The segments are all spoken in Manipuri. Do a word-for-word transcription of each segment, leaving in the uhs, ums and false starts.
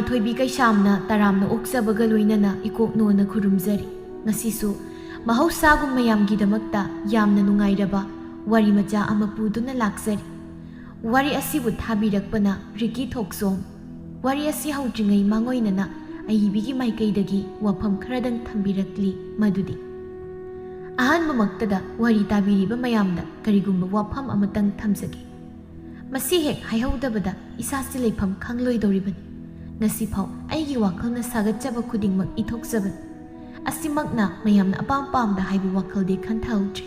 ꯊꯣꯏꯕꯤ ꯀꯩꯁꯥꯝꯅ ꯇꯔꯥꯝꯅ ꯑꯣꯛꯆꯕꯒ ꯂꯣꯏꯅꯅ ꯏꯀꯣꯛꯅꯣꯅ ꯈꯨꯔꯨꯝꯖꯔꯤ꯫ ꯉꯁꯤꯁꯨ ꯃꯍꯧꯁꯥꯒꯨꯝ ꯃꯌꯥꯝꯒꯤꯗꯃꯛꯇ ꯌꯥꯝꯅ ꯅꯨꯡꯉꯥꯏꯔꯕ ꯋꯥꯔꯤ ꯃꯆꯥ ꯑꯃ ꯄꯨꯗꯨꯅ ꯂꯥꯛꯆꯔꯤ꯫ ꯋꯥꯔꯤ ꯑꯁꯤꯕꯨ ꯊꯥꯕꯤꯔꯛꯄꯅ ꯔꯤꯀꯤ ꯊꯣꯛꯆꯣꯝ꯫ ꯋꯥꯔꯤ ꯑꯁꯤ ꯍꯧꯗ꯭ꯔꯤꯉꯩ ꯃꯥꯡꯑꯣꯏꯅꯅ ꯑꯏꯕꯤꯒꯤ ꯃꯥꯏꯀꯩꯗꯒꯤ ꯋꯥꯐꯝ ꯈꯔꯗꯪ ꯊꯝꯕꯤꯔꯛꯂꯤ, ꯃꯗꯨꯗꯤ꯫ ꯑꯍꯥꯟꯕꯃꯛꯇꯗ ꯋꯥꯔꯤ ꯇꯥꯕꯤꯔꯤꯕ ꯃꯌꯥꯝꯗ ꯀꯔꯤꯒꯨꯝꯕ ꯋꯥꯐꯝ ꯑꯃꯇꯪ ꯊꯝꯖꯒꯦ꯫ ꯃꯁꯤ ꯍꯦꯛ ꯍꯥꯏꯍꯧꯗꯕꯗ ꯏꯁꯥꯁꯤ ꯂꯩꯐꯝ ꯈꯪꯂꯣꯏꯗꯧꯔꯤꯕꯅꯤ꯫ ꯉꯁꯤꯐꯥꯎ ꯑꯩꯒꯤ ꯋꯥꯈꯜꯅ ꯁꯥꯒꯠꯆꯕ ꯈꯨꯗꯤꯡꯃꯛ ꯏꯊꯣꯛꯆꯕꯅꯤ꯫ ꯑꯁꯤꯃꯛꯅ ꯃꯌꯥꯝꯅ ꯑꯄꯥꯝ ꯄꯥꯝꯗ ꯍꯥꯏꯕ ꯋꯥꯈꯜꯗꯤ ꯈꯟꯊꯍꯧꯗ꯭ꯔꯤ꯫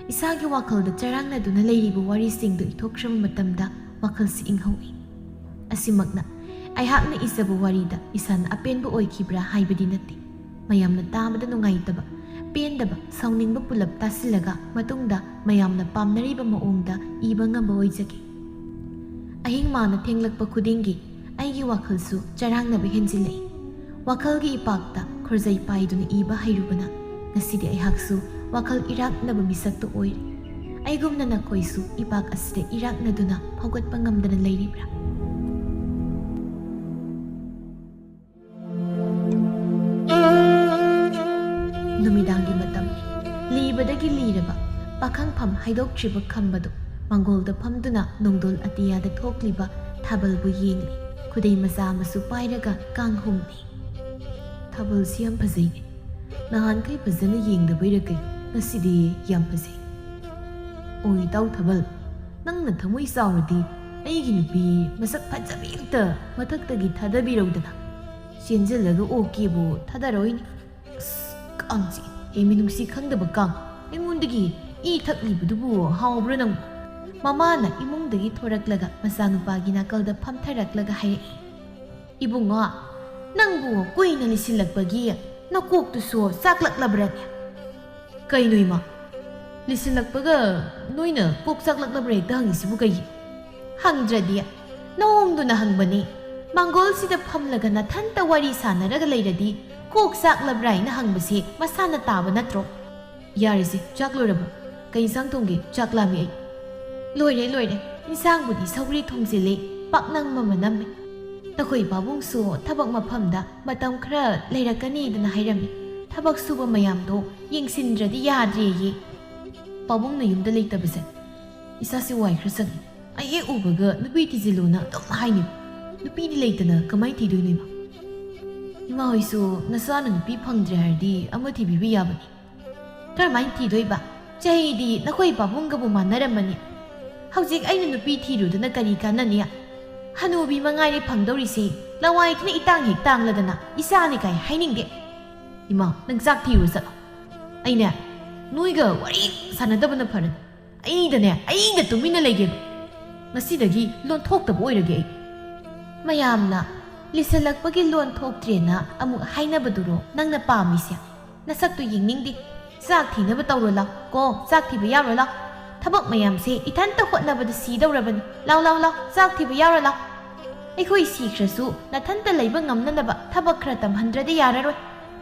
ꯏꯁꯥꯒꯤ ꯋꯥꯈꯜꯗ ꯆꯔꯥꯡꯅꯗꯨꯅ ꯂꯩꯔꯤꯕ ꯋꯥꯔꯤꯁꯤꯡꯗꯨ ꯏꯊꯣꯛꯈ꯭ꯔꯕ ꯃꯇꯝꯗ ꯋꯥꯈꯜꯁꯤ ꯏꯪꯍꯧꯏ꯫ ꯑꯁꯤꯃꯛꯅ ꯑꯩꯍꯥꯛꯅ ꯏꯖꯕ ꯋꯥꯔꯤꯗ ꯏꯁꯥꯅ ꯑꯄꯦꯟꯕ ꯑꯣꯏꯈꯤꯕ꯭ꯔꯥ ꯍꯥꯏꯕꯗꯤ ꯅꯠꯇꯦ꯫ ꯃꯌꯥꯝꯅ ꯇꯥꯕꯗ ꯅꯨꯡꯉꯥꯏꯇꯕ, ꯄꯦꯟꯗꯕ, ꯁꯥꯎꯅꯤꯡꯕ ꯄꯨꯂꯞ ꯇꯥꯁꯤꯜꯂꯒ ꯃꯇꯨꯡꯗ ꯃꯌꯥꯝꯅ ꯄꯥꯝꯅꯔꯤꯕ ꯃꯑꯣꯡꯗ ꯏꯕ ꯉꯝꯕ ꯑꯣꯏꯖꯒꯦ꯫ ꯑꯍꯤꯡ ꯃꯥꯅ ꯊꯦꯡꯂꯛꯄ ꯈꯨꯗꯤꯡꯒꯤ ꯑꯩꯒꯤ ꯋꯥꯈꯜꯁꯨ ꯆꯔꯥꯡꯅꯕ ꯍꯦꯟꯖꯤꯜꯂꯛꯏ꯫ ꯋꯥꯈꯜꯒꯤ ꯏꯄꯥꯛꯇ ꯈꯨꯔꯖꯩ ꯄꯥꯏꯗꯨꯅ ꯏꯕ ꯍꯩꯔꯨꯕꯅ ꯉꯁꯤꯗꯤ ꯑꯩꯍꯥꯛꯁꯨ ꯋꯥꯈꯜ ꯏꯔꯥꯛꯅꯕ ꯃꯤꯁꯛꯇꯨ ꯑꯣꯏꯔꯦ꯫ ꯑꯩꯒꯨꯝꯅ ꯅꯈꯣꯏꯁꯨ ꯏꯄꯥꯛ ꯑꯁꯤꯗ ꯏꯔꯥꯛꯅꯗꯨꯅ ꯐꯥꯎꯒꯠꯄ ꯉꯝꯗꯅ ꯂꯩꯔꯤꯕ꯭ꯔꯥ? ꯅꯨꯃꯤꯗꯥꯡꯒꯤ ꯃꯇꯝ꯫ ꯂꯤꯕꯗꯒꯤ ꯂꯤꯔꯕ ꯄꯥꯈꯪꯐꯝ ꯍꯥꯏꯗꯣꯛꯇ꯭ꯔꯤꯕ ꯈꯝꯕꯗꯨ ꯃꯥꯡꯒꯣꯜꯗ ꯐꯝꯗꯨꯅ ꯅꯣꯡꯗꯣꯜ ꯑꯇꯤꯌꯥꯗ ꯊꯣꯛꯂꯤꯕ ꯊꯥꯕꯜꯕꯨ ꯌꯦꯡꯂꯤ꯫ ꯈꯨꯗꯩ ꯃꯆꯥ ꯑꯃꯁꯨ ꯄꯥꯏꯔꯒ ꯀꯥꯡ ꯍꯨꯝꯂꯤ꯫ "ꯊꯥꯕꯜꯁꯤ ꯌꯥꯝ ꯐꯖꯩꯅꯦ꯫ ꯅꯍꯥꯟꯈꯩ ꯐꯖꯅ ꯌꯦꯡꯗꯕꯩꯔ ꯀꯩꯅꯣ, ꯉꯁꯤꯗꯤ ꯌꯥꯝ ꯐꯖꯩ꯫ ꯑꯣ ꯏꯇꯥꯎ ꯊꯥꯕꯜ, ꯅꯪꯅ ꯊꯃꯣꯏ ꯆꯥꯎꯔꯗꯤ ꯑꯩꯒꯤ ꯅꯨꯄꯤ ꯃꯁꯛ ꯐꯖꯕꯤ ꯑꯝꯇ ꯃꯊꯛꯇꯒꯤ ꯊꯥꯗꯕꯤꯔꯧꯗꯅ꯫ ꯆꯦꯟꯖꯤꯜꯂꯒ ꯑꯣꯛꯀꯦꯕꯨ ꯊꯥꯗꯔꯣꯏꯅꯦ꯫ ꯑꯁ, ꯀꯥꯡ ꯆꯤꯛꯑꯦ꯫ ꯍꯦ, ꯃꯤꯅꯨꯡꯁꯤ ꯈꯪꯗꯕ ꯀꯥꯡ, ꯑꯩꯉꯣꯟꯗꯒꯤ ꯏ ꯊꯛꯂꯤꯕꯗꯨꯕꯨ ꯍꯥꯎꯕ꯭ꯔꯥ ꯅꯪ?" ꯃꯃꯥꯅ ꯏꯃꯨꯡꯗꯒꯤ ꯊꯣꯔꯛꯂꯒ ꯃꯆꯥꯅꯨꯄꯥꯒꯤ ꯅꯥꯀꯜꯗ ꯐꯝꯊꯔꯛꯂꯒ ꯍꯥꯏꯔꯛꯏ꯫ "ꯏꯕꯨꯡꯉꯣ, ꯅꯪꯕꯨ ꯀꯨꯏꯅ ꯂꯤꯁꯤꯜꯂꯛꯄꯒꯤ ꯅꯀꯣꯛꯇꯨꯁꯨ ꯆꯥꯛꯂꯛꯂꯕ꯭ꯔꯅꯦ?" "ꯀꯩꯅꯣ ꯏꯃꯥ? ꯂꯤꯁꯤꯜꯂꯛꯄꯒ ꯅꯣꯏꯅ ꯀꯣꯛ ꯆꯥꯛꯂꯛꯂꯕ꯭ꯔꯥ ꯍꯦꯛꯇ ꯍꯪꯉꯤꯁꯤꯕꯨ ꯀꯩꯒꯤ?" "ꯍꯪꯗ꯭ꯔꯗꯤ, ꯅꯑꯣꯡꯗꯨꯅ ꯍꯪꯕꯅꯤ꯫ ꯃꯥꯡꯒꯣꯜꯁꯤꯗ ꯐꯝꯂꯒ ꯅꯊꯟꯇ ꯋꯥꯔꯤ ꯁꯥꯟꯅꯔꯒ ꯂꯩꯔꯗꯤ ꯀꯣꯛ ꯆꯥꯛꯂꯕ꯭ꯔꯥ ꯍꯥꯏꯅ ꯍꯪꯕꯁꯦ ꯃꯁꯥꯅ ꯇꯥꯕ ꯅꯠꯇ꯭ꯔꯣ?" "ꯌꯥꯔꯦꯁꯦ, ꯆꯥꯛ ꯂꯣꯏꯔꯕ? ꯀꯩ ꯏꯟꯁꯥꯡ ꯊꯣꯡꯒꯦ? ꯆꯥꯛ ꯂꯥꯝꯃꯤ ꯑꯩ꯫" "ꯂꯣꯏꯔꯦ, ꯂꯣꯏꯔꯦ꯫ ꯏꯟꯁꯥꯡꯕꯨꯗꯤ ꯁꯧꯒ꯭ꯔꯤ ꯊꯣꯡꯖꯤꯜꯂꯦ, ꯄꯥꯛꯅꯝ ꯑꯃ ꯅꯝꯃꯦ꯫ ꯅꯈꯣꯏ ꯄꯥꯕꯨꯡꯁꯨ ꯊꯕꯛ ꯃꯐꯝꯗ ꯃꯇꯝ ꯈꯔ ꯂꯩꯔꯛꯀꯅꯤꯗꯅ ꯍꯥꯏꯔꯝꯃꯤ꯫ ꯊꯕꯛ ꯁꯨꯕ ꯃꯌꯥꯝꯗꯣ ꯌꯦꯡꯁꯤꯟꯗ꯭ꯔꯗꯤ ꯌꯥꯗ꯭ꯔꯦꯌꯦ꯫ ꯄꯥꯕꯨꯡꯅ ꯌꯨꯝꯗ ꯂꯩꯇꯕꯁꯦ ꯏꯁꯥꯁꯦ ꯋꯥꯏ ꯈꯔ ꯁꯪꯉꯦ꯫ ꯑꯩ ꯍꯦꯛ ꯎꯕꯒ ꯅꯨꯄꯤ ꯊꯤꯖꯤꯜꯂꯨꯅ ꯑꯗꯨꯝ ꯍꯥꯏꯅꯤ꯫ ꯅꯨꯄꯤꯗꯤ ꯂꯩꯇꯅ ꯀꯃꯥꯏꯅ ꯊꯤꯗꯣꯏꯅꯣ ꯏꯃꯥ? ꯏꯃꯥ ꯍꯣꯏꯁꯨ ꯅꯆꯥꯅ ꯅꯨꯄꯤ ꯐꯪꯗ꯭ꯔꯦ ꯍꯥꯏꯔꯗꯤ ꯑꯃ ꯊꯤꯕꯤꯕ ꯌꯥꯕꯅꯤ꯫ ꯀꯔꯝꯍꯥꯏꯅ ꯊꯤꯗꯣꯏꯕ? ꯆꯍꯤꯗꯤ ꯅꯈꯣꯏ ꯄꯥꯕꯨꯡꯒꯕꯨ ꯃꯥꯟꯅꯔꯝꯃꯅꯤ꯫ ꯍꯧꯖꯤꯛ ꯑꯩꯅ ꯅꯨꯄꯤ ꯊꯤꯔꯨꯗꯨꯅ ꯀꯔꯤ ꯀꯥꯟꯅꯅꯤ? ꯍꯅꯨꯕꯤ ꯃꯉꯥꯏꯔꯦ ꯐꯪꯗꯧꯔꯤꯁꯦ꯫ ꯂꯋꯥꯏꯈꯤꯅ ꯏꯇꯥꯡ ꯍꯦꯛ ꯇꯥꯡꯂꯗꯅ ꯏꯆꯥꯅꯤ ꯀꯥꯏ ꯍꯥꯏꯅꯤꯡꯗꯦ꯫ ꯏꯃꯥ, ꯅꯪ ꯆꯥꯛ ꯊꯤꯔꯨ ꯆꯠꯂꯣ꯫ ꯑꯩꯅꯦ, ꯅꯣꯏꯒ ꯋꯥꯔꯤ ꯁꯥꯟꯅꯗꯕꯅ ꯐꯔꯅꯤ꯫ ꯑꯩꯗꯅꯦ, ꯑꯩꯒ ꯇꯨꯃꯤꯟꯅ ꯂꯩꯒꯦꯕ꯫ ꯉꯁꯤꯗꯒꯤ ꯂꯣꯟ ꯊꯣꯛꯇꯕ ꯑꯣꯏꯔꯒꯦ ꯑꯩ꯫ ꯃꯌꯥꯝꯅ ꯂꯤꯁꯜꯂꯛꯄꯒꯤ ꯂꯣꯟ ꯊꯣꯛꯇ꯭ꯔꯦꯅ ꯑꯃꯨꯛ ꯍꯥꯏꯅꯕꯗꯨꯔꯣ ꯅꯪꯅ ꯄꯥꯝꯃꯤꯁꯦ? ꯅꯁꯛꯇꯨ ꯌꯦꯡꯅꯤꯡꯗꯦ꯫ ꯆꯥꯛ ꯊꯤꯅꯕ ꯇꯧꯔꯣ ꯂꯥꯎ꯫ ꯀꯣ, ꯆꯥꯛ ꯊꯤꯕ ꯌꯥꯔꯣ ꯂꯥꯎ꯫ ꯊꯕꯛ ꯃꯌꯥꯝꯁꯦ ꯏꯊꯟꯇ ꯍꯣꯠꯅꯕꯗ ꯁꯤꯗꯧꯔꯕꯅꯤ꯫ ꯂꯥꯎ, ꯂꯥꯎ, ꯂꯥꯎ, ꯆꯥꯛ ꯊꯤꯕ ꯌꯥꯔꯣ ꯂꯥꯎ꯫ ꯑꯩꯈꯣꯏ ꯁꯤꯈ꯭ꯔꯁꯨ ꯅꯊꯟꯇ ꯂꯩꯕ ꯉꯝꯅꯅꯕ ꯊꯕꯛ ꯈꯔ ꯇꯝꯍꯟꯗ꯭ꯔꯗꯤ ꯌꯥꯔꯔꯣꯏ꯫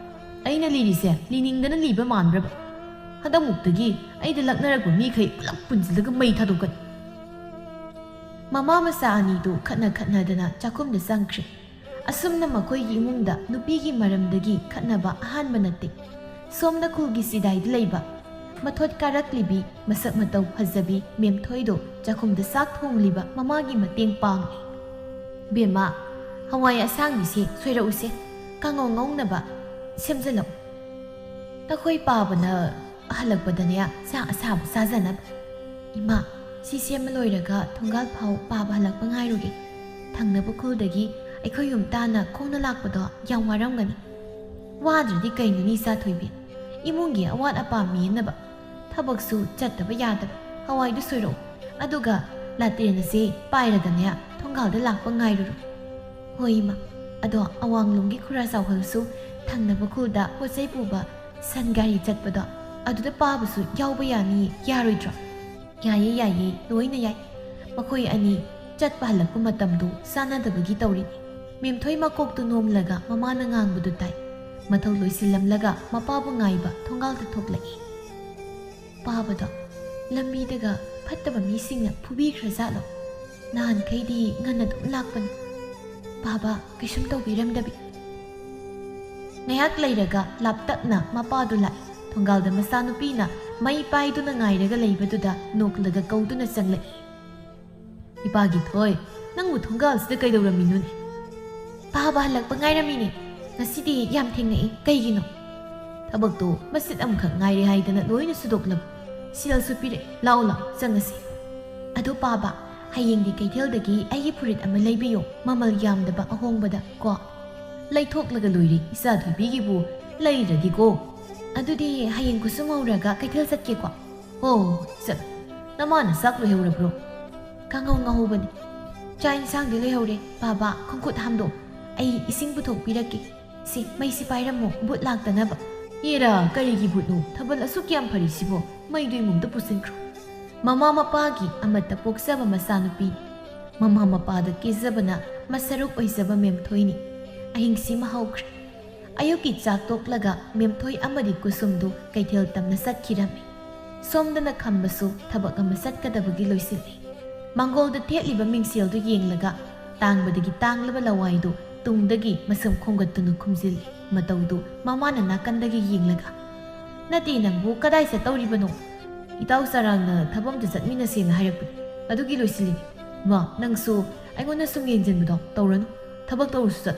ꯑꯩꯅ ꯂꯤꯔꯤꯁꯦ ꯂꯤꯅꯤꯡꯗꯅ ꯂꯤꯕ ꯃꯥꯟꯕ꯭ꯔꯕ? ꯍꯟꯗꯛꯃꯨꯛꯇꯒꯤ ꯑꯩꯗ ꯂꯛꯅꯔꯛꯄ ꯃꯤꯈꯩ ꯄꯨꯂꯞ ꯄꯨꯟꯁꯤꯜꯂꯒ ꯃꯩ ꯊꯥꯗꯣꯛꯀꯅꯤ꯫ ꯃꯃꯥ ꯃꯆꯥ ꯑꯅꯤꯗꯨ ꯈꯠꯅ ꯈꯠꯅꯗꯅ ꯆꯥꯛꯈꯨꯝꯗ ꯆꯪꯈ꯭ꯔꯦ꯫ ꯑꯁꯨꯝꯅ ꯃꯈꯣꯏꯒꯤ ꯏꯃꯨꯡꯗ ꯅꯨꯄꯤꯒꯤ ꯃꯔꯝꯗꯒꯤ ꯈꯠꯅꯕ ꯑꯍꯥꯟꯕ ꯅꯠꯇꯦ꯫ ꯁꯣꯝꯗ ꯈꯨꯜꯒꯤ ꯆꯤꯗꯥꯏꯗ ꯂꯩꯕ ꯃꯊꯣꯠ ꯀꯥꯔꯛꯂꯤꯕꯤ, ꯃꯁꯛ ꯃꯇꯧ ꯐꯖꯕꯤ ꯃꯦꯝꯊꯣꯏꯗꯣ ꯆꯥꯛꯈꯨꯝꯗ ꯆꯥꯛ ꯊꯣꯡꯂꯤꯕ ꯃꯃꯥꯒꯤ ꯃꯇꯦꯡ ꯄꯥꯡꯂꯤ꯫ "ꯕꯦꯝꯃ, ꯍꯋꯥꯏ ꯑꯁꯥꯡꯕꯤꯁꯦ ꯁꯣꯏꯔꯛꯎꯁꯦ, ꯀꯥꯡꯉꯧ ꯉꯧꯅꯕ ꯁꯦꯝꯖꯤꯜꯂꯛꯎ꯫ ꯅꯈꯣꯏ ꯄꯥꯕꯅ ꯍꯜꯂꯛꯄꯗꯅꯦ ꯆꯥꯛ ꯑꯁꯥꯕ ꯆꯥꯖꯅꯕ꯫ ꯏꯃꯥ, ꯁꯤ ꯁꯦꯝꯕ ꯂꯣꯏꯔꯒ ꯊꯣꯡꯒꯥꯜ ꯐꯥꯎ ꯄꯥꯕ ꯍꯜꯂꯛꯄ ꯉꯥꯏꯔꯨꯒꯦ꯫ ꯊꯪꯅꯕ ꯈꯨꯜꯗꯒꯤ ꯑꯩꯈꯣꯏ ꯌꯨꯝ ꯇꯥꯅ ꯈꯣꯡꯅ ꯂꯥꯛꯄꯗꯣ ꯌꯥꯝ ꯋꯥꯔꯝꯒꯅꯤ꯫" "ꯋꯥꯗ꯭ꯔꯗꯤ ꯀꯩꯅꯣꯅꯤ ꯏꯆꯥ ꯊꯣꯏꯕꯤ? ꯏꯃꯨꯡꯒꯤ ꯑꯋꯥꯠ ꯑꯄꯥ ꯃꯦꯟꯅꯕ ꯊꯕꯛꯁꯨ ꯆꯠꯇꯕ ꯌꯥꯗꯕ꯫ ꯍꯋꯥꯏꯗꯨ ꯁꯣꯏꯔꯛꯎ, ꯑꯗꯨꯒ ꯂꯥꯇꯦꯟ ꯑꯁꯦ ꯄꯥꯏꯔꯒꯅꯦ ꯊꯣꯡꯒꯥꯜꯗ ꯂꯥꯛꯄ ꯉꯥꯏꯔꯨꯔꯣ꯫" "ꯍꯣꯏ ꯏꯃꯥ, ꯑꯗꯣ ꯑꯋꯥꯡꯂꯣꯝꯒꯤ ꯈꯨꯔꯥ ꯆꯥꯎꯍꯜꯁꯨ ꯊꯪꯅꯕ ꯈꯨꯜꯗ ꯄꯣꯠ ꯆꯩ ꯄꯨꯕ ꯁꯟ ꯒꯥꯔꯤ ꯆꯠꯄꯗꯣ ꯑꯗꯨꯗ ꯄꯥꯕꯁꯨ ꯌꯥꯎꯕ ꯌꯥꯅꯤ, ꯌꯥꯔꯣꯏꯗ꯭ꯔꯣ?" "ꯌꯥꯏꯌꯦ, ꯌꯥꯏꯌꯦ, ꯂꯣꯏꯅ ꯌꯥꯏ꯫ ꯃꯈꯣꯏ ꯑꯅꯤ ꯆꯠꯄ ꯍꯜꯂꯛꯄ ꯃꯇꯝꯗꯨ ꯆꯥꯟꯅꯗꯕꯒꯤ ꯇꯧꯔꯤꯅꯤ꯫" ꯃꯦꯝꯊꯣꯏ ꯃꯀꯣꯛꯇꯨ ꯅꯣꯝꯂꯒ ꯃꯃꯥꯅ ꯉꯥꯡꯕꯗꯨ ꯇꯥꯏ꯫ ꯃꯊꯧ ꯂꯣꯏꯁꯤꯜꯂꯝꯂꯒ ꯃꯄꯥꯕꯨ ꯉꯥꯏꯕ ꯊꯣꯡꯒꯥꯜꯗ ꯊꯣꯛꯂꯛꯏ꯫ "ꯄꯥꯕꯗꯣ ꯂꯝꯕꯤꯗꯒ ꯐꯠꯇꯕ ꯃꯤꯁꯤꯡꯅ ꯐꯨꯕꯤꯈ꯭ꯔꯖꯥꯠꯂꯣ? ꯅꯍꯥꯟꯈꯩꯗꯤ ꯉꯟꯅ ꯑꯗꯨꯝ ꯂꯥꯛꯄꯅꯤ꯫" "ꯕꯥꯕꯥ, ꯀꯩꯁꯨꯝ ꯇꯧꯕꯤꯔꯝꯗꯕꯤ꯫" ꯉꯥꯏꯍꯥꯛ ꯂꯩꯔꯒ ꯂꯥꯞꯇꯛꯅ ꯃꯄꯥꯗꯨ ꯂꯥꯛꯏ꯫ ꯊꯣꯡꯒꯥꯜꯗ ꯃꯆꯥꯅꯨꯄꯤꯅ ꯃꯩ ꯄꯥꯏꯗꯨꯅ ꯉꯥꯏꯔꯒ ꯂꯩꯕꯗꯨꯗ ꯅꯣꯛꯂꯒ ꯀꯧꯗꯨꯅ ꯆꯪꯂꯛꯏ꯫ "ꯏꯄꯥꯒꯤ ꯊꯣꯏ, ꯅꯪꯕꯨ ꯊꯣꯡꯒꯥꯜꯁꯤꯗ ꯀꯩꯗꯧꯔꯝꯃꯤꯅꯣꯅꯦ?" "ꯕꯥꯕꯥ ꯍꯜꯂꯛꯄ ꯉꯥꯏꯔꯝꯃꯤꯅꯦ꯫ ꯉꯁꯤꯗꯤ ꯌꯥꯝ ꯊꯦꯡꯅꯛꯏ꯫ ꯀꯩꯒꯤꯅꯣ?" "ꯊꯕꯛꯇꯣ ꯃꯆꯤꯠ ꯑꯃꯈꯛ ꯉꯥꯏꯔꯦ ꯍꯥꯏꯗꯅ ꯂꯣꯏꯅ ꯁꯨꯗꯣꯛꯂꯕ꯫ ꯁꯦꯜꯁꯨ ꯄꯤꯔꯛꯑꯦ꯫ ꯂꯥꯛꯑꯣ, ꯂꯥꯛꯑꯣ, ꯆꯪꯉꯁꯤ꯫ ꯑꯗꯣ ꯄꯥꯕ, ꯍꯌꯦꯡꯗꯤ ꯀꯩꯊꯦꯜꯗꯒꯤ ꯑꯩꯒꯤ ꯐꯨꯔꯤꯠ ꯑꯃ ꯂꯩꯕꯤꯌꯣ, ꯃꯃꯜ ꯌꯥꯝꯗꯕ, ꯑꯍꯣꯡꯕꯗ ꯀꯣ꯫" "ꯂꯩꯊꯣꯛꯂꯒ ꯂꯣꯏꯔꯦ, ꯏꯆꯥ ꯊꯣꯏꯕꯤꯒꯤꯕꯨ ꯂꯩꯔꯗꯤꯀꯣ꯫" "ꯑꯗꯨꯗꯤ ꯍꯌꯦꯡ ꯈꯨꯠꯁꯨ ꯍꯧꯔꯒ ꯀꯩꯊꯦꯜ ꯆꯠꯀꯦꯀꯣ?" "ꯍꯣ, ꯆꯠ꯫ ꯅꯃꯥꯅ ꯆꯥꯛ ꯂꯣꯏꯍꯧꯔꯕ꯭ꯔꯣ?" "ꯀꯥꯡꯉꯧ ꯉꯧꯍꯧꯕꯅꯤ꯫ ꯆꯥꯛ ꯏꯟꯁꯥꯡꯗꯤ ꯂꯣꯏꯍꯧꯔꯦ꯫ ꯕꯥꯕꯥ, ꯈꯣꯡꯈꯨꯠ ꯍꯥꯝꯗꯣꯛ꯫ ꯑꯩ ꯏꯁꯤꯡ ꯄꯨꯊꯣꯛꯄꯤꯔꯛꯀꯦ꯫ ꯁꯤ, ꯃꯩꯁꯤ ꯄꯥꯏꯔꯝꯃꯣ, ꯕꯨꯠ ꯂꯥꯛꯇꯅꯕ꯫" "ꯑꯦꯔꯥ, ꯀꯔꯤꯒꯤ ꯕꯨꯠꯅꯣ? ꯊꯥꯕꯜ ꯑꯁꯨꯛ ꯌꯥꯝ ꯐꯔꯤꯁꯤꯕꯣ? ꯃꯩꯗꯨ ꯏꯃꯨꯡꯗ ꯄꯨꯁꯤꯟꯈ꯭ꯔꯣ꯫" ꯃꯃꯥ ꯃꯄꯥꯒꯤ ꯑꯃꯠꯇ ꯄꯣꯛꯆꯕ ꯃꯆꯥꯅꯨꯄꯤ, ꯃꯃꯥ ꯃꯄꯥꯗ ꯀꯦꯖꯕꯅ ꯃꯁꯔꯨꯛ ꯑꯣꯏꯖꯕ ꯃꯦꯝꯊꯣꯏꯅꯤ꯫ ꯑꯍꯤꯡꯁꯤꯃ ꯍꯧꯈ꯭ꯔꯦ꯫ ꯑꯌꯨꯛꯀꯤ ꯆꯥꯛ ꯇꯣꯛꯂꯒ ꯃꯦꯝꯊꯣꯏ ꯑꯃꯗꯤ ꯀꯨꯁꯨꯝꯗꯨ ꯀꯩꯊꯦꯜ ꯇꯝꯅ ꯆꯠꯈꯤꯔꯝꯃꯤ꯫ ꯁꯣꯝꯗꯅ ꯈꯝꯕꯁꯨ ꯊꯕꯛ ꯑꯃ ꯆꯠꯀꯗꯕꯒꯤ ꯂꯣꯏꯁꯤꯜꯂꯤ꯫ ꯃꯥꯡꯒꯣꯜꯗ ꯊꯦꯠꯂꯤꯕ ꯃꯤꯡꯁꯦꯜꯗꯨ ꯌꯦꯡꯂꯒ ꯇꯥꯡꯕꯗꯒꯤ ꯇꯥꯡꯂꯕ ꯂꯋꯥꯏꯗꯨ ꯇꯨꯡꯗꯒꯤ ꯃꯁꯝ ꯈꯣꯝꯒꯠꯇꯨꯅ ꯈꯨꯝꯖꯤꯜꯂꯤ꯫ ꯃꯇꯧꯗꯨ ꯃꯃꯥꯅ ꯅꯥꯀꯟꯗꯒꯤ ꯌꯦꯡꯂꯒ, "ꯅꯠꯇꯦ, ꯅꯪꯕꯨ ꯀꯗꯥꯏ ꯆꯠꯇꯧꯔꯤꯕꯅꯣ?" "ꯏꯇꯥꯎ ꯆꯔꯥꯡꯅ ꯊꯕꯛ ꯑꯝꯇ ꯆꯠꯃꯤꯟꯅꯁꯦꯅ ꯍꯥꯏꯔꯛꯄꯅꯤ, ꯑꯗꯨꯒꯤ ꯂꯣꯏꯁꯤꯜꯂꯤꯅꯤ꯫" "ꯃꯥ, ꯅꯪꯁꯨ ꯑꯩꯉꯣꯟꯗ ꯁꯨꯝ ꯌꯦꯡꯁꯤꯟꯕꯗꯣ ꯇꯧꯔꯅꯨ꯫ ꯊꯕꯛ ꯇꯧꯔꯁꯨ ꯆꯠ꯫"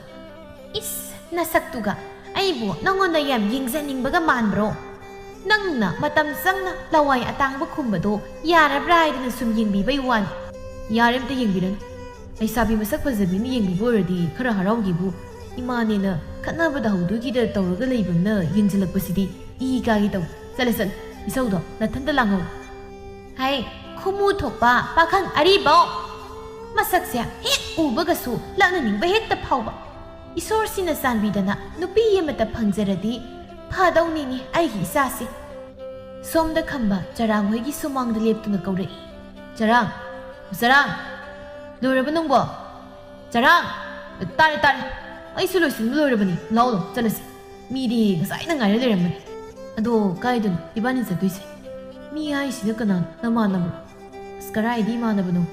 "ꯏꯁ, ꯅꯁꯛꯇꯨꯒ ꯑꯩꯕꯨ ꯅꯪꯉꯣꯟꯗ ꯌꯥꯝ ꯌꯦꯡꯖꯅꯤꯡꯕꯒ ꯃꯥꯟꯕ꯭ꯔꯣ? ꯅꯪꯅ ꯃꯇꯝ ꯆꯪꯅ ꯂꯋꯥꯏ ꯑꯇꯥꯡꯕ ꯈꯨꯝꯕꯗꯣ ꯌꯥꯔꯕ꯭ꯔꯥ ꯍꯥꯏꯗꯅ ꯁꯨꯝ ꯌꯦꯡꯕꯤꯕꯩ ꯋꯥꯅꯤ꯫" "ꯌꯥꯔꯦ, ꯑꯝꯇ ꯌꯦꯡꯕꯤꯔꯅꯨ꯫ ꯂꯩꯁꯥꯕꯤ ꯃꯁꯛ ꯐꯖꯕꯤꯅ ꯌꯦꯡꯕꯤꯕ ꯑꯣꯏꯔꯗꯤ ꯈꯔ ꯍꯔꯥꯎꯒꯦꯕꯨ, ꯏꯃꯥꯅꯦꯅ ꯈꯠꯅꯕꯗ ꯍꯧꯗꯣꯏꯒꯤꯗ ꯇꯧꯔꯒ ꯂꯩꯕꯅ ꯌꯦꯡꯁꯤꯜꯂꯛꯄꯁꯤꯗꯤ ꯏ ꯀꯥꯒꯦ ꯇꯧꯏ꯫ ꯆꯠꯂꯦ, ꯆꯠꯂꯦ, ꯏꯁꯧꯗꯣ ꯅꯊꯟꯇ ꯂꯥꯡꯍꯧ꯫" ꯍꯥꯏ, ꯈꯨꯃꯨ ꯊꯣꯛꯄ ꯄꯥꯈꯪ ꯑꯔꯤꯕꯧ! ꯃꯁꯛꯁꯦ ꯍꯦꯛ ꯎꯕꯒꯁꯨ ꯂꯛꯅꯅꯤꯡꯕ ꯍꯦꯛꯇ ꯐꯥꯎꯕ꯫ ꯏꯁꯣꯔꯁꯤꯅ ꯆꯥꯟꯕꯤꯗꯅ ꯅꯨꯄꯤ ꯑꯃꯇ ꯐꯪꯖꯔꯗꯤ ꯐꯗꯧꯅꯤꯅꯦ ꯑꯩꯒꯤ ꯏꯆꯥꯁꯦ꯫ ꯁꯣꯝꯗ ꯈꯝꯕ ꯆꯔꯥꯡ ꯍꯣꯏꯒꯤ ꯁꯨꯃꯥꯡꯗ ꯂꯦꯞꯇꯨꯅ ꯀꯧꯔꯛꯏ꯫ "ꯆꯔꯥꯡ! ꯆꯔꯥꯡ! ꯂꯣꯏꯔꯕ ꯅꯪꯕꯣ? ꯆꯔꯥꯡ! ꯇꯥꯔꯦ, ꯇꯥꯔꯦ꯫ ꯑꯩꯁꯨ ꯂꯣꯏꯁꯤꯟꯕ ꯂꯣꯏꯔꯕꯅꯤ꯫ ꯂꯥꯛꯑꯣ, ꯂꯥꯛꯑꯣ, ꯆꯠꯂꯁꯤ꯫ ꯃꯤꯗꯤ ꯉꯁꯥꯏꯅ ꯉꯥꯏꯔ ꯂꯩꯔꯝꯕꯅꯤ꯫" "ꯑꯗꯣ ꯀꯥꯏꯗꯅꯣ ꯏꯕꯥꯅꯤ ꯆꯠꯇꯣꯏꯁꯦ?" "ꯃꯤ ꯍꯥꯏꯁꯤꯅ ꯀꯅꯥꯅꯣ? ꯅꯃꯥꯟꯅꯕ꯭ꯔꯣ?" "ꯑꯁ, ꯀꯔꯥꯏꯗꯤ ꯏꯃꯥꯟꯅꯕꯅꯣ?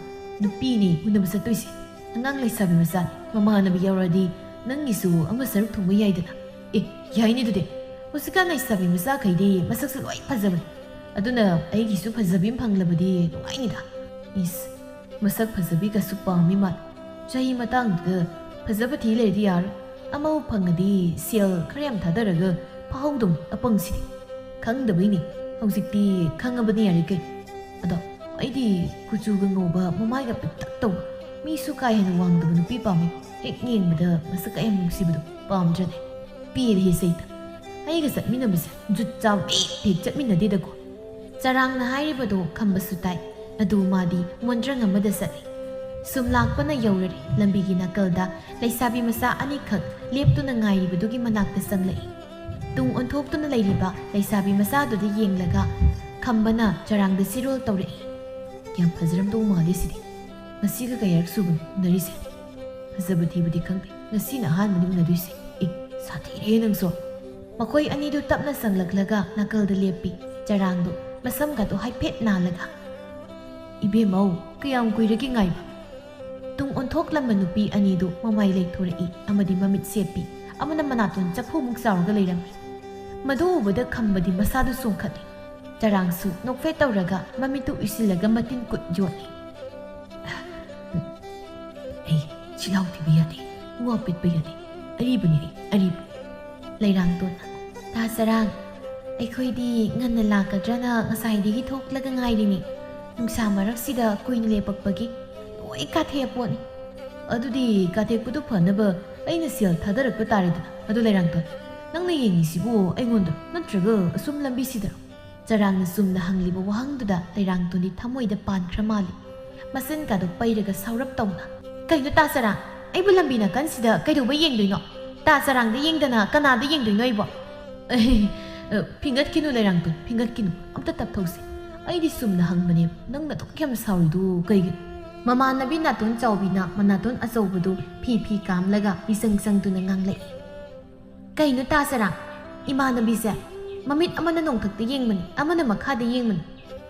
ꯅꯨꯄꯤꯅꯦ ꯎꯅꯕ ꯆꯠꯇꯣꯏꯁꯦ꯫" ꯑꯉꯥꯡ ꯂꯩꯁꯥꯕꯤ ꯃꯆꯥꯅꯤ, ꯃꯃꯥꯟꯅꯕꯤ ꯌꯥꯎꯔꯗꯤ ꯅꯪꯒꯤꯁꯨ ꯑꯃ ꯁꯔꯨꯛ ꯊꯨꯡꯕ ꯌꯥꯏꯗꯅ꯫ ꯑꯦ, ꯌꯥꯏꯅꯦ ꯑꯗꯨꯗꯤ꯫ ꯍꯧꯖꯤꯛꯀꯥꯟ ꯂꯩꯁꯥꯕꯤ ꯃꯆꯥꯈꯩꯗꯤ ꯃꯁꯛꯁꯨ ꯂꯣꯏ ꯐꯖꯕꯅꯤ꯫ ꯑꯗꯨꯅ ꯑꯩꯒꯤꯁꯨ ꯐꯖꯕꯤ ꯑꯃ ꯐꯪꯂꯕꯗꯤ ꯅꯨꯡꯉꯥꯏꯅꯤꯗ꯫ ꯏꯁ, ꯃꯁꯛ ꯐꯖꯕꯤꯒꯁꯨ ꯄꯥꯝꯃꯤ ꯃꯥꯜꯂꯦ꯫ ꯆꯍꯤ ꯃꯇꯥꯡꯗꯨꯗ ꯐꯖꯕ ꯊꯤ ꯂꯩꯔꯗꯤ ꯌꯥꯔꯣꯏ꯫ ꯑꯃꯕꯨ ꯐꯪꯉꯗꯤ ꯁꯦꯜ ꯈꯔ ꯌꯥꯝ ꯊꯥꯗꯔꯒ ꯐꯥꯍꯧꯗꯧꯅꯤ ꯑꯄꯪꯁꯤꯗꯤ꯫ ꯈꯪꯗꯕꯩꯅꯤ꯫ ꯍꯧꯖꯤꯛꯇꯤ ꯈꯪꯉꯕꯅꯤ ꯌꯥꯔꯦ ꯀꯩ꯫ ꯑꯗꯣ ꯑꯩꯗꯤ ꯀꯨꯆꯨꯒ ꯉꯧꯕ, ꯃꯃꯥꯏꯒ ꯄꯤꯛꯇꯛ ꯇꯧꯕ, ꯃꯤꯁꯨ ꯀꯥ ꯍꯦꯟꯅ ꯋꯥꯡꯗꯕ ꯅꯨꯄꯤ ꯄꯥꯝꯃꯤ꯫ ꯍꯦꯛ ꯌꯦꯡꯕꯗ ꯃꯁꯛ ꯀ ꯌꯥꯝ ꯅꯨꯡꯁꯤꯕꯗꯣ ꯄꯥꯝꯗ꯭ꯔꯅꯦ? ꯄꯦꯜꯂꯦꯍꯦ ꯁꯩꯇ꯫ ꯑꯩꯒ ꯆꯠꯃꯤꯟꯅꯕꯁꯦ ꯖꯨꯠ ꯆꯥꯕ ꯍꯦꯛ ꯍꯦꯛ ꯆꯠꯃꯤꯟꯅꯗꯦꯗꯀꯣ꯫ ꯆꯔꯥꯡꯅ ꯍꯥꯏꯔꯤꯕꯗꯣ ꯈꯝꯕꯁꯨ ꯇꯥꯏ꯫ ꯑꯗꯨ ꯃꯥꯗꯤ ꯃꯣꯟꯗ꯭ꯔꯪ ꯑꯃꯗ ꯆꯠꯂꯤ꯫ ꯁꯨꯝ ꯂꯥꯛꯄꯅ ꯌꯧꯔꯔꯦ꯫ ꯂꯝꯕꯤꯒꯤ ꯅꯥꯀꯜꯗ ꯂꯩꯁꯥꯕꯤ ꯃꯆꯥ ꯑꯅꯤꯈꯛ ꯂꯦꯞꯇꯨꯅ ꯉꯥꯏꯔꯤꯕꯗꯨꯒꯤ ꯃꯅꯥꯛꯇ ꯆꯪꯂꯛꯏ꯫ ꯇꯨꯡ ꯑꯣꯟꯊꯣꯛꯇꯨꯅ ꯂꯩꯔꯤꯕ ꯂꯩꯁꯥꯕꯤ ꯃꯆꯥꯗꯨꯗ ꯌꯦꯡꯂꯒ ꯈꯝꯕꯅ ꯆꯔꯥꯡꯗ ꯆꯤꯔꯣꯜ ꯇꯧꯔꯛꯏ꯫ "ꯌꯥꯝ ꯐꯖꯔꯝꯗꯧ ꯃꯥꯜꯂꯤ ꯁꯤꯗꯤ꯫ ꯉꯁꯤꯒ ꯀꯌꯥꯔꯛ ꯁꯨꯕꯅꯣ ꯎꯅꯔꯤꯁꯦ? ꯐꯖꯕ ꯊꯤꯕꯗꯤ ꯈꯪꯗꯦ, ꯉꯁꯤꯅ ꯑꯍꯥꯟꯕꯅꯤ ꯎꯅꯗꯣꯏꯁꯦ꯫ ꯑꯦ, ꯁꯥꯊꯤꯔꯦ ꯅꯪꯁꯨ!" ꯃꯈꯣꯏ ꯑꯅꯤꯗꯨ ꯇꯞꯅ ꯆꯪꯂꯛꯂꯒ ꯅꯥꯀꯜꯗ ꯂꯦꯞꯄꯤ꯫ ꯆꯔꯥꯡꯗꯨ ꯃꯁꯝꯒꯗꯨ ꯍꯥꯏꯐꯦꯠ ꯅꯥꯜꯂꯒ, "ꯏꯕꯦꯝꯃꯧ, ꯀꯌꯥꯝ ꯀꯨꯏꯔꯒꯦ ꯉꯥꯏꯕ?" ꯇꯨꯡ ꯑꯣꯟꯊꯣꯛꯂꯝꯕ ꯅꯨꯄꯤ ꯑꯅꯤꯗꯨ ꯃꯃꯥꯏ ꯂꯩꯊꯣꯔꯛꯏ ꯑꯃꯗꯤ ꯃꯃꯤꯠ ꯁꯦꯞꯄꯤ꯫ ꯑꯃꯅ ꯃꯅꯥꯇꯣꯟ ꯆꯐꯨꯃꯨꯛ ꯆꯥꯎꯔꯒ ꯂꯩꯔꯝꯃꯤ꯫ ꯃꯗꯨ ꯎꯕꯗ ꯈꯝꯕꯗꯤ ꯃꯁꯥꯗꯨ ꯆꯣꯡꯈꯠꯂꯤ꯫ ꯆꯔꯥꯡꯁꯨ ꯅꯣꯛꯐꯦꯠ ꯇꯧꯔꯒ ꯃꯃꯤꯠꯇꯨ ꯎꯏꯁꯤꯜꯂꯒ ꯃꯇꯤꯟ ꯀꯨꯠ ꯌꯣꯠꯂꯤ꯫ "ꯑꯩ ꯆꯤꯜꯍꯥꯎ ꯊꯤꯕ ꯌꯥꯗꯦ, ꯋꯥ ꯄꯦꯠꯄ ꯌꯥꯗꯦ꯫ ꯑꯔꯤꯕꯅꯤ ꯑꯩ, ꯑꯔꯤꯕ꯫" ꯂꯩꯔꯥꯡꯇꯣꯟꯅ, "ꯇꯥ ꯆꯔꯥꯡ, ꯑꯩꯈꯣꯏꯗꯤ ꯉꯟꯅ ꯂꯥꯛꯀꯗ꯭ꯔꯅ ꯉꯁꯥꯏꯗꯒꯤ ꯊꯣꯛꯂꯒ ꯉꯥꯏꯔꯤꯅꯤ꯫ ꯅꯨꯡꯁꯥ ꯃꯔꯛꯁꯤꯗ ꯀꯨꯏꯅ ꯂꯦꯞꯄꯛꯄꯒꯤ ꯂꯣꯏ ꯀꯥꯊꯦꯛꯑ ꯄꯣꯠꯅꯤ꯫" "ꯑꯗꯨꯗꯤ ꯀꯥꯊꯦꯛꯄꯗꯨ ꯐꯅꯕ ꯑꯩꯅ ꯁꯦꯜ ꯊꯥꯗꯔꯛꯄ ꯇꯥꯔꯦꯗꯅ꯫ ꯑꯗꯨ ꯂꯩꯔꯥꯡꯇꯣꯟ, ꯅꯪꯅ ꯌꯦꯡꯉꯤꯁꯤꯕꯨ ꯑꯩꯉꯣꯟꯗ ꯅꯠꯇ꯭ꯔꯒ ꯑꯁꯨꯝ ꯂꯝꯕꯤꯁꯤꯗꯔꯣ?" ꯆꯔꯥꯡꯅ ꯆꯨꯝꯅ ꯍꯪꯂꯤꯕ ꯋꯥꯍꯪꯗꯨꯗ ꯂꯩꯔꯥꯡꯇꯣꯟꯗꯤ ꯊꯃꯣꯏꯗ ꯄꯥꯟꯈ꯭ꯔ ꯃꯥꯜꯂꯤ꯫ ꯃꯆꯤꯟꯒꯗꯨ ꯄꯩꯔꯒ ꯁꯥꯎꯔꯞ ꯇꯧꯅ, "ꯀꯩꯅꯣ ꯇꯥ ꯆꯔꯥꯡ? ꯑꯩꯕꯨ ꯂꯝꯕꯤ ꯅꯥꯀꯟꯁꯤꯗ ꯀꯩꯗꯧꯕ ꯌꯦꯡꯗꯣꯏꯅꯣ? ꯇꯥ ꯆꯔꯥꯡꯗ ꯌꯦꯡꯗꯅ ꯀꯅꯥꯗ ꯌꯦꯡꯗꯣꯏꯅꯣ ꯑꯩꯕꯣ?" "ꯑꯦ, ꯑ, ꯐꯤꯡꯒꯠꯈꯤꯅꯨ ꯂꯩꯔꯥꯡꯇꯣꯟ, ꯐꯤꯡꯒꯠꯈꯤꯅꯨ꯫ ꯑꯝꯇ ꯇꯞꯊꯧꯁꯦ꯫ ꯑꯩꯗꯤ ꯆꯨꯝꯅ ꯍꯪꯕꯅꯦ, ꯅꯪꯅ ꯑꯗꯨꯛ ꯌꯥꯝ ꯁꯥꯎꯔꯤꯗꯨ ꯀꯩꯒꯤꯅꯣ?" ꯃꯃꯥꯟꯅꯕꯤ ꯅꯥꯇꯣꯟ ꯆꯥꯎꯕꯤꯅ ꯃꯅꯥꯇꯣꯟ ꯑꯆꯧꯕꯗꯨ ꯐꯤ ꯐꯤ ꯀꯥꯝꯂꯒ ꯃꯤꯆꯪ ꯆꯪꯗꯨꯅ ꯉꯥꯡꯂꯛꯏ꯫ "ꯀꯩꯅꯣ ꯇꯥ ꯆꯔꯥꯡ? ꯏꯃꯥꯟꯅꯕꯤꯁꯦ ꯃꯃꯤꯠ ꯑꯃꯅ ꯅꯣꯡꯊꯛꯇ ꯌꯦꯡꯕꯅꯤ, ꯑꯃꯅ ꯃꯈꯥꯗ ꯌꯦꯡꯕꯅꯤ꯫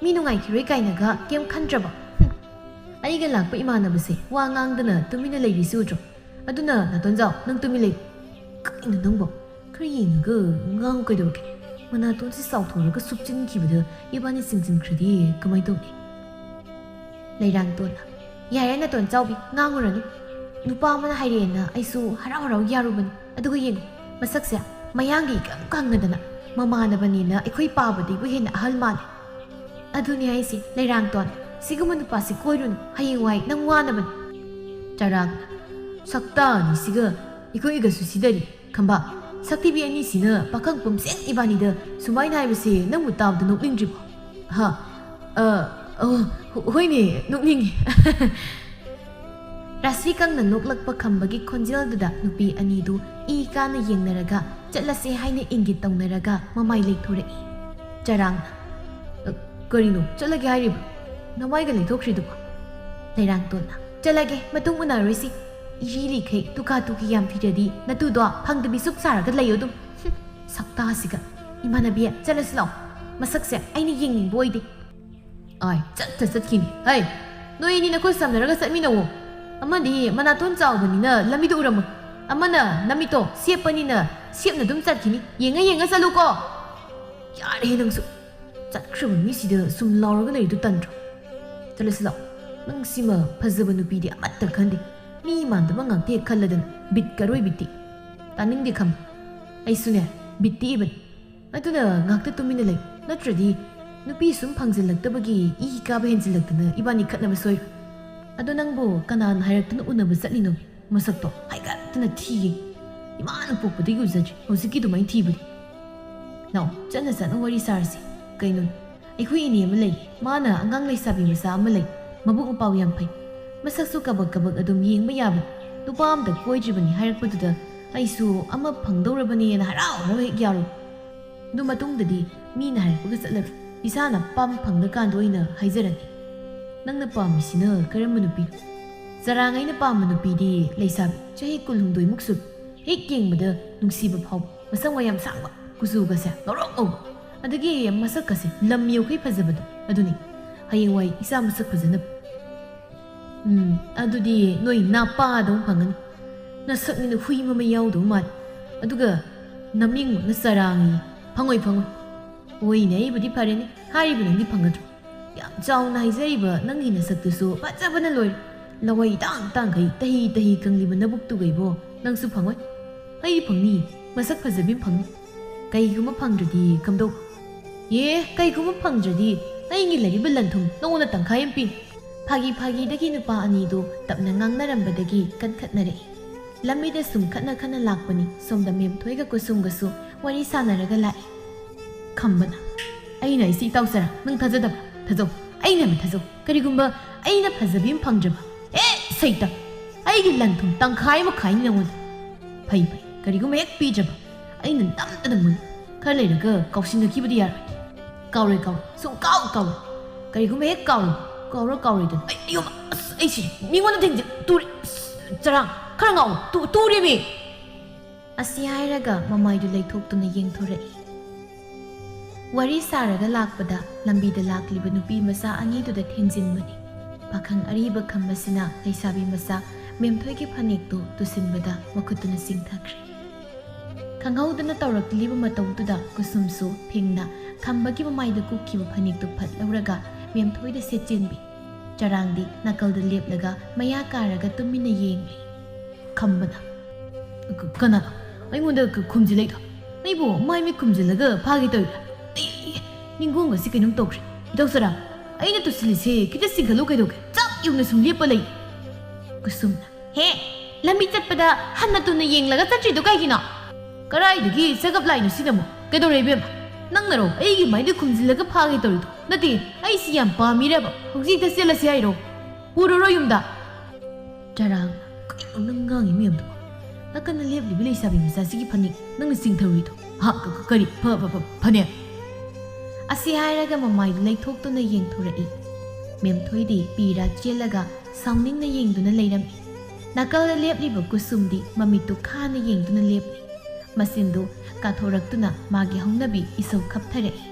ꯃꯤ ꯅꯨꯡꯉꯥꯏꯈꯤꯔꯣꯏ ꯀꯥꯏꯅꯒ ꯀꯩꯝ ꯈꯟꯗ꯭ꯔꯕꯣ?" "ꯍꯨꯝ, ꯑꯩꯒ ꯂꯥꯛꯄ ꯏꯃꯥꯟꯅꯕꯁꯦ ꯋꯥ ꯉꯥꯡꯗꯅ ꯇꯨꯃꯤꯟꯅ ꯂꯩꯔꯤꯁꯤ ꯎꯗ꯭ꯔꯣ? ꯑꯗꯨꯅ ꯅꯥꯇꯣꯟꯖꯥꯎ, ꯅꯪ ꯇꯨꯃꯤꯟ ꯂꯩ꯫ ꯀꯩꯅꯣ ꯅꯪꯕꯣ? ꯈꯔ ꯌꯦꯡꯉꯒ ꯉꯥꯡꯉꯨ ꯀꯩꯗꯧꯔꯒꯦ? ꯃꯅꯥꯇꯣꯟꯁꯦ ꯆꯥꯎꯊꯣꯔꯒ ꯁꯨꯞꯆꯤꯟꯈꯤꯕꯗ ꯏꯕꯥꯅꯤ ꯆꯤꯡꯁꯤꯟꯈ꯭ꯔꯗꯤ ꯀꯃꯥꯏ ꯇꯧꯅꯤ? ꯂꯩꯔꯥꯡꯇꯣꯟꯅ, ꯌꯥꯔꯦ ꯅꯥꯇꯣꯟ ꯆꯥꯎꯕꯤ, ꯉꯥꯡꯉꯨꯔꯅꯨ꯫ ꯅꯨꯄꯥ ꯑꯃꯅ ꯍꯥꯏꯔꯛꯑꯦꯅ ꯑꯩꯁꯨ ꯍꯔꯥꯎ ꯍꯔꯥꯎ ꯌꯥꯔꯨꯕꯅꯤ꯫ ꯑꯗꯨꯒ ꯌꯦꯡꯉꯨ, ꯃꯁꯛꯁꯦ ꯃꯌꯥꯡꯒꯤ ꯏꯀꯪ ꯀꯪꯉꯗꯅ ꯃꯃꯥꯟꯅꯕꯅꯤꯅ ꯑꯩꯈꯣꯏ ꯄꯥꯕꯗꯩꯕꯨ ꯍꯦꯟꯅ ꯑꯍꯜ ꯃꯥꯜꯂꯦ꯫ ꯑꯗꯨꯅꯦ ꯍꯥꯏꯁꯦ, ꯂꯩꯔꯥꯡꯇꯣꯟ, ꯁꯤꯒꯨꯝꯕ ꯅꯨꯄꯥꯁꯤ ꯀꯣꯏꯔꯨꯅꯨ, ꯍꯌꯦꯡꯋꯥꯏ ꯅꯪ ꯋꯥꯅꯕꯅꯤ꯫ ꯆꯔꯥꯡꯅ, ꯁꯛꯇꯥ ꯑꯅꯤꯁꯤꯒ ꯑꯩꯈꯣꯏꯒꯁꯨ ꯁꯤꯗꯔꯤ꯫ ꯈꯝꯕ, ꯁꯛꯊꯤꯕꯤ ꯑꯅꯤꯁꯤꯅ ꯄꯥꯈꯪ ꯄꯨꯝꯁꯦꯡ ꯏꯕꯥꯅꯤꯗ ꯁꯨꯃꯥꯏꯅ ꯍꯥꯏꯕꯁꯦ ꯅꯪꯕꯨ ꯇꯥꯕꯗ ꯅꯣꯛꯅꯤꯡꯗ꯭ꯔꯤꯕꯣ? ꯍꯥ? ꯑ, ꯑꯣ, ꯍꯣ-, ꯍꯣꯏꯅꯦ, ꯅꯣꯛꯅꯤꯡꯉꯤ꯫ ꯔꯥꯁꯤ ꯀꯪꯅ ꯅꯣꯛꯂꯛꯄ ꯈꯝꯕꯒꯤ ꯈꯣꯟꯖꯦꯜꯗꯨꯗ ꯅꯨꯄꯤ ꯑꯅꯤꯗꯨ ꯏ ꯀꯥꯅ ꯌꯦꯡꯅꯔꯒ ꯆꯠꯂꯁꯦ ꯍꯥꯏꯅ ꯏꯪꯒꯤꯠ ꯇꯧꯅꯔꯒ ꯃꯃꯥꯏ ꯂꯩꯊꯣꯔꯛꯏ꯫ ꯆꯔꯥꯡꯅ, "ꯑ, ꯀꯔꯤꯅꯣ ꯆꯠꯂꯒꯦ ꯍꯥꯏꯔꯤꯕ? ꯅꯃꯥꯏꯒ ꯂꯩꯊꯣꯛꯈ꯭ꯔꯤꯗꯨꯕꯣ?" ꯂꯩꯔꯥꯡꯇꯣꯟꯅ, "ꯆꯠꯂꯒꯦ, ꯃꯇꯨꯡ ꯎꯅꯔꯣꯏꯁꯤ꯫ ꯏꯔꯤ ꯂꯤꯈꯩ ꯇꯨꯀꯥ ꯇꯨꯀꯤ ꯌꯥꯝ ꯊꯤꯔꯗꯤ ꯅꯇꯨꯗꯣ ꯐꯪꯗꯕꯤ ꯁꯨꯛ ꯁꯥꯔꯒ ꯂꯩꯌꯣ ꯑꯗꯨꯝ꯫ ꯍꯨꯝ, ꯁꯛꯇꯥꯁꯤꯒ꯫ ꯏꯃꯥꯟꯅꯕꯤ, ꯆꯠꯂꯁꯤ ꯂꯥꯛꯑꯣ꯫ ꯃꯁꯛꯁꯦ ꯑꯩꯅ ꯌꯦꯡꯅꯤꯡꯕ ꯑꯣꯏꯗꯦ꯫" ꯑꯥꯏ, ꯆꯠꯇ ꯆꯠꯈꯤꯅꯤ꯫ ꯍꯩ, ꯅꯣꯏ ꯑꯅꯤ ꯅꯈꯨꯠ ꯁꯝꯅꯔꯒ ꯆꯠꯃꯤꯟꯅꯧꯋꯣ꯫ ꯑꯃꯗꯤ ꯃꯅꯥꯇꯣꯟ ꯆꯥꯎꯕꯅꯤꯅ ꯂꯝꯕꯤꯗ ꯎꯔꯝꯃꯣꯏ꯫ ꯑꯃꯅ ꯅꯃꯤꯠꯇꯣ ꯁꯦꯞꯄꯅꯤꯅ ꯁꯦꯞꯅ ꯑꯗꯨꯝ ꯆꯠꯈꯤꯅꯤ꯫ ꯌꯦꯡꯉ ꯌꯦꯡꯉ ꯆꯠꯂꯨꯀꯣ꯫ ꯌꯥꯔꯦꯍꯦ ꯅꯪꯁꯨ꯫ ꯆꯠꯈ꯭ꯔꯕ ꯃꯤꯁꯤꯗ ꯁꯨꯝ ꯂꯥꯎꯔꯒ ꯂꯩꯔꯤꯗꯨ ꯇꯟꯗ꯭ꯔꯣ? ꯆꯠꯂꯁꯤ ꯂꯥꯛꯑꯣ꯫ ꯅꯪ ꯁꯤꯃ ꯐꯖꯕ ꯅꯨꯄꯤꯗꯤ ꯑꯃꯠꯇ ꯈꯟꯗꯦ꯫ ꯃꯤ ꯃꯥꯟꯗꯕ ꯉꯥꯛꯇ ꯍꯦꯛ ꯈꯜꯂꯗꯅ ꯕꯤꯠꯀ ꯑꯔꯣꯏ ꯕꯤꯠꯇꯤ꯫ ꯇꯥꯅꯤꯡꯗꯦ ꯈꯝꯕ꯫ ꯑꯩꯁꯨꯅꯦ, ꯕꯤꯠ ꯇꯦꯛꯏꯕꯅꯤ꯫ ꯑꯗꯨꯅ ꯉꯥꯛꯇ ꯇꯨꯃꯤꯟꯅ ꯂꯩ꯫ ꯅꯠꯇ꯭ꯔꯗꯤ ꯅꯨꯄꯤ ꯁꯨꯝ ꯐꯪꯖꯤꯜꯂꯛꯇꯕꯒꯤ ꯏ ꯀꯥꯕ ꯍꯦꯟꯖꯤꯜꯂꯛꯇꯅ ꯏꯕꯥꯅꯤ ꯈꯠꯅꯕ ꯁꯣꯏꯔꯣꯏ꯫ ꯑꯗꯣ ꯅꯪꯕꯨ ꯀꯅꯥꯅ ꯍꯥꯏꯔꯛꯇꯅ ꯎꯅꯕ ꯆꯠꯂꯤꯅꯣ? ꯃꯁꯛꯇꯣ ꯍꯥꯏꯒꯠꯇꯅ ꯊꯤꯌꯦ꯫ ꯏꯃꯥꯅ ꯄꯣꯛꯄꯗꯒꯤ ꯎꯖꯗ꯭ꯔꯤ ꯍꯧꯖꯤꯛꯀꯤ ꯑꯗꯨꯃꯥꯏꯅ ꯊꯤꯕꯗꯤ꯫ ꯅꯥꯎ, ꯆꯠꯅ ꯆꯠꯅ ꯋꯥꯔꯤ ꯁꯥꯔꯁꯤ꯫ ꯀꯩꯅꯣ? ꯑꯩꯈꯣꯏ ꯏꯅꯦ ꯑꯃ ꯂꯩ꯫ ꯃꯥꯅ ꯑꯉꯥꯡ ꯂꯩꯁꯥꯕꯤ ꯃꯆꯥ ꯑꯃ ꯂꯩ꯫ ꯃꯕꯨꯛ ꯃꯄꯥꯎ ꯌꯥꯝ ꯐꯩ꯫ ꯃꯁꯛꯁꯨ ꯀꯕꯛ ꯀꯕꯛ ꯑꯗꯨꯝ ꯌꯦꯡꯕ ꯌꯥꯕꯅꯤ꯫ ꯅꯨꯄꯥ ꯑꯝꯇ ꯀꯣꯏꯗ꯭ꯔꯤꯕꯅꯤ ꯍꯥꯏꯔꯛꯄꯗꯨꯗ ꯑꯩꯁꯨ ꯑꯃ ꯐꯪꯗꯧꯔꯕꯅꯦꯅ ꯍꯔꯥꯎ ꯍꯔꯥꯎ ꯍꯦꯛ ꯌꯥꯔꯨ꯫ ꯑꯗꯨ ꯃꯇꯨꯡꯗꯗꯤ ꯃꯤꯅ ꯍꯥꯏꯔꯛꯄꯒ ꯆꯠꯂꯔꯣꯏ꯫ ꯏꯁꯥꯅ ꯑꯄꯥꯝꯕ ꯐꯪꯂꯀꯥꯟꯗ ꯑꯣꯏꯅ ꯍꯥꯏꯖꯔꯅꯤ꯫ ꯅꯪꯅ ꯄꯥꯝꯃꯤꯁꯤꯅ ꯀꯔꯝꯕ ꯅꯨꯄꯤꯅꯣ? ꯆꯔꯥꯡ, ꯑꯩꯅ ꯄꯥꯝꯕ ꯅꯨꯄꯤꯗꯤ ꯂꯩꯁꯥꯕꯤ ꯆꯍꯤ ꯀꯨꯟꯍꯨꯝꯗꯣꯏꯃꯨꯛ ꯁꯨꯔ, ꯍꯦꯛ ꯌꯦꯡꯕꯗ ꯅꯨꯡꯁꯤꯕ ꯐꯥꯎꯕ, ꯃꯁꯝꯒ ꯌꯥꯝ ꯁꯥꯡꯕ, ꯀꯨꯆꯨꯒꯁꯦ ꯉꯧꯔꯣꯛ ꯉꯧꯕ, ꯑꯗꯒꯤ ꯃꯁꯛꯀꯁꯦ ꯂꯝ ꯌꯧꯈꯩ ꯐꯖꯕꯗꯣ ꯑꯗꯨꯅꯤ꯫ ꯍꯌꯦꯡꯋꯥꯏ ꯏꯆꯥ ꯃꯁꯛ ꯐꯖꯅꯕ꯫ ꯎꯝ, ꯑꯗꯨꯗꯤ ꯅꯣꯏ ꯅꯄꯥꯗꯧ ꯐꯪꯒꯅꯤ꯫ ꯅꯁꯛꯅꯤꯅ ꯍꯨꯏ ꯃꯃꯩ ꯌꯥꯎꯗꯧ ꯃꯥꯜꯂꯤ꯫ ꯑꯗꯨꯒ ꯅꯃꯤꯡꯃꯛꯅ ꯆꯔꯥꯡꯉꯤ꯫ ꯐꯪꯉꯣꯏ, ꯐꯪꯉꯣꯏ꯫ ꯍꯣꯏꯅꯦ, ꯑꯩꯕꯨꯗꯤ ꯐꯔꯦꯅꯦ꯫ ꯍꯥꯏꯔꯤꯕ ꯅꯪꯗꯤ ꯐꯪꯒꯗ꯭ꯔꯣ? ꯌꯥꯝ ꯆꯥꯎꯅ ꯍꯥꯏꯖꯔꯤꯕ ꯅꯪꯒꯤ ꯅꯁꯛꯇꯨꯁꯨ ꯐꯖꯕꯅ ꯂꯣꯏꯔꯦ꯫ ꯂꯋꯥꯏ ꯇꯥꯡ ꯇꯥꯡꯈꯩ ꯇꯍꯤ ꯇꯍꯤ ꯀꯪꯂꯤꯕ ꯅꯕꯨꯛꯇꯨꯒꯩꯕꯣ, ꯅꯪꯁꯨ ꯐꯪꯉꯣꯏ꯫ ꯑꯩ ꯐꯪꯅꯤ, ꯃꯁꯛ ꯐꯖꯕꯤ ꯑꯃ ꯐꯪꯅꯤ꯫ ꯀꯩꯒꯨꯝꯕ ꯐꯪꯗ꯭ꯔꯗꯤ ꯀꯝꯗꯧ? ꯑꯦ, ꯀꯩꯒꯨꯝꯕ ꯐꯪꯗ꯭ꯔꯗꯤ ꯑꯩꯒꯤ ꯂꯩꯔꯤꯕ ꯂꯟ ꯊꯨꯝ ꯅꯉꯣꯟꯗ ꯇꯪꯈꯥꯏ ꯑꯃ ꯄꯤ꯫ ꯐꯥꯒꯤ ꯐꯥꯒꯤꯗꯒꯤ ꯅꯨꯄꯥ ꯑꯅꯤꯗꯨ ꯇꯞꯅ ꯉꯥꯡꯅꯔꯝꯕꯗꯒꯤ ꯀꯟꯈꯠꯅꯔꯛꯏ꯫ ꯂꯝꯕꯤꯗ ꯁꯨꯝ ꯈꯠꯅ ꯈꯠꯅ ꯂꯥꯛꯄꯅꯤ꯫ ꯁꯣꯝꯗ ꯃꯦꯝꯊꯣꯏꯒ ꯀꯨꯁꯨꯝꯒꯁꯨ ꯋꯥꯔꯤ ꯁꯥꯟꯅꯔꯒ ꯂꯥꯛꯏ꯫ ꯈꯝꯕꯅ, "ꯑꯩꯅ ꯍꯥꯏꯁꯤ ꯏꯇꯥꯎ ꯆꯔꯥ, ꯅꯪ ꯊꯥꯖꯗꯕ꯭ꯔꯥ? ꯊꯥꯖꯧ, ꯑꯩꯅ ꯑꯃ ꯊꯥꯖꯧ꯫ ꯀꯔꯤꯒꯨꯝꯕ ꯑꯩꯅ ꯐꯖꯕꯤ ꯑꯃ ꯐꯪꯗ꯭ꯔꯕ?" "ꯑꯦ, ꯁꯩꯇ! ꯑꯩꯒꯤ ꯂꯟ ꯊꯨꯝ ꯇꯪꯈꯥꯏ ꯑꯃ ꯈꯥꯏꯅꯤ ꯅꯉꯣꯟꯗ꯫" "ꯐꯩ, ꯐꯩ, ꯀꯔꯤꯒꯨꯝꯕ ꯍꯦꯛ ꯄꯤꯗ꯭ꯔꯕ ꯑꯩꯅ ꯅꯝꯗꯅ ꯃꯨꯟ꯫ ꯈꯔ ꯂꯩꯔꯒ ꯀꯥꯎꯁꯤꯟꯅꯈꯤꯕꯗꯤ ꯌꯥꯔꯣꯏ꯫" "ꯀꯥꯎꯔꯣꯏ, ꯀꯥꯎꯔꯣꯏ, ꯁꯨꯡ ꯀꯥꯎ ꯀꯥꯎꯔꯣꯏ꯫ ꯀꯔꯤꯒꯨꯝꯕ ꯍꯦꯛ ꯀꯥꯎꯔꯕ, ꯀꯥꯎꯔ ꯀꯥꯎꯔꯣꯏꯗꯅ ꯑꯩ ꯌꯨꯝ, ꯑꯁ, ꯑꯩ ꯁꯤꯔꯦ꯫ ꯃꯤꯉꯣꯟꯗ ꯊꯦꯡꯖꯤꯜ ꯇꯨꯔꯦ꯫ ꯑꯁ, ꯆꯔꯥꯡ, ꯈꯔ ꯉꯥꯎ꯫ ꯇꯨ-, ꯇꯨꯔꯦꯃꯤ!" ꯑꯁꯤ ꯍꯥꯏꯔꯒ ꯃꯃꯥꯏꯗꯨ ꯂꯩꯊꯣꯛꯇꯨꯅ ꯌꯦꯡꯊꯣꯔꯛꯏ꯫ ꯋꯥꯔꯤ ꯁꯥꯔꯒ ꯂꯥꯛꯄꯗ ꯂꯝꯕꯤꯗ ꯂꯥꯛꯂꯤꯕ ꯅꯨꯄꯤ ꯃꯆꯥ ꯑꯅꯤꯗꯨꯗ ꯊꯦꯡꯖꯤꯟꯕꯅꯤ꯫ ꯄꯥꯈꯪ ꯑꯔꯤꯕ ꯈꯝꯕꯁꯤꯅ ꯂꯩꯁꯥꯕꯤ ꯃꯆꯥ ꯃꯦꯝꯊꯣꯏꯒꯤ ꯐꯅꯦꯛꯇꯨ ꯇꯨꯁꯤꯟꯕꯗ ꯃꯈꯨꯠꯇꯨꯅ ꯆꯤꯡꯊꯈ꯭ꯔꯦ꯫ ꯈꯪꯍꯧꯗꯅ ꯇꯧꯔꯛꯂꯤꯕ ꯃꯇꯧꯗꯨꯗ ꯀꯨꯁꯨꯝꯁꯨ ꯐꯤꯡꯅ ꯈꯝꯕꯒꯤ ꯃꯃꯥꯏꯗ ꯀꯨꯞꯈꯤꯕ ꯐꯅꯦꯛꯇꯨ ꯐꯠ ꯂꯧꯔꯒ ꯃꯦꯝꯊꯣꯏꯗ ꯁꯦꯠꯆꯤꯟꯕꯤ꯫ ꯆꯔꯥꯡꯗꯤ ꯅꯥꯀꯜꯗ ꯂꯦꯞꯂꯒ ꯃꯌꯥ ꯀꯥꯔꯒ ꯇꯨꯃꯤꯟꯅ ꯌꯦꯡꯂꯤ꯫ ꯈꯝꯕꯅ, "ꯀ-, ꯀꯅꯥꯅꯣ ꯑꯩꯉꯣꯟꯗ ꯈꯨꯝꯖꯤꯜꯂꯛꯏꯗꯣ? ꯑꯩꯕꯨ ꯃꯥꯏ ꯃꯤꯠ ꯈꯨꯝꯖꯤꯜꯂꯒ ꯐꯥꯒꯦ ꯇꯧꯔꯤꯔꯥ? ꯑꯩ ꯅꯤꯡꯒꯣꯡꯒꯁꯤ ꯀꯩꯅꯣꯝ ꯇꯧꯈ꯭ꯔꯦ꯫ ꯏꯇꯥꯎ ꯆꯔꯥ, ꯑꯩꯅ ꯇꯨꯁꯤꯜꯂꯤꯁꯦ ꯈꯤꯇ ꯆꯤꯡꯈꯠꯂꯨ ꯀꯩꯗꯧꯒꯦ? ꯆꯞ ꯌꯨꯡꯅ ꯁꯨꯝ ꯂꯦꯞꯄ ꯂꯩ꯫" ꯀꯨꯁꯨꯝꯅ, "ꯍꯦ, ꯂꯝꯕꯤ ꯆꯠꯄꯗ ꯍꯟꯅ ꯇꯨꯅ ꯌꯦꯡꯂꯒ ꯆꯠꯇ꯭ꯔꯤꯗꯣ ꯀꯩꯒꯤꯅꯣ?" "ꯀꯗꯥꯏꯗꯒꯤ ꯆꯒꯞ ꯂꯥꯏꯅꯣ ꯁꯤꯅ ꯑꯃꯨꯛ? ꯀꯩꯗꯧꯔꯦ ꯏꯕꯦꯝꯃ? ꯅꯪꯅꯔꯣ ꯑꯩꯒꯤ ꯃꯥꯏꯗ ꯈꯨꯝꯖꯤꯜꯂꯒ ꯐꯥꯒꯦ ꯇꯧꯔꯤꯗꯣ? ꯅꯠꯇꯦ, ꯑꯩꯁꯤ ꯌꯥꯝ ꯄꯥꯝꯃꯤꯔꯕ? ꯍꯧꯖꯤꯛꯇ ꯆꯦꯜꯂꯁꯤ ꯍꯥꯏꯔꯣ? ꯄꯨꯔꯔꯣ ꯌꯨꯝꯗ?" ꯆꯔꯥꯡ, "ꯀꯩꯅꯣ ꯅꯪ ꯉꯥꯡꯉꯤ ꯃꯌꯥꯝꯗꯨꯕꯣ? ꯅꯥꯀꯟꯗ ꯂꯦꯞꯂꯤꯕꯤ ꯂꯩꯁꯥꯕꯤ ꯃꯆꯥꯁꯤꯒꯤ ꯐꯅꯦꯛ ꯅꯪꯅ ꯆꯤꯡꯊꯔꯨꯏꯗꯣ? ꯍꯥ, ꯀ-, ꯀ-, ꯀꯔꯤ? ꯐ-, ꯐ-, ꯐ-, ꯐꯅꯦꯛ?" ꯑꯁꯤ ꯍꯥꯏꯔꯒ ꯃꯃꯥꯏꯗꯨ ꯂꯩꯊꯣꯛꯇꯨꯅ ꯌꯦꯡꯊꯣꯔꯛꯏ꯫ ꯃꯦꯝꯊꯣꯏꯗꯤ ꯄꯤꯔꯥ ꯆꯦꯜꯂꯒ ꯁꯥꯎꯅꯤꯡꯅ ꯌꯦꯡꯗꯨꯅ ꯂꯩꯔꯝꯃꯤ꯫ ꯅꯥꯀꯜꯗ ꯂꯦꯞꯂꯤꯕ ꯀꯨꯁꯨꯝꯗꯤ ꯃꯃꯤꯠꯇꯨ ꯈꯥꯅ ꯌꯦꯡꯗꯨꯅ ꯂꯦꯞꯂꯤ꯫ ꯃꯆꯤꯟꯗꯨ ꯀꯥꯊꯣꯔꯛꯇꯨꯅ ꯃꯥꯒꯤ ꯍꯧꯅꯕꯤ ꯏꯁꯧ ꯈꯞꯊꯔꯛꯏ꯫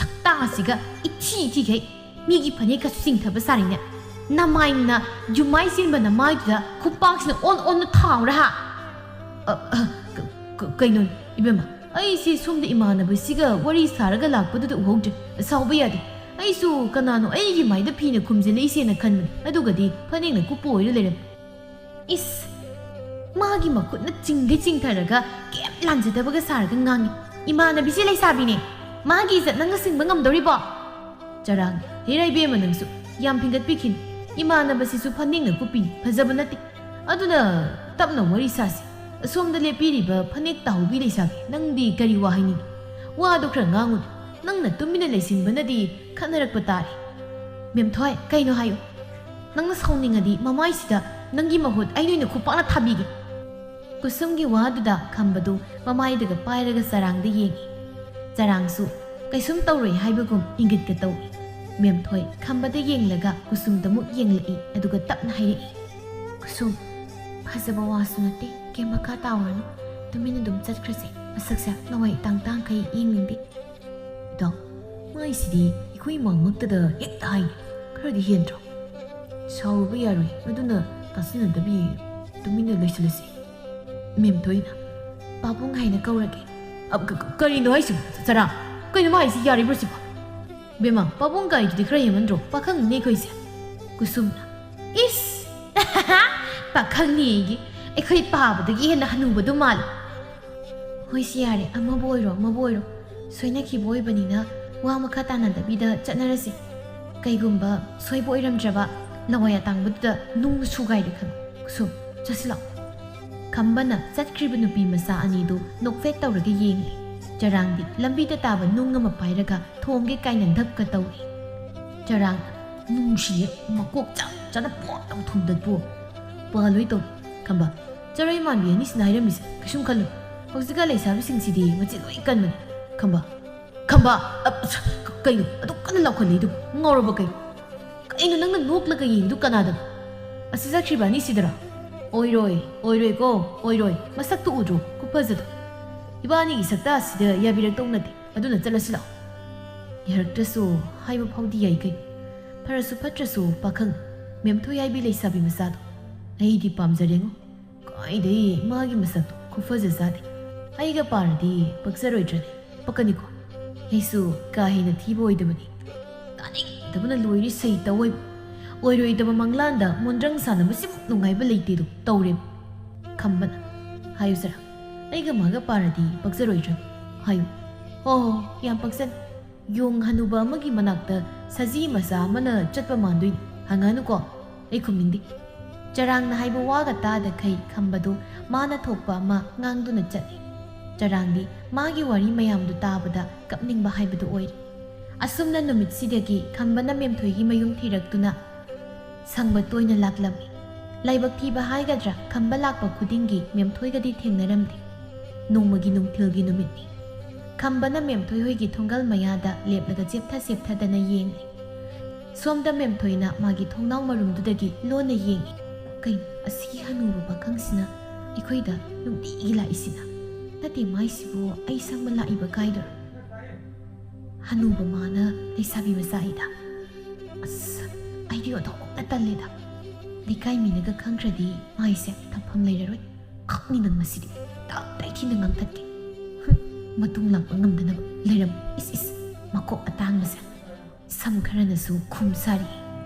"ꯁꯛꯇꯥ ꯑꯁꯤꯒ ꯏꯊꯤ ꯏꯊꯤꯈꯩ ꯃꯤꯒꯤ ꯐꯅꯦꯛꯀꯁꯨ ꯆꯤꯡꯊꯕ ꯁꯥꯔꯤꯅꯦ꯫ ꯅꯃꯥꯏꯅ ꯌꯨꯝꯃꯥꯏ ꯆꯦꯟꯕ ꯅꯃꯥꯏꯗꯨꯗ ꯈꯨꯄꯥꯛꯁꯤꯅ ꯑꯣꯟ ꯑꯣꯟꯅ ꯊꯥꯎꯔ ꯍꯥ? ꯑ, ꯑ, ꯀ-, ꯀ-, ꯀꯩꯅꯣ, ꯏꯕꯦꯝꯃ, ꯑꯩꯁꯦ ꯁꯣꯝꯗ ꯏꯃꯥꯟꯅꯕꯁꯤꯒ ꯋꯥꯔꯤ ꯁꯥꯔꯒ ꯂꯥꯛꯄꯗꯨꯗ ꯎꯍꯧꯗ꯭ꯔꯦ꯫ ꯁꯥꯎꯕ ꯌꯥꯗꯦ꯫ ꯑꯩꯁꯨ ꯀꯅꯥꯅꯣ ꯑꯩꯒꯤ ꯃꯥꯏꯗ ꯐꯤꯅ ꯈꯨꯝꯖꯤꯜꯂꯛꯏꯁꯦꯅ ꯈꯟꯕꯅꯤ, ꯑꯗꯨꯒꯗꯤ ꯐꯅꯦꯛꯅ ꯀꯨꯞꯄ ꯑꯣꯏꯔ ꯂꯩꯔꯝꯃꯤ꯫ ꯏꯁ! ꯃꯥꯒꯤ ꯃꯈꯨꯠꯅ ꯆꯤꯡꯗꯤ ꯆꯤꯡꯊꯔꯒ ꯀꯩꯝ ꯂꯥꯟꯖꯗꯕꯒ ꯁꯥꯔꯒ ꯉꯥꯡꯉꯤ꯫ "ꯏꯃꯥꯟꯅꯕꯤꯁꯦ ꯂꯩꯁꯥꯕꯤꯅꯦ꯫ ꯃꯥꯒꯤ ꯏꯖꯠ ꯅꯪꯅ ꯁꯤꯡꯕ ꯉꯝꯗꯧꯔꯤꯕꯣ?" ꯆꯔꯥꯡ, "ꯍꯦꯔꯥ ꯏꯕꯦꯝꯃ ꯅꯪꯁꯨ ꯌꯥꯝ ꯐꯤꯡꯒꯠꯄꯤꯈꯤꯅꯤ꯫ ꯏꯃꯥꯟꯅꯕꯁꯤꯁꯨ ꯐꯅꯦꯛꯅ ꯀꯨꯞꯄꯤꯅꯤ, ꯐꯖꯕ ꯅꯠꯇꯦ꯫ ꯑꯗꯨꯅ ꯇꯞꯅ ꯋꯥꯔꯤ ꯁꯥꯁꯤ꯫ ꯑꯁꯣꯝꯗ ꯂꯦꯞꯄꯤꯔꯤꯕ ꯐꯅꯦꯛ ꯇꯥꯍꯧꯕꯤ ꯂꯩꯁꯥꯕꯤ, ꯅꯪꯗꯤ ꯀꯔꯤ ꯋꯥ ꯍꯥꯏꯅꯤꯡꯉꯤ? ꯋꯥꯗꯣ ꯈꯔ ꯉꯥꯡꯉꯨ꯫ ꯅꯪꯅ ꯇꯨꯃꯤꯟꯅ ꯂꯩꯁꯤꯟꯕꯅꯗꯤ ꯈꯠꯅꯔꯛꯄ ꯇꯥꯔꯦ꯫" "ꯃꯦꯝꯊꯣꯏ, ꯀꯩꯅꯣ ꯍꯥꯏꯌꯨ꯫ ꯅꯪꯅ ꯁꯥꯎꯅꯤꯡꯉꯗꯤ ꯃꯃꯥꯏꯁꯤꯗ ꯅꯪꯒꯤ ꯃꯍꯨꯠ ꯑꯩꯅ ꯑꯣꯏꯅ ꯈꯨꯄꯥꯛꯅ ꯊꯥꯕꯤꯒꯦ꯫" ꯀꯨꯁꯨꯝꯒꯤ ꯋꯥꯗꯨꯗ ꯈꯝꯕꯗꯨ ꯃꯃꯥꯏꯗꯒ ꯄꯥꯏꯔꯒ ꯆꯔꯥꯡꯗ ꯌꯦꯡꯉꯤ꯫ ꯆꯔꯥꯡꯁꯨ ꯀꯩꯁꯨꯝ ꯇꯧꯔꯣꯏ ꯍꯥꯏꯕꯒꯨꯝ ꯏꯪꯒꯤꯠꯀ ꯇꯧꯏ꯫ ꯃꯦꯝꯊꯣꯏ ꯈꯝꯕꯗ ꯌꯦꯡꯂꯒ ꯀꯨꯁꯨꯝꯗ ꯑꯃꯨꯛ ꯌꯦꯡꯂꯛꯏ, ꯑꯗꯨꯒ ꯇꯞꯅ ꯍꯥꯏꯔꯛꯏ, "ꯀꯨꯁꯨꯝ, ꯐꯖꯕ ꯋꯥꯁꯨ ꯅꯠꯇꯦ, ꯀꯩꯝ ꯃꯈꯥ ꯇꯥꯎꯔꯅꯨ꯫ ꯇꯨꯃꯤꯟꯅ ꯑꯗꯨꯝ ꯆꯠꯈ꯭ꯔꯁꯦ꯫ ꯃꯁꯛꯁꯦ ꯂꯋꯥꯏ ꯇꯥꯡ ꯇꯥꯡꯈꯩ ꯌꯦꯡꯅꯤꯡꯗꯦ꯫" "ꯏꯇꯥꯎ, ꯃꯥꯏꯁꯤꯗꯤ ꯑꯩꯈꯣꯏ ꯏꯃꯥꯃꯛꯇꯗ ꯍꯦꯛꯇ ꯍꯥꯏꯅꯦ꯫ ꯈꯔꯗꯤ ꯍꯦꯟꯗ꯭ꯔꯣ?" "ꯁꯥꯎꯔꯨꯕ ꯌꯥꯔꯣꯏ, ꯑꯗꯨꯅ ꯇꯥꯁꯤꯟꯅꯗꯕꯤ ꯇꯨꯃꯤꯟꯅ ꯂꯩꯁꯤꯜꯂꯁꯤ꯫" ꯃꯦꯝꯊꯣꯏꯅ, "ꯄꯥꯕꯨꯡ ꯍꯥꯏꯅ ꯀꯧꯔꯒꯦ꯫" ꯑ, ꯀ-, ꯀ-, ꯀꯔꯤꯅꯣ ꯍꯥꯏꯁꯤꯕꯣ, ꯆꯔꯥ? ꯀꯩꯅꯣ ꯃꯥ ꯍꯥꯏꯁꯤ, ꯌꯥꯔꯤꯕ꯭ꯔꯣ ꯁꯤꯕꯣ? ꯕꯦꯝꯃ, ꯄꯥꯕꯨꯡ ꯀꯥꯏꯗꯨꯗꯤ ꯈꯔ ꯍꯦꯟꯃꯟꯗ꯭ꯔꯣ? ꯄꯥꯈꯪꯅꯤꯅꯦ ꯑꯩꯈꯣꯏꯁꯦ꯫ ꯀꯨꯁꯨꯝꯅ, "ꯏꯁ! ꯄꯥꯈꯪꯅꯦꯌꯦ꯫ ꯑꯩꯈꯣꯏ ꯄꯥꯕꯗꯒꯤ ꯍꯦꯟꯅ ꯍꯅꯨꯕꯗꯣ ꯃꯥꯜꯂꯦ꯫" "ꯍꯣꯏꯁꯦ ꯌꯥꯔꯦ, ꯑꯃꯕꯨ ꯑꯣꯏꯔꯣ ꯑꯃꯕꯨ ꯑꯣꯏꯔꯣ, ꯁꯣꯏꯅꯈꯤꯕ ꯑꯣꯏꯕꯅꯤꯅ ꯋꯥ ꯃꯈꯥ ꯇꯥꯅꯗꯕꯤꯗ ꯆꯠꯅꯔꯁꯤ꯫ ꯀꯩꯒꯨꯝꯕ ꯁꯣꯏꯕ ꯑꯣꯏꯔꯝꯗ꯭ꯔꯕ, ꯂꯋꯥꯏ ꯑꯇꯥꯡꯕꯗꯨꯗ ꯅꯨꯡꯅ ꯁꯨꯒꯥꯏꯔꯦ ꯈꯜꯂꯣ꯫ ꯀꯨꯁꯨꯝ, ꯆꯠꯁꯤ ꯂꯥꯛꯑꯣ꯫" ꯈꯝꯕꯅ ꯆꯠꯈ꯭ꯔꯤꯕ ꯅꯨꯄꯤ ꯃꯆꯥ ꯑꯅꯤꯗꯨ ꯅꯣꯛꯐꯦꯠ ꯇꯧꯔꯒ ꯌꯦꯡꯂꯤ꯫ ꯆꯔꯥꯡꯗꯤ ꯂꯝꯕꯤꯗ ꯇꯥꯕ ꯅꯨꯡ ꯑꯃ ꯄꯥꯏꯔꯒ ꯊꯣꯡꯒꯦ ꯀꯥꯏꯅ ꯙꯞꯀ ꯇꯧꯔꯤ꯫ ꯆꯔꯥꯡ, "ꯅꯨꯡꯁꯤꯌꯦ, ꯃꯀꯣꯛ ꯆꯥꯛ ꯆꯥꯅ ꯄꯣꯠ ꯑꯃ ꯊꯣꯡꯗꯠꯄꯨ꯫ ꯄꯥꯜꯂꯣꯏ ꯇꯧ꯫" ꯈꯝꯕ, "ꯆꯔꯣꯏ ꯃꯥꯟꯕꯤ ꯑꯅꯤꯁꯤꯅ ꯍꯥꯏꯔꯝꯃꯤꯁꯦ ꯀꯩꯁꯨꯝ ꯈꯜꯂꯨ꯫ ꯍꯧꯖꯤꯛꯀꯥꯟ ꯂꯩꯁꯥꯕꯤꯁꯤꯡꯁꯤꯗꯤ ꯃꯆꯤꯟ ꯂꯣꯏ ꯀꯟꯕꯅꯤ꯫" ꯈꯝꯕ, "ꯈꯝꯕ, ꯑ, ꯑꯁ, ꯀ-, ꯀꯩꯅꯣ ꯑꯗꯨꯛ ꯀꯟꯅ ꯂꯥꯎꯈꯠꯂꯤꯗꯨꯕꯨ? ꯉꯥꯎꯔꯕ ꯀꯩꯅꯣ? ꯀꯩꯅꯣ ꯅꯪꯅ ꯅꯣꯛꯂꯒ ꯌꯦꯡꯉꯤꯗꯨ ꯀꯅꯥꯗꯅꯣ? ꯑꯁꯤ ꯆꯠꯈ꯭ꯔꯤꯕ ꯑꯅꯤꯁꯤꯗꯔꯣ?" "ꯑꯣꯏꯔꯣꯏ, ꯑꯣꯏꯔꯣꯏꯀꯣ, ꯑꯣꯏꯔꯣꯏ꯫ ꯃꯁꯛꯇꯨ ꯎꯗ꯭ꯔꯣ? ꯈꯨꯐꯖꯗꯣ꯫ ꯏꯕꯥꯅꯤꯒꯤ ꯁꯛꯇꯥꯁꯤꯗ ꯌꯥꯕꯤꯔꯛꯇꯧ ꯅꯠꯇꯦ꯫ ꯑꯗꯨꯅ ꯆꯠꯂꯁꯤ ꯂꯥꯛꯑꯣ꯫" "ꯌꯥꯔꯛꯇ꯭ꯔꯁꯨ ꯍꯥꯏꯕ ꯐꯥꯎꯗꯤ ꯌꯥꯏ ꯀꯩꯅꯣ꯫ ꯐꯔꯁꯨ ꯐꯠꯇ꯭ꯔꯁꯨ ꯄꯥꯈꯪ꯫ ꯃꯦꯝꯊꯣꯏ ꯍꯥꯏꯕꯤ ꯂꯩꯁꯥꯕꯤ ꯃꯆꯥꯗꯣ ꯑꯩꯗꯤ ꯄꯥꯝꯖꯔꯦꯉꯣ꯫ ꯀꯥꯏꯗꯩ ꯃꯥꯒꯤ ꯃꯁꯛꯇꯣ ꯈꯨꯐꯖ ꯆꯥꯗꯦ꯫ ꯑꯩꯒ ꯄꯥꯔꯗꯤ ꯄꯛꯆꯔꯣꯏꯗ꯭ꯔꯅꯦ? ꯄꯛꯀꯅꯤꯀꯣ? ꯑꯩꯁꯨ ꯀꯥ ꯍꯦꯟꯅ ꯊꯤꯕ ꯑꯣꯏꯗꯕꯅꯤ꯫ ꯇꯥꯅꯤꯡꯗꯕꯅ ꯂꯣꯏꯔꯦ ꯁꯩꯇ ꯑꯣꯏꯕ꯫ ꯑꯣꯏꯔꯣꯏꯗꯕ ꯃꯪꯂꯥꯟꯗ ꯃꯣꯟꯗ꯭ꯔꯪ ꯁꯥꯟꯅꯕꯁꯤꯃꯨꯛ ꯅꯨꯡꯉꯥꯏꯕ ꯂꯩꯇꯦꯗꯣ ꯇꯧꯔꯦꯕ꯫ ꯈꯝꯕꯅ, "ꯍꯥꯏꯌꯨ ꯁꯔꯥ, ꯑꯩꯒ ꯃꯥꯒ ꯄꯥꯔꯗꯤ ꯄꯛꯆꯔꯣꯏꯗ꯭ꯔꯅꯦ? ꯍꯥꯏꯌꯨ꯫" "ꯍꯣ ꯍꯣ, ꯌꯥꯝ ꯄꯛꯆꯅꯤ꯫ ꯌꯣꯡ ꯍꯅꯨꯕ ꯑꯃꯒꯤ ꯃꯅꯥꯛꯇ ꯁꯖꯤ ꯃꯆꯥ ꯑꯃꯅ ꯆꯠꯄ ꯃꯥꯟꯗꯣꯏꯅꯤ꯫ ꯍꯪꯉꯛꯑꯅꯨꯀꯣ, ꯑꯩ ꯈꯨꯝꯅꯤꯡꯗꯦ꯫" ꯆꯔꯥꯡꯅ ꯍꯥꯏꯕ ꯋꯥꯒ ꯇꯥꯗꯈꯩ ꯈꯝꯕꯗꯨ ꯃꯥꯅ ꯊꯣꯛꯄ ꯑꯃ ꯉꯥꯡꯗꯨꯅ ꯆꯠꯂꯤ꯫ ꯆꯔꯥꯡꯗꯤ ꯃꯥꯒꯤ ꯋꯥꯔꯤ ꯃꯌꯥꯝꯗꯨ ꯇꯥꯕꯗ ꯀꯞꯅꯤꯡꯕ ꯍꯥꯏꯕꯗꯨ ꯑꯣꯏꯔꯤ꯫ ꯑꯁꯨꯝꯅ ꯅꯨꯃꯤꯠꯁꯤꯗꯒꯤ ꯈꯝꯕꯅ ꯃꯦꯝꯊꯣꯏꯒꯤ ꯃꯌꯨꯝ ꯊꯤꯔꯛꯇꯨꯅ ꯁꯪꯕ ꯇꯣꯏꯅ ꯂꯥꯛꯂꯝꯃꯤ꯫ ꯂꯥꯏꯕꯛ ꯊꯤꯕ ꯍꯥꯏꯒꯗ꯭ꯔꯥ, ꯈꯝꯕ ꯂꯥꯛꯄ ꯈꯨꯗꯤꯡꯒꯤ ꯃꯦꯝꯊꯣꯏꯒꯗꯤ ꯊꯦꯡꯅꯔꯝꯗꯦ꯫ ꯅꯣꯡꯃꯒꯤ ꯅꯨꯡꯊꯤꯜꯒꯤ ꯅꯨꯃꯤꯠꯅꯤ꯫ ꯈꯝꯕꯅ ꯃꯦꯝꯊꯣꯏ ꯍꯣꯏꯒꯤ ꯊꯣꯡꯒꯜ ꯃꯌꯥꯗ ꯂꯦꯞꯂꯒ ꯆꯦꯞꯊ ꯆꯦꯞꯊꯗꯅ ꯌꯦꯡꯂꯤ꯫ ꯁꯣꯝꯗ ꯃꯦꯝꯊꯣꯏꯅ ꯃꯥꯒꯤ ꯊꯣꯡꯅꯥꯎ ꯃꯔꯨꯝꯗꯨꯗꯒꯤ ꯂꯣꯟꯅ ꯌꯦꯡꯉꯤ꯫ "ꯀꯩꯅꯣ ꯑꯁꯤꯒꯤ ꯍꯅꯨꯕ ꯄꯥꯈꯪꯁꯤꯅ ꯑꯩꯈꯣꯏꯗ ꯅꯨꯡꯇꯤꯒꯤ ꯂꯥꯛꯏꯁꯤꯅ? ꯅꯠꯇꯦ, ꯃꯥꯏꯁꯤꯕꯨ ꯑꯩ ꯁꯪꯕ ꯂꯥꯛꯏꯕ ꯀꯥꯏꯗꯨꯔꯣ?" ꯍꯅꯨꯕ ꯃꯥꯅ ꯂꯩꯁꯥꯕꯤ ꯃꯆꯥ ꯑꯩꯗ꯫ ꯑꯁ, ꯑꯩꯗꯤ ꯑꯣꯟꯊꯣꯛꯅ ꯇꯜꯂꯦꯗ꯫ ꯂꯩꯀꯥꯏ ꯃꯤꯅꯒ ꯈꯪꯈ꯭ꯔꯗꯤ ꯃꯥꯏꯁꯦ ꯊꯝꯐꯝ ꯂꯩꯔꯔꯣꯏ꯫ ꯈꯛꯅꯤ ꯅꯪ ꯃꯁꯤꯗꯤ꯫ ꯇꯞ ꯇꯥꯏꯊꯤꯅ ꯉꯥꯡꯊꯠꯀꯦ꯫ ꯍꯨꯝ, ꯃꯇꯨꯡ ꯂꯥꯛꯄ ꯉꯝꯗꯅꯕ ꯂꯩꯔꯝ꯫ ꯏꯁ ꯏꯁ, ꯃꯀꯣꯛ ꯑꯇꯥꯡꯕꯁꯦ꯫ ꯁꯝ ꯈꯔꯅꯁꯨ ꯈꯨꯝ ꯁꯥꯔꯤ꯫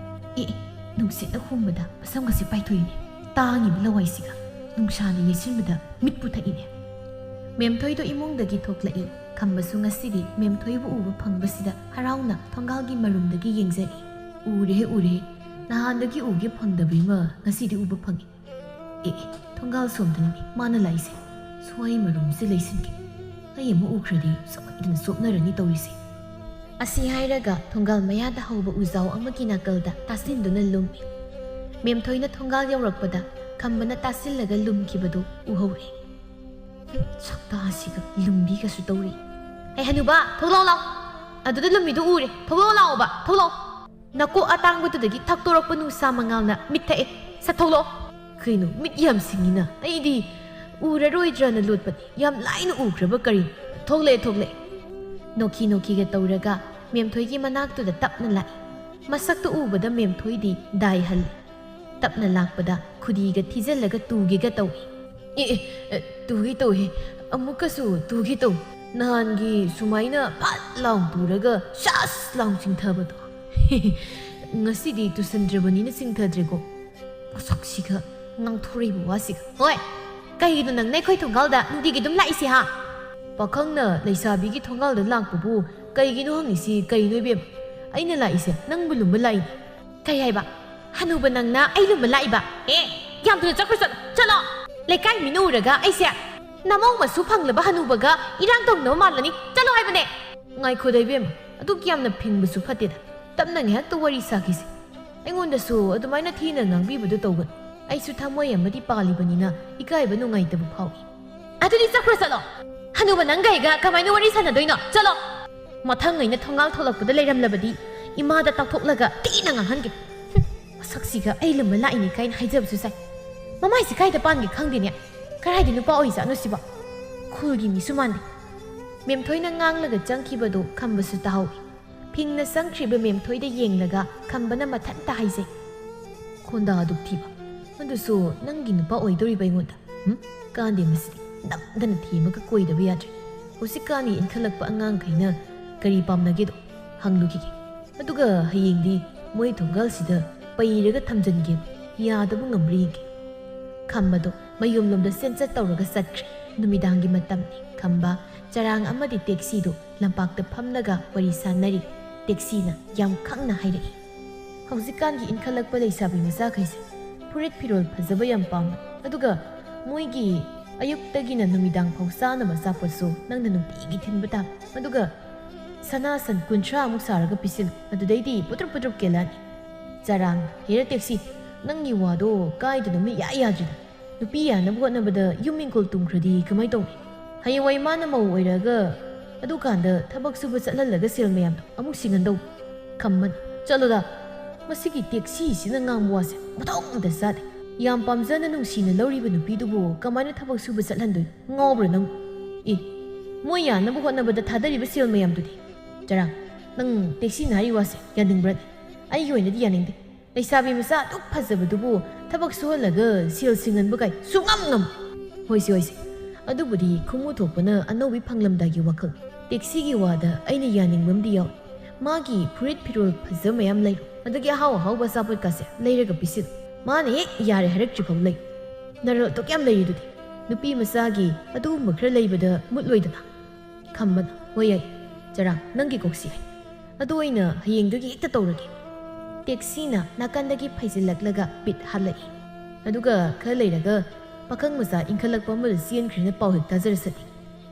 ꯑꯦ, ꯑꯦ, ꯅꯨꯡꯁꯤꯠꯅ ꯍꯨꯝꯕꯗ ꯃꯁꯝꯒꯁꯦ ꯄꯥꯏꯊꯣꯛꯏꯅꯦ꯫ ꯇꯥꯡꯉꯤꯕ ꯂꯋꯥꯏꯁꯤꯒ ꯅꯨꯡꯁꯥꯅ ꯌꯩꯁꯤꯟꯕꯗ ꯃꯤꯠ ꯄꯨꯊꯛꯏꯅꯦ꯫ ꯃꯦꯝꯊꯣꯏꯗꯣ ꯏꯃꯨꯡꯗꯒꯤ ꯊꯣꯛꯂꯛꯏ꯫ ꯈꯝꯕꯁꯨ ꯉꯁꯤꯗꯤ ꯃꯦꯝꯊꯣꯏꯕꯨ ꯎꯕ ꯐꯪꯕꯁꯤꯗ ꯍꯔꯥꯎꯅ ꯊꯣꯡꯒꯥꯜꯒꯤ ꯃꯔꯨꯝꯗꯒꯤ ꯌꯦꯡꯖꯔꯤ꯫ "ꯎꯔꯦꯍꯦ, ꯎꯔꯦꯍꯦ꯫ ꯅꯍꯥꯟꯗꯒꯤ ꯎꯒꯦ ꯐꯪꯗꯕꯤꯃ ꯉꯁꯤꯗꯤ ꯎꯕ ꯐꯪꯉꯤ꯫ ꯑꯦ, ꯑꯦ, ꯊꯣꯡꯒꯥꯜ ꯁꯣꯝꯗꯅꯤꯅꯦ ꯃꯥꯅ ꯂꯥꯛꯏꯁꯦ꯫ ꯁ꯭ꯋꯥꯏ ꯃꯔꯨꯝꯁꯦ ꯂꯩꯁꯤꯟꯒꯦ꯫ ꯑꯩ ꯑꯃ ꯎꯈ꯭ꯔꯗꯤ ꯁꯣꯏꯗꯅ ꯆꯣꯞꯅꯔꯅꯤ ꯇꯧꯔꯤꯁꯦ꯫" ꯑꯁꯤ ꯍꯥꯏꯔꯒ ꯊꯣꯡꯒꯥꯜ ꯃꯌꯥꯗ ꯍꯧꯕ ꯎꯖꯥꯎ ꯑꯃꯒꯤ ꯅꯥꯀꯜꯗ ꯇꯥꯁꯤꯟꯗꯨꯅ ꯂꯨꯝꯃꯤ꯫ ꯃꯦꯝꯊꯣꯏꯅ ꯊꯣꯡꯒꯥꯜ ꯌꯧꯔꯛꯄꯗ ꯈꯝꯕꯅ ꯇꯥꯁꯤꯜꯂꯒ ꯂꯨꯝꯈꯤꯕꯗꯨ ꯎꯍꯧꯔꯦ꯫ ꯁꯛꯇꯥꯁꯤꯒ ꯂꯨꯝꯕꯤꯒꯁꯨ ꯇꯧꯔꯤ꯫ "ꯍꯦ ꯍꯅꯨꯕ, ꯊꯣꯛꯂꯛꯑꯣ ꯂꯥꯎ꯫ ꯑꯗꯨꯗ ꯂꯨꯝꯃꯤꯗꯨ ꯎꯔꯦ꯫ ꯊꯣꯛꯂꯛꯑꯣ ꯂꯥꯛꯑꯣꯕ, ꯊꯣꯛꯂꯛꯑꯣ꯫ ꯅꯀꯣꯛ ꯑꯇꯥꯡꯕꯗꯨꯗꯒꯤ ꯊꯛꯇꯣꯔꯛꯄ ꯅꯨꯡꯁꯥ ꯃꯉꯥꯜꯅ ꯃꯤꯠ ꯊꯛꯑꯦ꯫ ꯁꯠ ꯊꯣꯛꯂꯛꯑꯣ꯫" ꯀꯩꯅꯣ, ꯃꯤꯠ ꯌꯥꯝ ꯁꯤꯡꯉꯤꯅ꯫ ꯑꯩꯗꯤ ꯎꯔꯔꯣꯏꯗ꯭ꯔꯅ ꯂꯣꯠꯄꯅꯤ꯫ ꯌꯥꯝ ꯂꯥꯏꯅ ꯎꯈ꯭ꯔꯕ ꯀꯔꯤꯅꯣ? ꯊꯣꯛꯂꯛꯑꯦ, ꯊꯣꯛꯂꯛꯑꯦ꯫ ꯅꯣꯛꯈꯤ ꯅꯣꯛꯈꯤꯒ ꯇꯧꯔꯒ ꯃꯦꯝꯊꯣꯏꯒꯤ ꯃꯅꯥꯛꯇꯨꯗ ꯇꯞꯅ ꯂꯥꯛꯏ꯫ ꯃꯁꯛꯇꯨ ꯎꯕꯗ ꯃꯦꯝꯊꯣꯏꯗꯤ ꯗꯥꯏ ꯍꯜꯂꯤ꯫ ꯇꯞꯅ ꯂꯥꯛꯄꯗ ꯈꯨꯗꯤꯒ ꯊꯤꯖꯤꯜꯂꯒ ꯇꯨꯒꯦꯒ ꯇꯧꯏ꯫ "ꯑꯦ, ꯑꯦ, ꯑꯦ, ꯇꯨꯒꯦ ꯇꯧꯏ, ꯑꯃꯨꯛꯀꯁꯨ ꯇꯨꯒꯦ ꯇꯧꯏ꯫ ꯅꯍꯥꯟꯒꯤ ꯁꯨꯃꯥꯏꯅ ꯐꯠ ꯂꯥꯎ ꯇꯨꯔꯒ ꯁꯥꯁ ꯂꯥꯎ ꯆꯤꯡꯊꯕꯗꯣ꯫ ꯉꯁꯤꯗꯤ ꯇꯨꯁꯟꯗ꯭ꯔꯕꯅꯤꯅ ꯆꯤꯡꯊꯗ꯭ꯔꯦꯀꯣ꯫ ꯃꯁꯛꯁꯤꯒ ꯉꯥꯡꯊꯣꯔꯛꯏꯕ ꯋꯥꯁꯤꯒ꯫ ꯍꯣꯏ, ꯀꯩꯒꯤꯅꯣ ꯅꯪꯅ ꯑꯩꯈꯣꯏ ꯊꯣꯡꯒꯥꯜꯗ ꯅꯨꯡꯇꯤꯒꯤ ꯑꯗꯨꯝ ꯂꯥꯛꯏꯁꯦ, ꯍꯥ?" ꯄꯥꯈꯪꯅ ꯂꯩꯁꯥꯕꯤꯒꯤ ꯊꯣꯡꯒꯥꯜꯗ ꯂꯥꯛꯄꯕꯨ ꯀꯩꯒꯤꯅꯣ ꯍꯪꯉꯤꯁꯤ ꯀꯩꯅꯣ ꯏꯕꯦꯝ? ꯑꯩꯅ ꯂꯥꯛꯏꯁꯦ ꯅꯪꯕꯨ ꯂꯨꯝꯕ ꯂꯥꯛꯏꯅꯦ꯫ ꯀꯩ ꯍꯥꯏꯕ? ꯍꯅꯨꯕ ꯅꯪꯅ ꯑꯩ ꯂꯨꯝꯕ ꯂꯥꯛꯏꯕ? ꯑꯦ, ꯌꯥꯝ ꯊꯨꯅ ꯆꯠꯈ꯭ꯔꯣ, ꯆꯠꯂꯣ, ꯆꯠꯂꯣ! ꯂꯩꯀꯥꯏ ꯃꯤꯅ ꯎꯔꯒ ꯑꯩꯁꯦ ꯅꯃꯧ ꯃꯁꯨ ꯐꯪꯂꯕ ꯍꯅꯨꯕꯒ ꯏꯔꯥꯡ ꯇꯧꯅꯕ ꯃꯥꯜꯂꯅꯤ꯫ ꯆꯠꯂꯣ ꯍꯥꯏꯕꯅꯦ! ꯉꯥꯏꯈꯣꯗ ꯏꯕꯦꯝ, ꯑꯗꯨꯛ ꯌꯥꯝꯅ ꯐꯤꯡꯕꯁꯨ ꯐꯠꯇꯦꯗ꯫ ꯇꯞꯅ ꯉꯥꯏꯍꯥꯛꯇ ꯋꯥꯔꯤ ꯁꯥꯈꯤꯁꯦ꯫ ꯑꯩꯉꯣꯟꯗꯁꯨ ꯑꯗꯨꯃꯥꯏꯅ ꯊꯤꯅ ꯉꯥꯡꯕꯤꯕꯗꯨ ꯇꯧꯒꯅꯨ꯫ ꯑꯩꯁꯨ ꯊꯃꯣꯏ ꯑꯃꯗꯤ ꯄꯥꯜꯂꯤꯕꯅꯤꯅ ꯏꯀꯥꯏꯕ ꯅꯨꯡꯉꯥꯏꯇꯕ ꯐꯥꯎꯏ꯫ ꯑꯗꯨꯗꯤ ꯆꯠꯈ꯭ꯔꯣ ꯆꯠꯂꯣ꯫ ꯍꯅꯨꯕ ꯅꯪꯒ ꯑꯩꯒ ꯀꯃꯥꯏꯅ ꯋꯥꯔꯤ ꯁꯥꯟꯅꯗꯣꯏꯅꯣ? ꯆꯠꯂꯣ꯫ ꯃꯊꯪ ꯑꯩꯅ ꯊꯣꯡꯒꯥꯜ ꯊꯣꯛꯂꯛꯄꯗ ꯂꯩꯔꯝꯂꯕꯗꯤ ꯏꯃꯥꯗ ꯇꯥꯛꯊꯣꯛꯂꯒ ꯊꯤꯅ ꯉꯥꯡꯍꯟꯒꯦ꯫ ꯍꯨꯝ, ꯃꯁꯛꯁꯤꯒ ꯑꯩ ꯂꯨꯝꯕ ꯂꯥꯛꯏꯅꯦ ꯀꯥꯏꯅ ꯍꯥꯏꯖꯕꯁꯨ ꯁꯥꯏ꯫ ꯃꯃꯥꯏꯁꯤ ꯀꯥꯏꯗ ꯄꯥꯟꯒꯦ ꯈꯪꯗꯦꯅꯦ꯫ ꯀꯔꯥꯏꯗ ꯅꯨꯄꯥ ꯑꯣꯏꯖꯥꯠꯅꯣ ꯁꯤꯕꯣ? ꯈꯨꯜꯒꯤ ꯃꯤꯁꯨ ꯃꯥꯟꯗꯦ꯫ ꯃꯦꯝꯊꯣꯏꯅ ꯉꯥꯡꯂꯒ ꯆꯪꯈꯤꯕꯗꯨ ꯈꯝꯕꯁꯨ ꯇꯥꯍꯧꯏ꯫ ꯐꯤꯡꯅ ꯆꯪꯈ꯭ꯔꯤꯕ ꯃꯦꯝꯊꯣꯏꯗ ꯌꯦꯡꯂꯒ ꯈꯝꯕꯅ ꯃꯊꯟꯇ ꯍꯥꯏꯖꯩ, "ꯈꯣꯟꯗꯥ ꯑꯗꯨꯛ ꯊꯤꯕ, ꯑꯗꯨꯁꯨ ꯅꯪꯒꯤ ꯅꯨꯄꯥ ꯑꯣꯏꯗꯧꯔꯤꯕ ꯑꯩꯉꯣꯟꯗ? ꯍꯨꯝ? ꯀꯥꯟꯗꯦ ꯃꯁꯤꯗꯤ ꯅꯝꯗꯅ ꯊꯦꯝꯃꯒ ꯀꯣꯏꯗꯕ ꯌꯥꯗ꯭ꯔꯦ꯫ ꯍꯧꯖꯤꯛꯀꯥꯟꯒꯤ ꯏꯟꯈꯠꯂꯛꯄ ꯑꯉꯥꯡꯈꯩꯅ ꯀꯔꯤ ꯄꯥꯝꯅꯒꯦꯗꯣ ꯍꯪꯂꯨꯈꯤꯒꯦ꯫ ꯑꯗꯨꯒ ꯍꯌꯦꯡꯗꯤ ꯃꯣꯏ ꯊꯣꯡꯒꯥꯜꯁꯤꯗ ꯄꯩꯔꯒ ꯊꯝꯖꯤꯟꯒꯦ, ꯌꯥꯗꯕ ꯉꯝꯕ꯭ꯔꯥ ꯌꯦꯡꯒꯦ꯫" ꯈꯝꯕꯗꯣ ꯃꯌꯨꯝꯂꯣꯝꯗ ꯆꯦꯟꯆꯠ ꯇꯧꯔꯒ ꯆꯠꯈ꯭ꯔꯦ꯫ ꯅꯨꯃꯤꯗꯥꯡꯒꯤ ꯃꯇꯝꯅꯤ꯫ ꯈꯝꯕ ꯆꯔꯥꯡ ꯑꯃꯗꯤ ꯇꯦꯛꯁꯤꯗꯨ ꯂꯝꯄꯥꯛꯇ ꯐꯝꯂꯒ ꯋꯥꯔꯤ ꯁꯥꯟꯅꯔꯤ꯫ ꯇꯦꯛꯁꯤꯅ ꯌꯥꯝ ꯈꯪꯅ ꯍꯥꯏꯔꯛꯏ, "ꯍꯧꯖꯤꯛꯀꯥꯟꯒꯤ ꯏꯟꯈꯠꯂꯛꯄ ꯂꯩꯁꯥꯕꯤ ꯃꯆꯥꯈꯩꯁꯦ ꯐꯨꯔꯤꯠ ꯐꯤꯔꯣꯜ ꯐꯖꯕ ꯌꯥꯝ ꯄꯥꯝꯃꯤ꯫ ꯑꯗꯨꯒ ꯃꯣꯏꯒꯤ ꯑꯌꯨꯛꯇꯒꯤꯅ ꯅꯨꯃꯤꯗꯥꯡ ꯐꯥꯎ ꯆꯥꯅꯕ ꯑꯆꯥꯄꯣꯠꯁꯨ ꯅꯪꯅ ꯅꯨꯡꯇꯤꯒꯤ ꯊꯤꯟꯕ ꯇꯥꯕ꯫ ꯑꯗꯨꯒ ꯁꯅꯥ ꯁꯟ ꯀꯨꯟꯊ꯭ꯔꯥꯃꯨꯛ ꯁꯥꯔꯒ ꯄꯤꯁꯤꯜꯂꯨ, ꯑꯗꯨꯗꯩꯗꯤ ꯄꯨꯇ꯭ꯔꯨꯞ ꯄꯨꯇ꯭ꯔꯨꯞ ꯀꯦꯜꯂꯛꯑꯅꯤ꯫" ꯆꯔꯥꯡ, "ꯍꯦꯔꯥ ꯇꯦꯛꯁꯤ, ꯅꯪꯒꯤ ꯋꯥꯗꯣ ꯀꯥꯏꯗꯅꯣꯝ ꯏꯌꯥ ꯌꯥꯗ꯭ꯔꯤꯗ꯫ ꯅꯨꯄꯤ ꯌꯥꯅꯕ ꯍꯣꯠꯅꯕꯗ ꯌꯨꯝ ꯏꯪꯈꯣꯜ ꯇꯨꯝꯈ꯭ꯔꯗꯤ ꯀꯃꯥꯏ ꯇꯧꯅꯤ? ꯍꯌꯦꯡꯋꯥꯏ ꯃꯥꯅ ꯃꯧ ꯑꯣꯏꯔꯛꯑꯒ ꯑꯗꯨꯀꯥꯟꯗ ꯊꯕꯛ ꯁꯨꯕ ꯆꯠꯍꯜꯂꯒ ꯁꯦꯜ ꯃꯌꯥꯝꯗꯣ ꯑꯃꯨꯛ ꯁꯤꯡꯍꯟꯗꯧ꯫" ꯈꯝꯕꯅ, "ꯆꯠꯂꯣꯗ, ꯃꯁꯤꯒꯤ ꯇꯦꯛꯁꯤꯁꯤꯅ ꯉꯥꯡꯕ ꯋꯥꯁꯦ ꯃꯊꯣꯡ ꯑꯝꯇ ꯆꯥꯗꯦ꯫ ꯌꯥꯝ ꯄꯥꯝꯖꯅ ꯅꯨꯡꯁꯤꯅ ꯂꯧꯔꯤꯕ ꯅꯨꯄꯤꯗꯨꯕꯨ ꯀꯃꯥꯏꯅ ꯊꯕꯛ ꯁꯨꯕ ꯆꯠꯍꯟꯗꯣꯏꯅꯣ? ꯉꯥꯎꯕ꯭ꯔꯥ ꯅꯪ? ꯑꯦ, ꯃꯣꯏ ꯌꯥꯅꯕ ꯍꯣꯠꯅꯕꯗ ꯊꯥꯗꯔꯤꯕ ꯁꯦꯜ ꯃꯌꯥꯝꯗꯨꯗꯤ?" "ꯆꯔꯥꯡ, ꯅꯪ ꯇꯦꯛꯁꯤꯅ ꯍꯥꯏꯔꯤ ꯋꯥꯁꯦ ꯌꯥꯅꯤꯡꯕ꯭ꯔꯅꯦ? ꯑꯩꯒꯤ ꯑꯣꯏꯅꯗꯤ ꯌꯥꯅꯤꯡꯗꯦ꯫ ꯂꯩꯁꯥꯕꯤ ꯃꯆꯥ ꯑꯗꯨꯛ ꯐꯖꯕꯗꯨꯕꯨ ꯊꯕꯛ ꯁꯨꯍꯜꯂꯒ ꯁꯦꯜ ꯁꯤꯡꯍꯟꯕ ꯀꯥꯏ ꯁꯨꯡꯉꯝ ꯉꯝ꯫ ꯍꯣꯏꯁꯦ, ꯍꯣꯏꯁꯦ꯫ ꯑꯗꯨꯕꯨꯗꯤ ꯈꯣꯡꯃꯨ ꯊꯣꯛꯄꯅ ꯑꯅꯧꯕꯤ ꯐꯪꯂꯝꯗꯥꯏꯒꯤ ꯋꯥꯈꯜ꯫ ꯇꯦꯛꯁꯤꯒꯤ ꯋꯥꯗ ꯑꯩꯅ ꯌꯥꯅꯤꯡꯕ ꯑꯃꯗꯤ ꯌꯥꯎꯏ꯫ ꯃꯥꯒꯤ ꯐꯨꯔꯤꯠ ꯐꯤꯔꯣꯜ ꯐꯖꯕ ꯃꯌꯥꯝ ꯂꯩꯔꯣ, ꯑꯗꯒꯤ ꯑꯍꯥꯎ ꯑꯍꯥꯎꯕ ꯑꯆꯥꯄꯣꯠꯀꯥꯁꯦ ꯂꯩꯔꯒ ꯄꯤꯁꯤꯜꯂꯨ꯫ ꯃꯥꯅ ꯍꯦꯛ ꯌꯥꯔꯦ ꯍꯥꯏꯔꯛꯇ꯭ꯔꯤꯐꯥꯎ ꯂꯩ꯫ ꯅꯔꯜ ꯑꯗꯨꯛ ꯌꯥꯝ ꯂꯩꯔꯤꯗꯨꯗꯤ꯫ ꯅꯨꯄꯤ ꯃꯆꯥꯒꯤ ꯑꯗꯨꯒꯨꯝꯕ ꯈꯔ ꯂꯩꯕꯗ ꯃꯨꯠꯂꯣꯏꯗꯅ꯫ ꯈꯝꯕꯅ, "ꯍꯣꯏ, ꯌꯥꯏ꯫ ꯆꯔꯥꯡ, ꯅꯪꯒꯤ ꯀꯣꯛꯁꯤ ꯌꯥꯏ꯫ ꯑꯗꯨ ꯑꯣꯏꯅ ꯍꯌꯦꯡꯗꯒꯤ ꯍꯦꯛꯇ ꯇꯧꯔꯒꯦ꯫" ꯇꯦꯛꯁꯤꯅ ꯅꯥꯀꯟꯗꯒꯤ ꯐꯩꯖꯤꯜꯂꯛꯂꯒ ꯕꯤꯠ ꯍꯥꯠꯂꯛꯏ꯫ ꯑꯗꯨꯒ ꯈꯔ ꯂꯩꯔꯒ ꯄꯥꯈꯪ ꯃꯆꯥ ꯏꯟꯈꯠꯂꯛꯄ ꯑꯃꯗ ꯆꯦꯟꯈ꯭ꯔꯦꯅ ꯄꯥꯎ ꯍꯦꯛ ꯇꯥꯖꯔꯁꯅꯤ꯫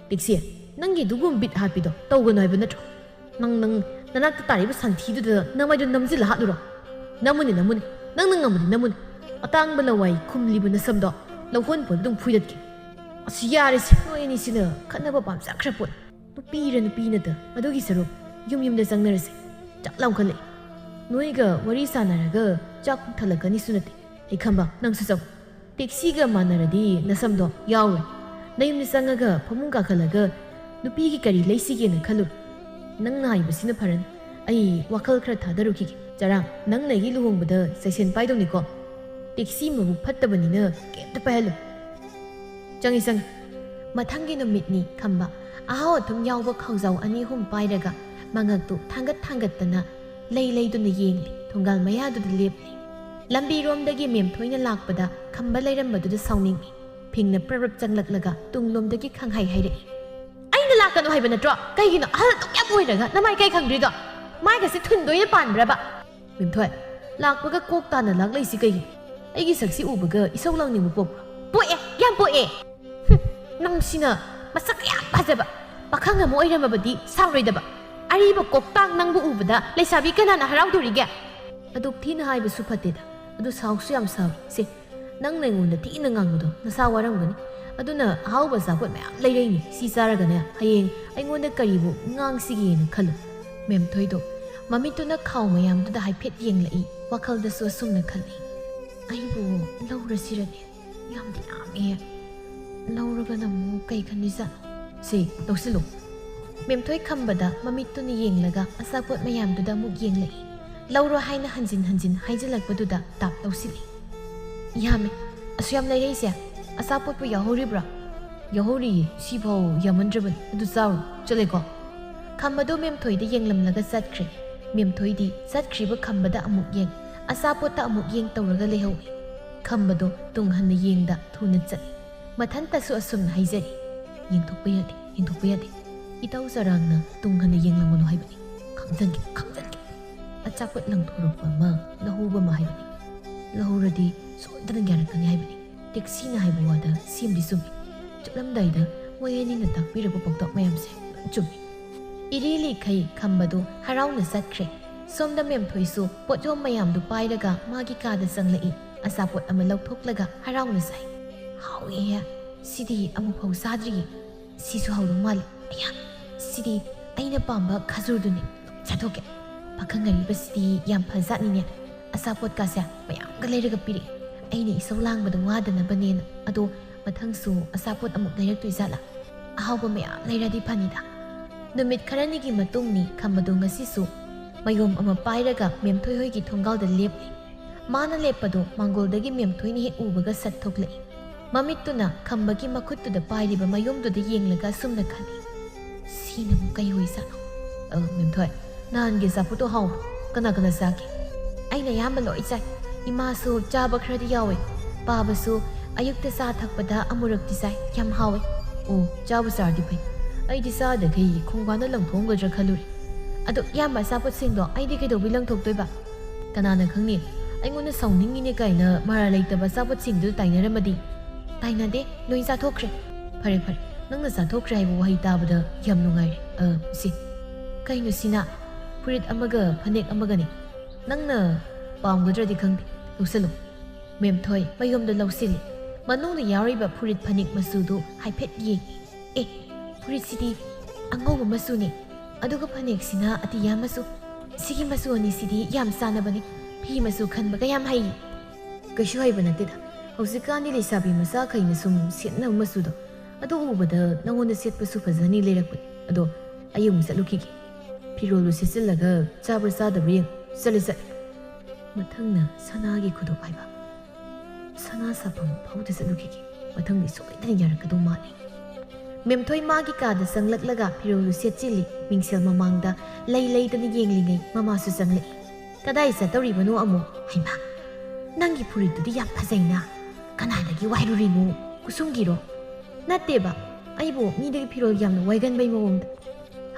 "ꯇꯦꯛꯁꯤ, ꯅꯪꯒꯤ ꯑꯗꯨꯒꯨꯝꯕ ꯕꯤꯠ ꯍꯥꯠꯄꯤꯗꯣ ꯇꯧꯒꯅꯨ ꯍꯥꯏꯕ ꯅꯠꯇ꯭ꯔꯣ? ꯅꯪ, ꯅꯪ ꯅꯅꯥꯛꯇ ꯇꯥꯔꯤꯕ ꯁꯟꯊꯤꯗꯨꯗ ꯅꯃꯥꯏꯗꯨ ꯅꯝꯁꯤꯜꯂ ꯍꯥꯠꯂꯨꯔꯣ꯫ ꯅꯝꯃꯨꯅꯦ, ꯅꯝꯃꯨꯅꯦ꯫ ꯅꯪꯅ ꯉꯝꯃꯗꯤ ꯅꯝꯃꯨꯅꯦ꯫ ꯑꯇꯥꯡꯕ ꯂꯋꯥꯏ ꯈꯨꯝꯂꯤꯕ ꯅꯁꯝꯗꯣ ꯂꯧꯍꯣꯟ ꯐꯥꯎꯗ ꯑꯗꯨꯝ ꯐꯨꯏꯗꯠꯀꯦ꯫ ꯑꯁ, ꯌꯥꯔꯦꯁꯦ, ꯅꯣꯏ ꯑꯅꯤꯁꯤꯅ ꯈꯠꯅꯕ ꯄꯥꯝꯖꯈ꯭ꯔ ꯄꯣꯠ꯫ ꯅꯨꯄꯤꯔ ꯅꯨꯄꯤ ꯅꯠꯇ, ꯑꯗꯨꯒꯤ ꯁꯔꯨꯛ ꯌꯨꯝ ꯌꯨꯝꯗ ꯆꯪꯅꯔꯁꯦ꯫ ꯆꯥꯛ ꯂꯥꯝꯈꯠꯂꯛꯑꯦ꯫ ꯅꯣꯏꯒ ꯋꯥꯔꯤ ꯁꯥꯟꯅꯔꯒ ꯆꯥꯛ ꯄꯨꯛ ꯊꯜꯂꯛꯀꯅꯤꯁꯨ ꯅꯠꯇꯦ꯫ ꯑꯩ ꯈꯝꯕ, ꯅꯪꯁꯨ ꯆꯪꯉꯨ꯫ ꯇꯦꯛꯁꯤꯒ ꯃꯥꯟꯅꯔꯗꯤ ꯅꯁꯝꯗꯣ ꯌꯥꯎꯔꯣꯏ꯫ ꯅꯌꯨꯝꯗ ꯆꯪꯉꯒ ꯐꯃꯨꯡ ꯀꯥꯈꯠꯂꯒ ꯅꯨꯄꯤꯒꯤ ꯀꯔꯤ ꯂꯩꯁꯤꯒꯦꯅ ꯈꯜꯂꯨ꯫ ꯅꯪꯅ ꯍꯥꯏꯕꯁꯤꯅ ꯐꯔꯅꯤ꯫ ꯑꯩ ꯋꯥꯈꯜ ꯈꯔ ꯊꯥꯗꯔꯨꯈꯤꯒꯦ꯫ ꯆꯔꯥꯡ, ꯅꯪꯅ ꯑꯩꯒꯤ ꯂꯨꯍꯣꯡꯕꯗ ꯆꯩꯁꯦꯟ ꯄꯥꯏꯗꯧꯅꯤꯀꯣ꯫ ꯇꯦꯛꯁꯤ ꯃꯕꯨꯛ ꯐꯠꯇꯕꯅꯤꯅ ꯀꯩꯝꯇ ꯄꯥꯏꯍꯜꯂꯨ꯫ ꯆꯪꯉꯤ, ꯆꯪꯉꯤ꯫ ꯃꯊꯪꯒꯤ ꯅꯨꯃꯤꯠꯅꯤ ꯈꯝꯕ꯫ ꯑꯍꯥꯎ ꯑꯊꯨꯝ ꯌꯥꯎꯕ ꯈꯥꯎꯖꯥꯎ ꯑꯅꯤ ꯑꯍꯨꯝ ꯄꯥꯏꯔꯒ ꯃꯉꯛꯇꯨ ꯊꯥꯡꯒꯠ ꯊꯥꯡꯒꯠꯇꯅ ꯂꯩ ꯂꯩꯗꯨꯅ ꯌꯦꯡꯂꯤ꯫ ꯊꯣꯡꯒꯥꯜ ꯃꯌꯥꯗꯨꯗ ꯂꯦꯞꯂꯤ꯫ ꯂꯝꯕꯤꯔꯣꯝꯗꯒꯤ ꯃꯦꯝꯊꯣꯏꯅ ꯂꯥꯛꯄꯗ ꯈꯝꯕ ꯂꯩꯔꯝꯕꯗꯨꯗ ꯁꯥꯎꯅꯤꯡꯏ꯫ ꯐꯤꯡꯅ ꯄ꯭ꯔꯞ ꯄ꯭ꯔꯞ ꯆꯪꯂꯛꯂꯒ ꯇꯨꯡꯂꯣꯝꯗꯒꯤ ꯈꯪꯍꯥꯏ ꯍꯥꯏꯔꯛꯏ꯫ "ꯑꯩꯅ ꯂꯥꯛꯀꯅꯨ ꯍꯥꯏꯕ ꯅꯠꯇ꯭ꯔꯣ? ꯀꯩꯒꯤꯅꯣ ꯑꯍꯜ ꯑꯗꯨꯛ ꯌꯥꯝ ꯑꯣꯏꯔꯒ ꯅꯃꯥꯏ ꯀꯩ ꯈꯪꯗ꯭ꯔꯤꯗꯣ? ꯃꯥꯏꯒꯁꯦ ꯊꯨꯟꯗ ꯑꯣꯏꯅ ꯄꯥꯟꯕ꯭ꯔꯕ?" ꯃꯦꯝꯊꯣꯏ, ꯂꯥꯛꯄꯒ ꯀꯣꯛ ꯇꯥꯅ ꯂꯥꯛꯂꯛꯏꯁꯤ ꯀꯩꯒꯤꯅꯣ? ꯑꯩꯒꯤ ꯁꯛꯁꯤ ꯎꯕꯒ ꯏꯁꯧ ꯂꯥꯡꯅꯤꯡꯕ ꯄꯣꯛꯄ꯭ꯔꯣ? ꯄꯣꯛꯑꯦ, ꯌꯥꯝ ꯄꯣꯛꯑꯦ꯫ ꯍꯨꯝ, ꯅꯪꯁꯤꯅ ꯃꯁꯛ ꯌꯥꯝ ꯐꯖꯕ ꯄꯥꯈꯪ ꯑꯃ ꯑꯣꯏꯔꯝꯃꯕꯗꯤ ꯁꯥꯎꯔꯣꯏꯗꯕ꯫ ꯑꯔꯤꯕ ꯀꯣꯛꯇꯥꯡ ꯅꯪꯕꯨ ꯎꯕꯗ ꯂꯩꯁꯥꯕꯤ ꯀꯅꯥꯅ ꯍꯔꯥꯎꯗꯣꯔꯤꯒꯦ? ꯑꯗꯨꯛ ꯊꯤꯅ ꯍꯥꯏꯕꯁꯨ ꯐꯠꯇꯦꯗ꯫ ꯑꯗꯨ ꯁꯥꯎꯁꯨ ꯌꯥꯝ ꯁꯥꯎꯏ꯫ ꯁꯦ, ꯅꯪꯅ ꯑꯩꯉꯣꯟꯗ ꯊꯤꯅ ꯉꯥꯡꯕꯗꯣ ꯅꯁꯥ ꯋꯥꯔꯝꯒꯅꯤ꯫ ꯑꯗꯨꯅ ꯑꯍꯥꯎꯕ ꯑꯆꯥꯄꯣꯠ ꯃꯌꯥꯝ ꯂꯩꯔꯛꯏꯅꯤ꯫ ꯁꯤ ꯆꯥꯔꯒꯅꯦ ꯍꯌꯦꯡ ꯑꯩꯉꯣꯟꯗ ꯀꯔꯤꯕꯨ ꯉꯥꯡꯁꯤꯒꯦꯅ ꯈꯜꯂꯨ꯫ ꯃꯦꯝꯊꯣꯏꯗꯣ ꯃꯃꯤꯠꯇꯨꯅ ꯈꯥꯎ ꯃꯌꯥꯝꯗꯨꯗ ꯍꯥꯏꯐꯦꯠ ꯌꯦꯡꯂꯛꯏ꯫ ꯋꯥꯈꯜꯗꯁꯨ ꯑꯁꯨꯝꯅ ꯈꯜꯂꯤ, "ꯑꯩꯕꯨ ꯂꯧꯔꯁꯤꯔꯅꯦ? ꯌꯥꯝꯗꯤ ꯌꯥꯝꯃꯦ꯫ ꯂꯧꯔꯒꯅ ꯑꯃꯨꯛ ꯀꯩ ꯈꯟꯗꯣꯏꯖꯥꯠꯅꯣ? ꯁꯦ, ꯂꯧꯁꯤꯜꯂꯨ꯫" ꯃꯦꯝꯊꯣꯏ ꯈꯝꯕꯗ ꯃꯃꯤꯠꯇꯨꯅ ꯌꯦꯡꯂꯒ ꯑꯆꯥꯄꯣꯠ ꯃꯌꯥꯝꯗꯨꯗ ꯑꯃꯨꯛ ꯌꯦꯡꯂꯛꯏ꯫ ꯂꯧꯔꯣ ꯍꯥꯏꯅ ꯍꯟꯖꯤꯟ ꯍꯟꯖꯤꯟ ꯍꯥꯏꯖꯤꯜꯂꯛꯄꯗꯨꯗ ꯇꯥꯞ ꯂꯧꯁꯤꯜꯂꯤ꯫ "ꯌꯥꯝꯃꯦ, ꯑꯁꯨꯛ ꯌꯥꯝ ꯂꯩꯔꯛꯏꯁꯦ꯫ ꯑꯆꯥꯄꯣꯠꯄꯨ ꯌꯥꯎꯍꯧꯔꯤꯕ꯭ꯔꯥ?" "ꯌꯥꯎꯍꯧꯔꯤꯌꯦ, ꯁꯤꯐꯥꯎ ꯌꯥꯝꯃꯟꯗ꯭ꯔꯕꯅꯤ꯫ ꯑꯗꯨ ꯆꯥꯔꯨ, ꯆꯠꯂꯦꯀꯣ?" ꯈꯝꯕꯗꯣ ꯃꯦꯝꯊꯣꯏꯗ ꯌꯦꯡꯂꯝꯂꯒ ꯆꯠꯈ꯭ꯔꯦ꯫ ꯃꯦꯝꯊꯣꯏꯗꯤ ꯆꯠꯈ꯭ꯔꯤꯕ ꯈꯝꯕꯗ ꯑꯃꯨꯛ ꯌꯦꯡ, ꯑꯆꯥꯄꯣꯠꯇ ꯑꯃꯨꯛ ꯌꯦꯡ ꯇꯧꯔꯒ ꯂꯩꯍꯧꯏ꯫ ꯈꯝꯕꯗꯣ ꯇꯨꯡ ꯍꯟꯅ ꯌꯦꯡꯗ ꯊꯨꯅ ꯆꯠꯂꯤ꯫ ꯃꯊꯟꯇꯁꯨ ꯑꯁꯨꯝꯅ ꯍꯥꯏꯖꯔꯤ, "ꯌꯦꯡꯊꯣꯛꯄ ꯌꯥꯗꯦ, ꯌꯦꯡꯊꯣꯛꯄ ꯌꯥꯗꯦ꯫ ꯏꯇꯥꯎ ꯆꯔꯥꯡꯅ ꯇꯨꯡ ꯍꯟꯅ ꯌꯦꯡꯂꯝꯒꯅꯨ ꯍꯥꯏꯕꯅꯤ꯫ ꯈꯪꯖꯟꯒꯦ, ꯈꯪꯖꯟꯒꯦ꯫ ꯑꯆꯥꯄꯣꯠ ꯂꯪꯊꯣꯔꯛꯄ ꯑꯃ, ꯂꯧꯍꯧꯕ ꯑꯃ ꯍꯥꯏꯕꯅꯤ꯫ ꯂꯧꯍꯧꯔꯗꯤ ꯁꯣꯏꯗꯅ ꯒ꯭ꯌꯥꯟꯔꯛꯀꯅꯤ ꯍꯥꯏꯕꯅꯤ꯫ ꯇꯦꯛꯁꯤꯅ ꯍꯥꯏꯕ ꯋꯥꯗ ꯁꯦꯝꯗꯤ ꯆꯨꯝꯃꯤ꯫ ꯆꯠꯂꯝꯗꯥꯏꯗ ꯃꯣꯏ ꯑꯅꯤꯅ ꯇꯥꯛꯄꯤꯔꯕ ꯄꯥꯎꯇꯥꯛ ꯃꯌꯥꯝꯁꯦ ꯂꯣꯏ ꯆꯨꯝꯃꯤ꯫" ꯏꯔꯤ ꯂꯤꯈꯩ ꯈꯝꯕꯗꯨ ꯍꯔꯥꯎꯅ ꯆꯠꯈ꯭ꯔꯦ꯫ ꯁꯣꯝꯗ ꯃꯦꯝꯊꯣꯏꯁꯨ ꯄꯣꯠꯌꯣꯝ ꯃꯌꯥꯝꯗꯨ ꯄꯥꯏꯔꯒ ꯃꯥꯒꯤ ꯀꯥꯗ ꯆꯪꯂꯛꯏ꯫ ꯑꯆꯥꯄꯣꯠ ꯑꯃ ꯂꯧꯊꯣꯛꯂꯒ ꯍꯔꯥꯎꯅ ꯆꯥꯏ꯫ "ꯍꯥꯎꯏꯍꯦ, ꯁꯤꯗꯤ ꯑꯃꯨꯛꯐꯥꯎ ꯆꯥꯗ꯭ꯔꯤꯌꯦ꯫ ꯁꯤꯁꯨ ꯍꯥꯎꯗꯧ ꯃꯥꯜꯂꯤ꯫ ꯑꯌꯥ, ꯁꯤꯗꯤ ꯑꯩꯅ ꯄꯥꯝꯕ ꯈꯖꯨꯔꯗꯨꯅꯤ꯫ ꯆꯥꯊꯣꯛꯀꯦ꯫ ꯄꯥꯈꯪ ꯑꯔꯤꯕꯁꯤꯗꯤ ꯌꯥꯝ ꯐꯖꯥꯠꯅꯤꯅꯦ꯫ ꯑꯆꯥꯄꯣꯠꯀꯥꯁꯦ ꯃꯌꯥꯝꯒ ꯂꯩꯔꯒ ꯄꯤꯔꯛꯑꯦ꯫ ꯑꯩꯅ ꯏꯁꯧ ꯂꯥꯡꯕꯗ ꯋꯥꯗꯅꯕꯅꯦꯅ꯫ ꯑꯗꯣ ꯃꯊꯪꯁꯨ ꯑꯆꯥꯄꯣꯠ ꯑꯃꯨꯛ ꯂꯩꯔꯛꯇꯣꯏ ꯖꯥꯠꯂꯥ? ꯑꯍꯥꯎꯕ ꯃꯌꯥꯝ ꯂꯩꯔꯗꯤ ꯐꯅꯤꯗ꯫" ꯅꯨꯃꯤꯠ ꯈꯔꯅꯤꯒꯤ ꯃꯇꯨꯡꯅꯤ꯫ ꯈꯝꯕꯗꯣ ꯉꯁꯤꯁꯨ ꯃꯌꯣꯝ ꯑꯃ ꯄꯥꯏꯔꯒ ꯃꯦꯝꯊꯣꯏ ꯍꯣꯏꯒꯤ ꯊꯣꯡꯒꯥꯜꯗ ꯂꯦꯞꯂꯤ꯫ ꯃꯥꯅ ꯂꯦꯞꯄꯗꯣ ꯃꯥꯡꯒꯣꯜꯗꯒꯤ ꯃꯦꯝꯊꯣꯏꯅ ꯍꯦꯛ ꯎꯕꯒ ꯁꯠ ꯊꯣꯛꯂꯛꯏ꯫ ꯃꯃꯤꯠꯇꯨꯅ ꯈꯝꯕꯒꯤ ꯃꯈꯨꯠꯇꯨꯗ ꯄꯥꯏꯔꯤꯕ ꯃꯌꯣꯝꯗꯨꯗ ꯌꯦꯡꯂꯒ ꯑꯁꯨꯝꯅ ꯈꯜꯂꯤ, "ꯁꯤꯅ ꯑꯃꯨꯛ ꯀꯩ ꯑꯣꯏꯖꯥꯠꯅꯣ?" "ꯑ, ꯃꯦꯝꯊꯣꯏ, ꯅꯍꯥꯟꯒꯤ ꯑꯆꯥꯄꯣꯠꯇꯣ ꯍꯥꯎꯕ꯭ꯔꯣ? ꯀꯅꯥ ꯀꯅꯥ ꯆꯥꯒꯦ?" "ꯑꯩꯅ ꯑꯌꯥꯝꯕ ꯂꯣꯏ ꯆꯥꯏ꯫ ꯏꯃꯥꯁꯨ ꯆꯥꯕ ꯈꯔꯗꯤ ꯌꯥꯎꯋꯦ꯫ ꯄꯥꯕꯁꯨ ꯑꯌꯨꯛꯇ ꯆꯥ ꯊꯛꯄꯗ ꯑꯃꯨꯔꯛꯇꯤ ꯆꯥꯏ꯫ ꯌꯥꯝ ꯍꯥꯎꯋꯦ꯫" "ꯑꯣ, ꯆꯥꯕꯨ ꯆꯥꯔꯗꯤ ꯐꯩ꯫ ꯑꯩꯗꯤ ꯆꯥꯗꯈꯩ ꯈꯣꯡꯕꯥꯟꯗ ꯂꯪꯊꯣꯛꯑꯝꯒꯗ꯭ꯔꯥ ꯈꯜꯂꯨꯔꯦ꯫ ꯑꯗꯣ ꯏꯌꯥꯝꯕ ꯑꯆꯥꯄꯣꯠꯁꯤꯡꯗꯣ ꯑꯩꯗꯤ ꯀꯩꯗꯧꯕꯩ ꯂꯪꯊꯣꯛꯇꯣꯏꯕ?" "ꯀꯅꯥꯅ ꯈꯪꯅꯤ? ꯑꯩꯉꯣꯟꯗ ꯁꯥꯎꯅꯤꯡꯉꯤꯅꯦ ꯀꯥꯏꯅ ꯃꯔꯥꯜ ꯂꯩꯇꯕ ꯑꯆꯥꯄꯣꯠꯁꯤꯡꯗꯨ ꯇꯥꯏꯅꯔꯝꯃꯗꯤ?" "ꯇꯥꯏꯅꯗꯦ, ꯂꯣꯏ ꯆꯥꯊꯣꯛꯈ꯭ꯔꯦ꯫" "ꯐꯔꯦ, ꯐꯔꯦ, ꯅꯪꯅ ꯆꯥꯊꯣꯛꯈ꯭ꯔꯦ ꯍꯥꯏꯕ ꯋꯥꯍꯩ ꯇꯥꯕꯗ ꯌꯥꯝ ꯅꯨꯡꯉꯥꯏꯔꯦ꯫ ꯑ, ꯁꯤ, ꯀꯩꯅꯣ ꯁꯤꯅ? ꯐꯨꯔꯤꯠ ꯑꯃꯒ ꯐꯅꯦꯛ ꯑꯃꯒꯅꯤ꯫ ꯅꯪꯅ ꯄꯥꯝꯒꯗ꯭ꯔꯗꯤ ꯈꯪꯗꯦ, ꯂꯧꯁꯜꯂꯨ꯫" ꯃꯦꯝꯊꯣꯏ ꯃꯌꯨꯝꯗ ꯂꯧꯁꯤꯜꯂꯤ꯫ ꯃꯅꯨꯡꯗ ꯌꯥꯎꯔꯤꯕ ꯐꯨꯔꯤꯠ ꯐꯅꯦꯛ ꯃꯆꯨꯗꯨ ꯍꯥꯏꯐꯦꯠ ꯌꯦꯡꯉꯤ꯫ "ꯑꯦ, ꯐꯨꯔꯤꯠꯁꯤꯗꯤ ꯑꯉꯧꯕ ꯃꯆꯨꯅꯤ, ꯑꯗꯨꯒ ꯐꯅꯦꯛꯁꯤꯅ ꯑꯇꯤꯌꯥ ꯃꯆꯨ꯫ ꯁꯤꯒꯤ ꯃꯆꯨ ꯑꯅꯤꯁꯤꯗꯤ ꯌꯥꯝ ꯆꯥꯟꯅꯕꯅꯤ꯫ ꯐꯤ ꯃꯆꯨ ꯈꯟꯕꯒ ꯌꯥꯝ ꯍꯩ꯫" "ꯀꯩꯁꯨ ꯍꯩꯕ ꯅꯠꯇꯦꯗ꯫ ꯍꯧꯖꯤꯛꯀꯥꯟꯗꯤ ꯂꯩꯁꯥꯕꯤ ꯃꯆꯥꯈꯩꯅ ꯁꯨꯝ ꯁꯦꯠꯅꯕ ꯃꯆꯨꯗꯣ, ꯑꯗꯨ ꯎꯕꯗ ꯅꯉꯣꯟꯗ ꯁꯦꯠꯄꯁꯨ ꯐꯖꯅꯤ ꯂꯩꯔꯛꯄꯅꯤ꯫ ꯑꯗꯣ ꯑꯩ ꯑꯃꯨꯛ ꯆꯠꯂꯨꯈꯤꯒꯦ꯫ ꯐꯤꯔꯣꯜꯗꯨ ꯁꯦꯠꯆꯤꯜꯂꯒ ꯆꯥꯕ꯭ꯔꯥ ꯆꯥꯗꯕ꯭ꯔꯥ ꯌꯦꯡꯉꯨ꯫" "ꯆꯠꯂꯦ, ꯆꯠꯂꯦ꯫ ꯃꯊꯪꯅ ꯁꯅꯥꯒꯤ ꯈꯨꯗꯣꯞ ꯍꯥꯏꯕ꯫ ꯁꯅꯥ ꯁꯥꯐꯝ ꯐꯥꯎꯗ ꯆꯠꯂꯨꯈꯤꯒꯦ꯫ ꯃꯊꯪꯗꯤ ꯁꯣꯏꯗꯅ ꯌꯥꯔꯛꯀꯗꯧ ꯃꯥꯜꯂꯤ꯫" ꯃꯦꯝꯊꯣꯏ ꯃꯥꯒꯤ ꯀꯥꯗ ꯆꯪꯂꯛꯂꯒ ꯐꯤꯔꯣꯜꯗꯨ ꯁꯦꯠꯆꯤꯜꯂꯤ꯫ ꯃꯤꯡꯁꯦꯜ ꯃꯃꯥꯡꯗ ꯂꯩ ꯂꯩꯗꯅ ꯌꯦꯡꯂꯤꯉꯩ ꯃꯃꯥꯁꯨ ꯆꯪꯂꯛꯏ꯫ "ꯀꯗꯥꯏ ꯆꯠꯇꯧꯔꯤꯕꯅꯣ ꯑꯃꯨꯛ?" "ꯍꯩꯃꯥ, ꯅꯪꯒꯤ ꯐꯨꯔꯤꯠꯇꯨꯗꯤ ꯌꯥꯝ ꯐꯖꯩꯅ꯫ ꯀꯅꯥꯗꯒꯤ ꯋꯥꯏꯔꯨꯔꯤꯅꯣ? ꯈꯨꯁꯨꯝꯒꯤꯔꯣ?" "ꯅꯠꯇꯦꯕ, ꯑꯩꯕꯨ ꯃꯤꯗꯒꯤ ꯐꯤꯔꯣꯜ ꯌꯥꯝꯅ ꯋꯥꯏꯒꯟꯕꯩ ꯃꯑꯣꯡꯗ꯫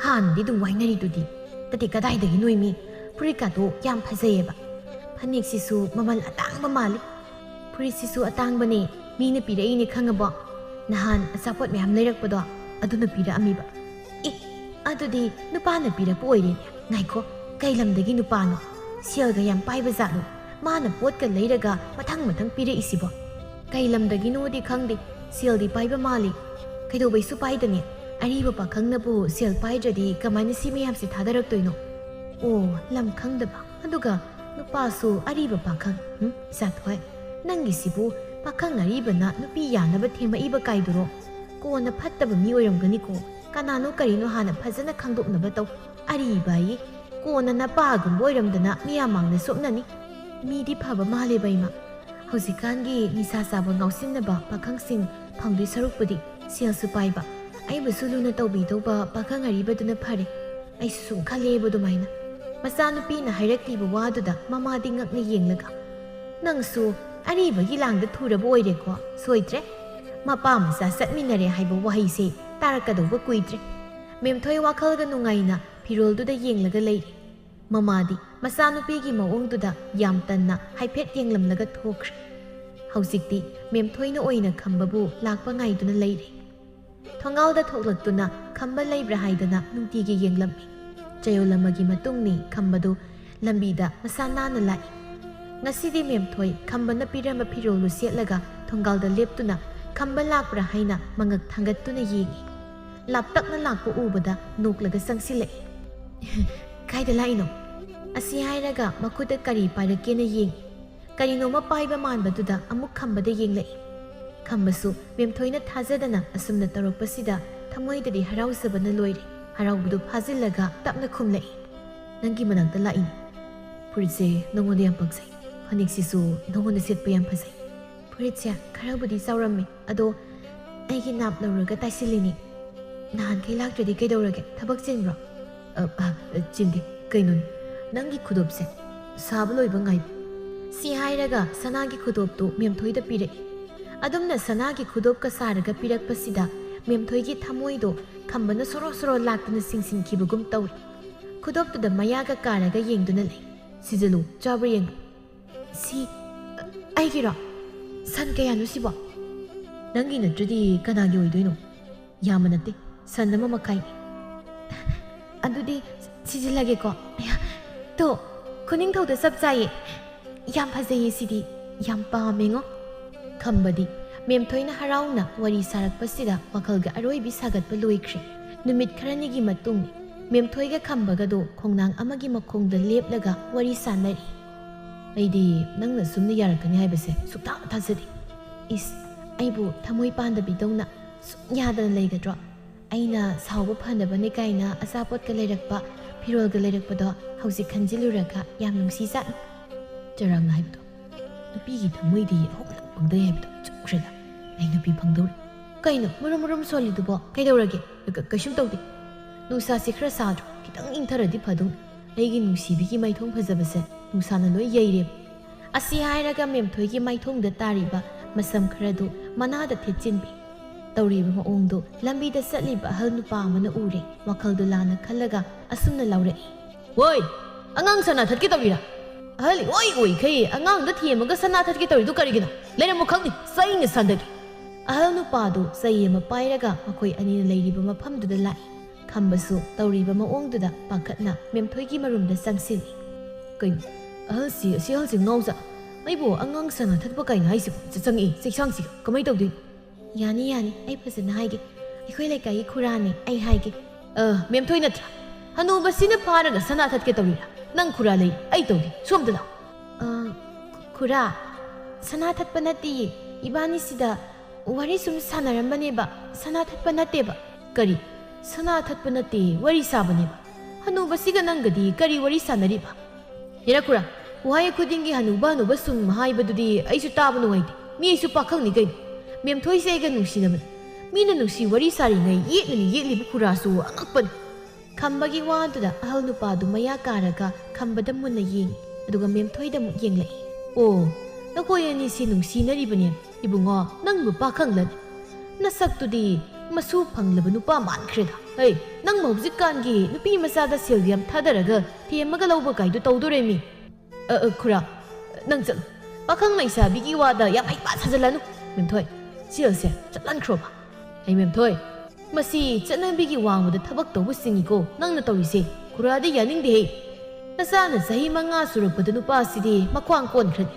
ꯍꯥꯟꯅꯗꯤ ꯑꯗꯨꯝ ꯋꯥꯏꯅꯔꯤꯗꯨꯗꯤ꯫ ꯅꯠꯇꯦ, ꯀꯗꯥꯏꯗꯒꯤ ꯅꯣꯏꯃꯤ? ꯐꯨꯔꯤꯠꯀꯥꯗꯣ ꯌꯥꯝ ꯐꯖꯩꯌꯦꯕ꯫ ꯐꯅꯦꯛꯁꯤꯁꯨ ꯃꯃꯜ ꯑꯇꯥꯡꯕ ꯃꯥꯜꯂꯤ꯫ ꯐꯨꯔꯤꯠꯁꯤꯁꯨ ꯑꯇꯥꯡꯕꯅꯦ, ꯃꯤꯅ ꯄꯤꯔꯛꯏꯅꯦ ꯈꯪꯉꯕꯣ? ꯅꯍꯥꯟ ꯑꯆꯥꯄꯣꯠ ꯃꯌꯥꯝ ꯂꯩꯔꯛꯄꯗꯣ, ꯑꯗꯨꯅ ꯄꯤꯔꯛꯑꯝꯃꯤꯕ꯫" "ꯑꯦ, ꯑꯗꯨꯗꯤ ꯅꯨꯄꯥꯅ ꯄꯤꯔꯛꯄ ꯑꯣꯏꯔꯦꯅꯦ꯫ ꯉꯥꯏꯈꯣ, ꯀꯩ ꯂꯝꯗꯒꯤ ꯅꯨꯄꯥꯅꯣ? ꯁꯦꯜꯒ ꯌꯥꯝ ꯄꯥꯏꯕ ꯖꯥꯠꯂꯣ? ꯃꯥꯅ ꯄꯣꯠꯀ ꯂꯩꯔꯒ ꯃꯊꯪ ꯃꯊꯪ ꯄꯤꯔꯛꯏꯁꯤꯕꯣ?" "ꯀꯩ ꯂꯝꯗꯒꯤꯅꯣꯗꯤ ꯈꯪꯗꯦ, ꯁꯦꯜꯗꯤ ꯄꯥꯏꯕ ꯃꯥꯜꯂꯤ꯫" "ꯀꯩꯗꯧꯕꯩꯁꯨ ꯄꯥꯏꯗꯅꯤ? ꯑꯔꯤꯕ ꯄꯥꯈꯪꯅꯕꯨ ꯁꯦꯜ ꯄꯥꯏꯗ꯭ꯔꯗꯤ ꯀꯃꯥꯏꯅ ꯁꯤ ꯃꯌꯥꯝꯁꯤ ꯊꯥꯗꯔꯛꯇꯣꯏꯅꯣ?" "ꯑꯣ, ꯂꯝ ꯈꯪꯗꯕ, ꯑꯗꯨꯒ ꯅꯨꯄꯥꯁꯨ ꯑꯔꯤꯕ ꯄꯥꯈꯪ꯫ ꯎꯝ, ꯏꯆꯥꯊꯣꯏ, ꯅꯪꯒꯤꯁꯤꯕꯨ ꯄꯥꯈꯪ ꯑꯔꯤꯕꯅ ꯅꯨꯄꯤ ꯌꯥꯅꯕ ꯊꯦꯝꯃꯛꯏꯕ ꯀꯥꯏꯗꯨꯔꯣ? ꯀꯣꯟꯅ ꯐꯠꯇꯕ ꯃꯤ ꯑꯣꯏꯔꯝꯒꯅꯤꯀꯣ꯫ ꯀꯅꯥꯅꯣ ꯀꯔꯤꯅꯣ ꯍꯥꯟꯅ ꯐꯖꯅ ꯈꯪꯗꯣꯛꯅꯕ ꯇꯧ꯫ ꯑꯔꯤꯕ ꯑꯌꯦ, ꯀꯣꯟꯅ ꯅꯄꯥꯒꯨꯝꯕ ꯑꯣꯏꯔꯝꯗꯅ ꯃꯤꯌꯥꯝ ꯃꯥꯡꯗ ꯁꯣꯛꯅꯅꯤ꯫ ꯃꯤꯗꯤ ꯐꯕ ꯃꯥꯜꯂꯦꯕ ꯏꯃꯥ꯫ ꯍꯧꯖꯤꯛꯀꯥꯟꯒꯤ ꯅꯤꯁꯥ ꯆꯥꯕ ꯉꯥꯎꯁꯤꯟꯅꯕ ꯄꯥꯈꯪꯁꯤꯡ ꯐꯪꯗꯣꯏ ꯁꯔꯨꯛꯄꯨꯗꯤ ꯁꯦꯜꯁꯨ ꯄꯥꯏꯕ, ꯑꯩꯕꯨꯁꯨ ꯂꯨꯅ ꯇꯧꯕꯤꯗꯧꯕ ꯄꯥꯈꯪ ꯑꯔꯤꯕꯗꯨꯅ ꯐꯔꯦ꯫" ꯑꯩꯁꯨ ꯁꯨꯝ ꯈꯜꯂꯦꯕ ꯑꯗꯨꯃꯥꯏꯅ꯫ ꯃꯆꯥꯅꯨꯄꯤꯅ ꯍꯥꯏꯔꯛꯂꯤꯕ ꯋꯥꯗꯨꯗ ꯃꯃꯥꯗꯤ ꯉꯛꯅ ꯌꯦꯡꯂꯒ, "ꯅꯪꯁꯨ ꯑꯔꯤꯕꯒꯤ ꯂꯥꯡꯗ ꯊꯨꯔꯕ ꯑꯣꯏꯔꯦꯀꯣ꯫ ꯁꯣꯏꯗ꯭ꯔꯦ, ꯃꯄꯥ ꯃꯆꯥ ꯆꯠꯃꯤꯟꯅꯔꯦ ꯍꯥꯏꯕ ꯋꯥꯍꯩꯁꯦ ꯇꯥꯔꯛꯀꯗꯧꯕ ꯀꯨꯏꯗ꯭ꯔꯦ꯫" ꯃꯦꯝꯊꯣꯏ ꯋꯥꯈꯜꯒ ꯅꯨꯡꯉꯥꯏꯅ ꯐꯤꯔꯣꯜꯗꯨꯗ ꯌꯦꯡꯂꯒ ꯂꯩꯔꯤ꯫ ꯃꯃꯥꯗꯤ ꯃꯆꯥꯅꯨꯄꯤꯒꯤ ꯃꯑꯣꯡꯗꯨꯗ ꯌꯥꯝ ꯇꯟꯅ ꯍꯥꯏꯐꯦꯠ ꯌꯦꯡꯂꯝꯂꯒ ꯊꯣꯛꯈ꯭ꯔꯦ꯫ ꯍꯧꯖꯤꯛꯇꯤ ꯃꯦꯝꯊꯣꯏꯅ ꯑꯣꯏꯅ ꯈꯝꯕꯕꯨ ꯂꯥꯛꯄ ꯉꯥꯏꯗꯨꯅ ꯂꯩꯔꯦ꯫ ꯊꯣꯡꯒꯥꯜꯗ ꯊꯣꯛꯂꯛꯇꯨꯅ ꯈꯝꯕ ꯂꯩꯕ꯭ꯔꯥ ꯍꯥꯏꯗꯅ ꯅꯨꯡꯇꯤꯒꯤ ꯌꯦꯡꯂꯝꯃꯤ꯫ ꯆꯌꯣꯜ ꯑꯃꯒꯤ ꯃꯇꯨꯡꯅꯤ ꯈꯝꯕꯗꯨ ꯂꯝꯕꯤꯗ ꯃꯁꯥ ꯅꯥꯟꯅ ꯂꯥꯛꯏ꯫ ꯉꯁꯤꯗꯤ ꯃꯦꯝꯊꯣꯏ ꯈꯝꯕꯅ ꯄꯤꯔꯝꯕ ꯐꯤꯔꯣꯜꯗꯨ ꯁꯦꯠꯂꯒ ꯊꯣꯡꯒꯥꯜꯗ ꯂꯦꯞꯇꯨꯅ ꯈꯝꯕ ꯂꯥꯛꯄ꯭ꯔꯥ ꯍꯥꯏꯅ ꯃꯉꯛ ꯊꯥꯡꯒꯠꯇꯨꯅ ꯌꯦꯡꯏ꯫ ꯂꯥꯞꯇꯛꯅ ꯂꯥꯛꯄ ꯎꯕꯗ ꯅꯣꯛꯂꯒ ꯆꯪꯁꯤꯜꯂꯛꯏ꯫ "ꯀꯥꯏꯗ ꯂꯥꯛꯏꯅꯣ?" ꯑꯁꯤ ꯍꯥꯏꯔꯒ ꯃꯈꯨꯠꯇ ꯀꯔꯤ ꯄꯥꯏꯔꯛꯀꯦꯅ ꯌꯦꯡꯏ꯫ ꯀꯔꯤꯅꯣꯃ ꯄꯥꯏꯕ ꯃꯥꯟꯕꯗꯨꯗ ꯑꯃꯨꯛ ꯈꯝꯕꯗ ꯌꯦꯡꯂꯛꯏ꯫ ꯈꯝꯕꯁꯨ ꯃꯦꯝꯊꯣꯏꯅ ꯊꯥꯖꯗꯅ ꯑꯁꯨꯝꯅ ꯇꯧꯔꯛꯄꯁꯤꯗ ꯊꯃꯣꯏꯗꯗꯤ ꯍꯔꯥꯎꯖꯕꯅ ꯂꯣꯏꯔꯦ꯫ ꯍꯔꯥꯎꯕꯗꯨ ꯐꯥꯖꯤꯜꯂꯒ ꯇꯞꯅ ꯈꯨꯝꯂꯛꯏ, "ꯅꯪꯒꯤ ꯃꯅꯥꯛꯇ ꯂꯥꯛꯏꯅꯤ꯫" ꯐꯨꯔꯤꯠꯁꯦ ꯅꯉꯣꯟꯗ ꯌꯥꯝ ꯄꯛꯆꯩ꯫ ꯐꯅꯦꯛꯁꯤꯁꯨ ꯅꯉꯣꯟꯗ ꯁꯦꯠꯄ ꯌꯥꯝ ꯐꯖꯩ꯫ ꯐꯨꯔꯤꯠꯁꯦ ꯈꯔꯕꯨꯗꯤ ꯆꯥꯎꯔꯝꯃꯦ, ꯑꯗꯣ ꯑꯩꯒꯤ ꯅꯥꯞ ꯂꯧꯔꯒ ꯇꯥꯏꯁꯤꯜꯂꯤꯅꯤ꯫ ꯅꯍꯥꯟꯈꯩ ꯂꯥꯛꯇ꯭ꯔꯗꯤ ꯀꯩꯗꯧꯔꯒꯦ? ꯊꯕꯛ ꯆꯤꯟꯕ꯭ꯔꯣ? ꯑ, ꯑ, ꯆꯤꯟꯗꯦ꯫ ꯀꯩꯅꯣꯅꯦ, ꯅꯪꯒꯤ ꯈꯨꯗꯣꯞꯁꯦ ꯁꯥꯕ ꯂꯣꯏꯕ ꯉꯥꯏꯕ꯫ ꯁꯤ ꯍꯥꯏꯔꯒ ꯁꯅꯥꯒꯤ ꯈꯨꯗꯣꯞꯇꯨ ꯃꯦꯝꯊꯣꯏꯗ ꯄꯤꯔꯛꯏ꯫ ꯑꯗꯨꯝꯅ ꯁꯅꯥꯒꯤ ꯈꯨꯗꯣꯞꯀ ꯁꯥꯔꯒ ꯄꯤꯔꯛꯄꯁꯤꯗ ꯃꯦꯝꯊꯣꯏꯒꯤ ꯊꯃꯣꯏꯗꯣ ꯈꯝꯕꯅ ꯁꯣꯔꯣ ꯁꯣꯔꯣ ꯂꯥꯛꯇꯨꯅ ꯆꯤꯡꯁꯤꯟꯈꯤꯕꯒꯨꯝ ꯇꯧꯏ꯫ ꯈꯨꯗꯣꯞꯇꯨꯗ ꯃꯌꯥꯒ ꯀꯥꯔꯒ ꯌꯦꯡꯗꯨꯅ ꯂꯩ꯫ "ꯁꯤꯖꯤꯜꯂꯨ, ꯆꯥꯕ꯭ꯔꯥ ꯌꯦꯡꯒꯦ꯫" "ꯁꯤ, ꯑ, ꯑꯩꯒꯤꯔꯣ? ꯁꯟ ꯀꯌꯥꯅꯣ ꯁꯤꯕꯣ?" "ꯅꯪꯒꯤ ꯅꯠꯇ꯭ꯔꯗꯤ ꯀꯅꯥꯒꯤ ꯑꯣꯏꯗꯣꯏꯅꯣ? ꯌꯥꯝꯕ ꯅꯠꯇꯦ, ꯁꯟ ꯑꯃ ꯃꯈꯥꯏ꯫" "ꯑꯗꯨꯗꯤ ꯁꯤꯖꯤꯜꯂꯒꯦꯀꯣ꯫" "ꯑꯌꯥ, ꯇꯣ, ꯈꯨꯅꯤꯡꯊꯧꯗ ꯆꯞ ꯆꯥꯏꯌꯦ꯫ ꯌꯥꯝ ꯐꯖꯩꯌꯦ ꯁꯤꯗꯤ, ꯌꯥꯝ ꯄꯥꯝꯃꯦꯉꯣ꯫" ꯈꯝꯕꯗꯤ ꯃꯦꯝꯊꯣꯏꯅ ꯍꯔꯥꯎꯅ ꯋꯥꯔꯤ ꯁꯥꯔꯛꯄꯁꯤꯗ ꯋꯥꯈꯜꯒ ꯑꯔꯣꯏꯕꯤ ꯁꯥꯒꯠꯄ ꯂꯣꯏꯈ꯭ꯔꯦ꯫ ꯅꯨꯃꯤꯠ ꯈꯔꯅꯤꯒꯤ ꯃꯇꯨꯡ ꯃꯦꯝꯊꯣꯏꯒ ꯈꯝꯕꯒꯗꯣ ꯈꯣꯡꯅꯥꯡ ꯑꯃꯒꯤ ꯃꯈꯣꯡꯗ ꯂꯦꯞꯂꯒ ꯋꯥꯔꯤ ꯁꯥꯟꯅꯔꯤ꯫ "ꯑꯩꯗꯤ ꯅꯪꯅ ꯁꯨꯝꯅ ꯌꯥꯔꯛꯀꯅꯤ ꯍꯥꯏꯕꯁꯦ ꯁꯨꯛꯊꯥ ꯊꯥꯖꯗꯦ꯫" "ꯏꯁ, ꯑꯩꯕꯨ ꯊꯃꯣꯏ ꯄꯥꯟꯗꯕꯤꯗꯧꯅ ꯁꯨꯝ ꯌꯥꯗꯅ ꯂꯩꯒꯗ꯭ꯔꯣ? ꯑꯩꯅ ꯁꯥꯎꯕ ꯐꯅꯕꯅꯦ ꯀꯥꯏꯅ ꯑꯆꯥꯄꯣꯠꯀ ꯂꯩꯔꯛꯄ, ꯐꯤꯔꯣꯜꯒ ꯂꯩꯔꯛꯄꯗꯣ ꯍꯧꯖꯤꯛ ꯈꯟꯖꯤꯜꯂꯨꯔꯒ ꯌꯥꯝ ꯅꯨꯡꯁꯤꯖꯥꯠꯅꯤ꯫" ꯆꯔꯥꯡꯅ ꯍꯥꯏꯕꯗꯣ, "ꯅꯨꯄꯤꯒꯤ ꯊꯃꯣꯏꯗꯤ ꯑꯍꯨꯝꯂꯛ ꯄꯪꯗꯩ ꯍꯥꯏꯕꯗꯣ ꯆꯨꯝꯈ꯭ꯔꯦꯗ꯫ ꯑꯩ ꯅꯨꯄꯤ ꯐꯪꯗꯧꯔꯦ꯫" "ꯀꯩꯅꯣ ꯃꯨꯔꯨꯝ ꯃꯨꯔꯨꯝ ꯁꯣꯜꯂꯤꯗꯨꯕꯣ? ꯀꯩꯗꯧꯔꯒꯦ?" "ꯀ-, ꯀ-, ꯀꯩꯁꯨꯝ ꯇꯧꯗꯦ꯫ ꯅꯨꯡꯁꯥꯁꯤ ꯈꯔ ꯁꯥꯗ꯭ꯔꯣ? ꯈꯤꯇꯪ ꯏꯪꯊꯔꯗꯤ ꯐꯗꯧꯅꯤ꯫ ꯑꯩꯒꯤ ꯅꯨꯡꯁꯤꯕꯤꯒꯤ ꯃꯥꯏꯊꯣꯡ ꯐꯖꯕꯁꯦ ꯅꯨꯡꯁꯥꯅ ꯂꯣꯏ ꯌꯩꯔꯦ꯫" ꯑꯁꯤ ꯍꯥꯏꯔꯒ ꯃꯦꯝꯊꯣꯏꯒꯤ ꯃꯥꯏꯊꯣꯡꯗ ꯇꯥꯔꯤꯕ ꯃꯁꯝ ꯈꯔꯗꯨ ꯃꯅꯥꯗ ꯊꯦꯠꯆꯤꯟꯕꯤ꯫ ꯇꯧꯔꯤꯕ ꯃꯑꯣꯡꯗꯨ ꯂꯝꯕꯤꯗ ꯆꯠꯂꯤꯕ ꯑꯍꯜ ꯅꯨꯄꯥ ꯑꯃꯅ ꯎꯔꯦ꯫ ꯋꯥꯈꯜꯗꯨ ꯂꯥꯟꯅ ꯈꯜꯂꯒ ꯑꯁꯨꯝꯅ ꯂꯥꯎꯔꯛꯏ꯫ "ꯋꯣꯏ! ꯑꯉꯥꯡ ꯁꯅꯥ ꯊꯠꯀꯦ ꯇꯧꯔꯤꯔꯥ? ꯑꯍꯜ ꯏꯑꯣꯏ ꯑꯣꯏꯈꯩ ꯑꯉꯥꯡꯗ ꯊꯦꯝꯃꯒ ꯁꯅꯥ ꯊꯠꯀꯦ ꯇꯧꯔꯤꯗꯨ ꯀꯔꯤꯒꯤꯅꯣ? ꯂꯩꯔꯝꯃꯨ ꯈꯪꯅꯤ, ꯆꯩꯅ ꯁꯟꯗꯒꯦ꯫" ꯑꯍꯜ ꯅꯨꯄꯥꯗꯨ ꯆꯩ ꯑꯃ ꯄꯥꯏꯔꯒ ꯃꯈꯣꯏ ꯑꯅꯤꯅ ꯂꯩꯔꯤꯕ ꯃꯐꯝꯗꯨꯗ ꯂꯥꯛꯏ꯫ ꯈꯝꯕꯁꯨ ꯇꯧꯔꯤꯕ ꯃꯑꯣꯡꯗꯨꯗ ꯄꯥꯈꯠꯅ ꯃꯦꯝꯊꯣꯏꯒꯤ ꯃꯔꯨꯝꯗ ꯆꯪꯁꯤꯜꯂꯤ꯫ "ꯀꯩꯅꯣ, ꯑꯍꯜꯁꯤ, ꯑꯁꯤ ꯑꯍꯜꯁꯤ ꯉꯥꯎꯖ-, ꯑꯩꯕꯨ ꯑꯉꯥꯡ ꯁꯅꯥ ꯊꯠꯄ ꯀꯥꯏꯅ ꯍꯥꯏꯁꯤꯕꯨ? ꯆ-, ꯆꯪꯉꯛꯏ, ꯆꯩꯁꯥꯡꯁꯤꯒ ꯀꯃꯥꯏ ꯇꯧꯗꯣꯏꯅꯣ?" "ꯌꯥꯅꯤ, ꯌꯥꯅꯤ, ꯑꯩ ꯐꯖꯅ ꯍꯥꯏꯒꯦ꯫ ꯑꯩꯈꯣꯏ ꯂꯩꯀꯥꯏꯒꯤ ꯈꯨꯔꯥꯅꯦ, ꯑꯩ ꯍꯥꯏꯒꯦ꯫" "ꯑ, ꯃꯦꯝꯊꯣꯏ ꯅꯠꯇ꯭ꯔꯥ? ꯍꯅꯨꯕꯁꯤꯅ ꯐꯥꯔꯒ ꯁꯅꯥ ꯊꯠꯀꯦ ꯇꯧꯔꯤꯔꯥ? ꯅꯪ ꯈꯨꯔꯥ ꯂꯩ, ꯑꯩ ꯇꯧꯒꯦ, ꯁꯣꯝꯗ ꯂꯥꯛꯑꯣ꯫" "ꯑ, ꯈꯨꯔꯥ, ꯁꯅꯥ ꯊꯠꯄ ꯅꯠꯇꯦꯌꯦ, ꯏꯕꯥꯅꯤꯁꯤꯗ ꯋꯥꯔꯤ ꯁꯨꯝ ꯁꯥꯟꯅꯔꯝꯕꯅꯦꯕ, ꯁꯅꯥ ꯊꯠꯄ ꯅꯠꯇꯦꯕ꯫" "ꯀꯔꯤ? ꯁꯅꯥ ꯊꯠꯄ ꯅꯠꯇꯦ, ꯋꯥꯔꯤ ꯁꯥꯕꯅꯦꯕ꯫ ꯍꯅꯨꯕꯁꯤꯒ ꯅꯪꯒꯗꯤ ꯀꯔꯤ ꯋꯥꯔꯤ ꯁꯥꯟꯅꯔꯤꯕ?" ꯍꯦꯔꯥ ꯈꯨꯔꯥ, ꯋꯥꯍꯩ ꯈꯨꯗꯤꯡꯒꯤ ꯍꯅꯨꯕ ꯍꯅꯨꯕ ꯁꯨꯝ ꯍꯥꯏꯕꯗꯨꯗꯤ ꯑꯩꯁꯨ ꯇꯥꯕ ꯅꯨꯡꯉꯥꯏꯇꯦ꯫ ꯃꯤ ꯑꯩꯁꯨ ꯄꯥꯈꯪꯅꯤ ꯀꯩꯅꯣ꯫ ꯃꯦꯝꯊꯣꯏꯁꯦ ꯑꯩꯒ ꯅꯨꯡꯁꯤꯅꯕꯅꯤ꯫ ꯃꯤꯅ ꯅꯨꯡꯁꯤ ꯋꯥꯔꯤ ꯁꯥꯔꯤꯉꯩ ꯌꯦꯠꯅꯅꯤ ꯌꯦꯠꯂꯤꯕ ꯈꯨꯔꯥꯁꯨ ꯑꯉꯛꯄꯅꯤ꯫ ꯈꯝꯕꯒꯤ ꯋꯥꯗꯨꯗ ꯑꯍꯜ ꯅꯨꯄꯥꯗꯨ ꯃꯌꯥ ꯀꯥꯔꯒ ꯈꯝꯕꯗ ꯃꯨꯟꯅ ꯌꯦꯡꯉꯤ, ꯑꯗꯨꯒ ꯃꯦꯝꯊꯣꯏꯗ ꯑꯃꯨꯛ ꯌꯦꯡꯂꯛꯏ꯫ "ꯑꯣ, ꯅꯈꯣꯏ ꯑꯅꯤꯁꯤ ꯅꯨꯡꯁꯤꯅꯔꯤꯕꯅꯦ꯫ ꯏꯕꯨꯡꯉꯣ, ꯅꯪꯕꯨ ꯄꯥꯈꯪꯂꯅꯤ꯫ ꯅꯁꯛꯇꯨꯗꯤ ꯃꯁꯨ ꯐꯪꯂꯕ ꯅꯨꯄꯥ ꯃꯥꯟꯈ꯭ꯔꯦꯗ꯫ ꯍꯩ, ꯅꯪꯕꯨ ꯍꯧꯖꯤꯛꯀꯥꯟꯒꯤ ꯅꯨꯄꯤ ꯃꯆꯥꯗ ꯁꯦꯜ ꯌꯥꯝ ꯊꯥꯗꯔꯒ ꯊꯦꯝꯃꯒ ꯂꯧꯕ ꯀꯥꯏꯗꯨ ꯇꯧꯗꯣꯔꯦꯃꯤ꯫" "ꯑ, ꯑ, ꯈꯨꯔꯥ, ꯅꯪ ꯆꯠꯂꯨ꯫ ꯄꯥꯈꯪ ꯂꯩꯁꯥꯕꯤꯒꯤ ꯋꯥꯗ ꯌꯥꯝ ꯍꯩꯄꯥ ꯁꯥꯖꯜꯂꯅꯨ꯫ ꯃꯦꯝꯊꯣꯏ, ꯁꯦꯜꯁꯦ ꯆꯠꯍꯟꯈ꯭ꯔꯣꯕ꯫" "ꯑꯩ ꯃꯦꯝꯊꯣꯏ, ꯃꯁꯤ ꯆꯠꯅꯕꯤꯒꯤ ꯋꯥꯡꯃꯗ ꯊꯕꯛ ꯇꯧꯕꯁꯤꯡꯅꯤꯀꯣ ꯅꯪꯅ ꯇꯧꯔꯤꯁꯦ꯫ ꯈꯨꯔꯥꯗꯤ ꯌꯥꯅꯤꯡꯗꯦꯍꯦ꯫ ꯅꯆꯥꯅ ꯆꯍꯤ ꯃꯉꯥ ꯁꯨꯔꯛꯄꯗ ꯅꯨꯄꯥꯁꯤꯗꯤ ꯃꯈ꯭ꯋꯥꯡ ꯀꯣꯟꯈ꯭ꯔꯅꯤ꯫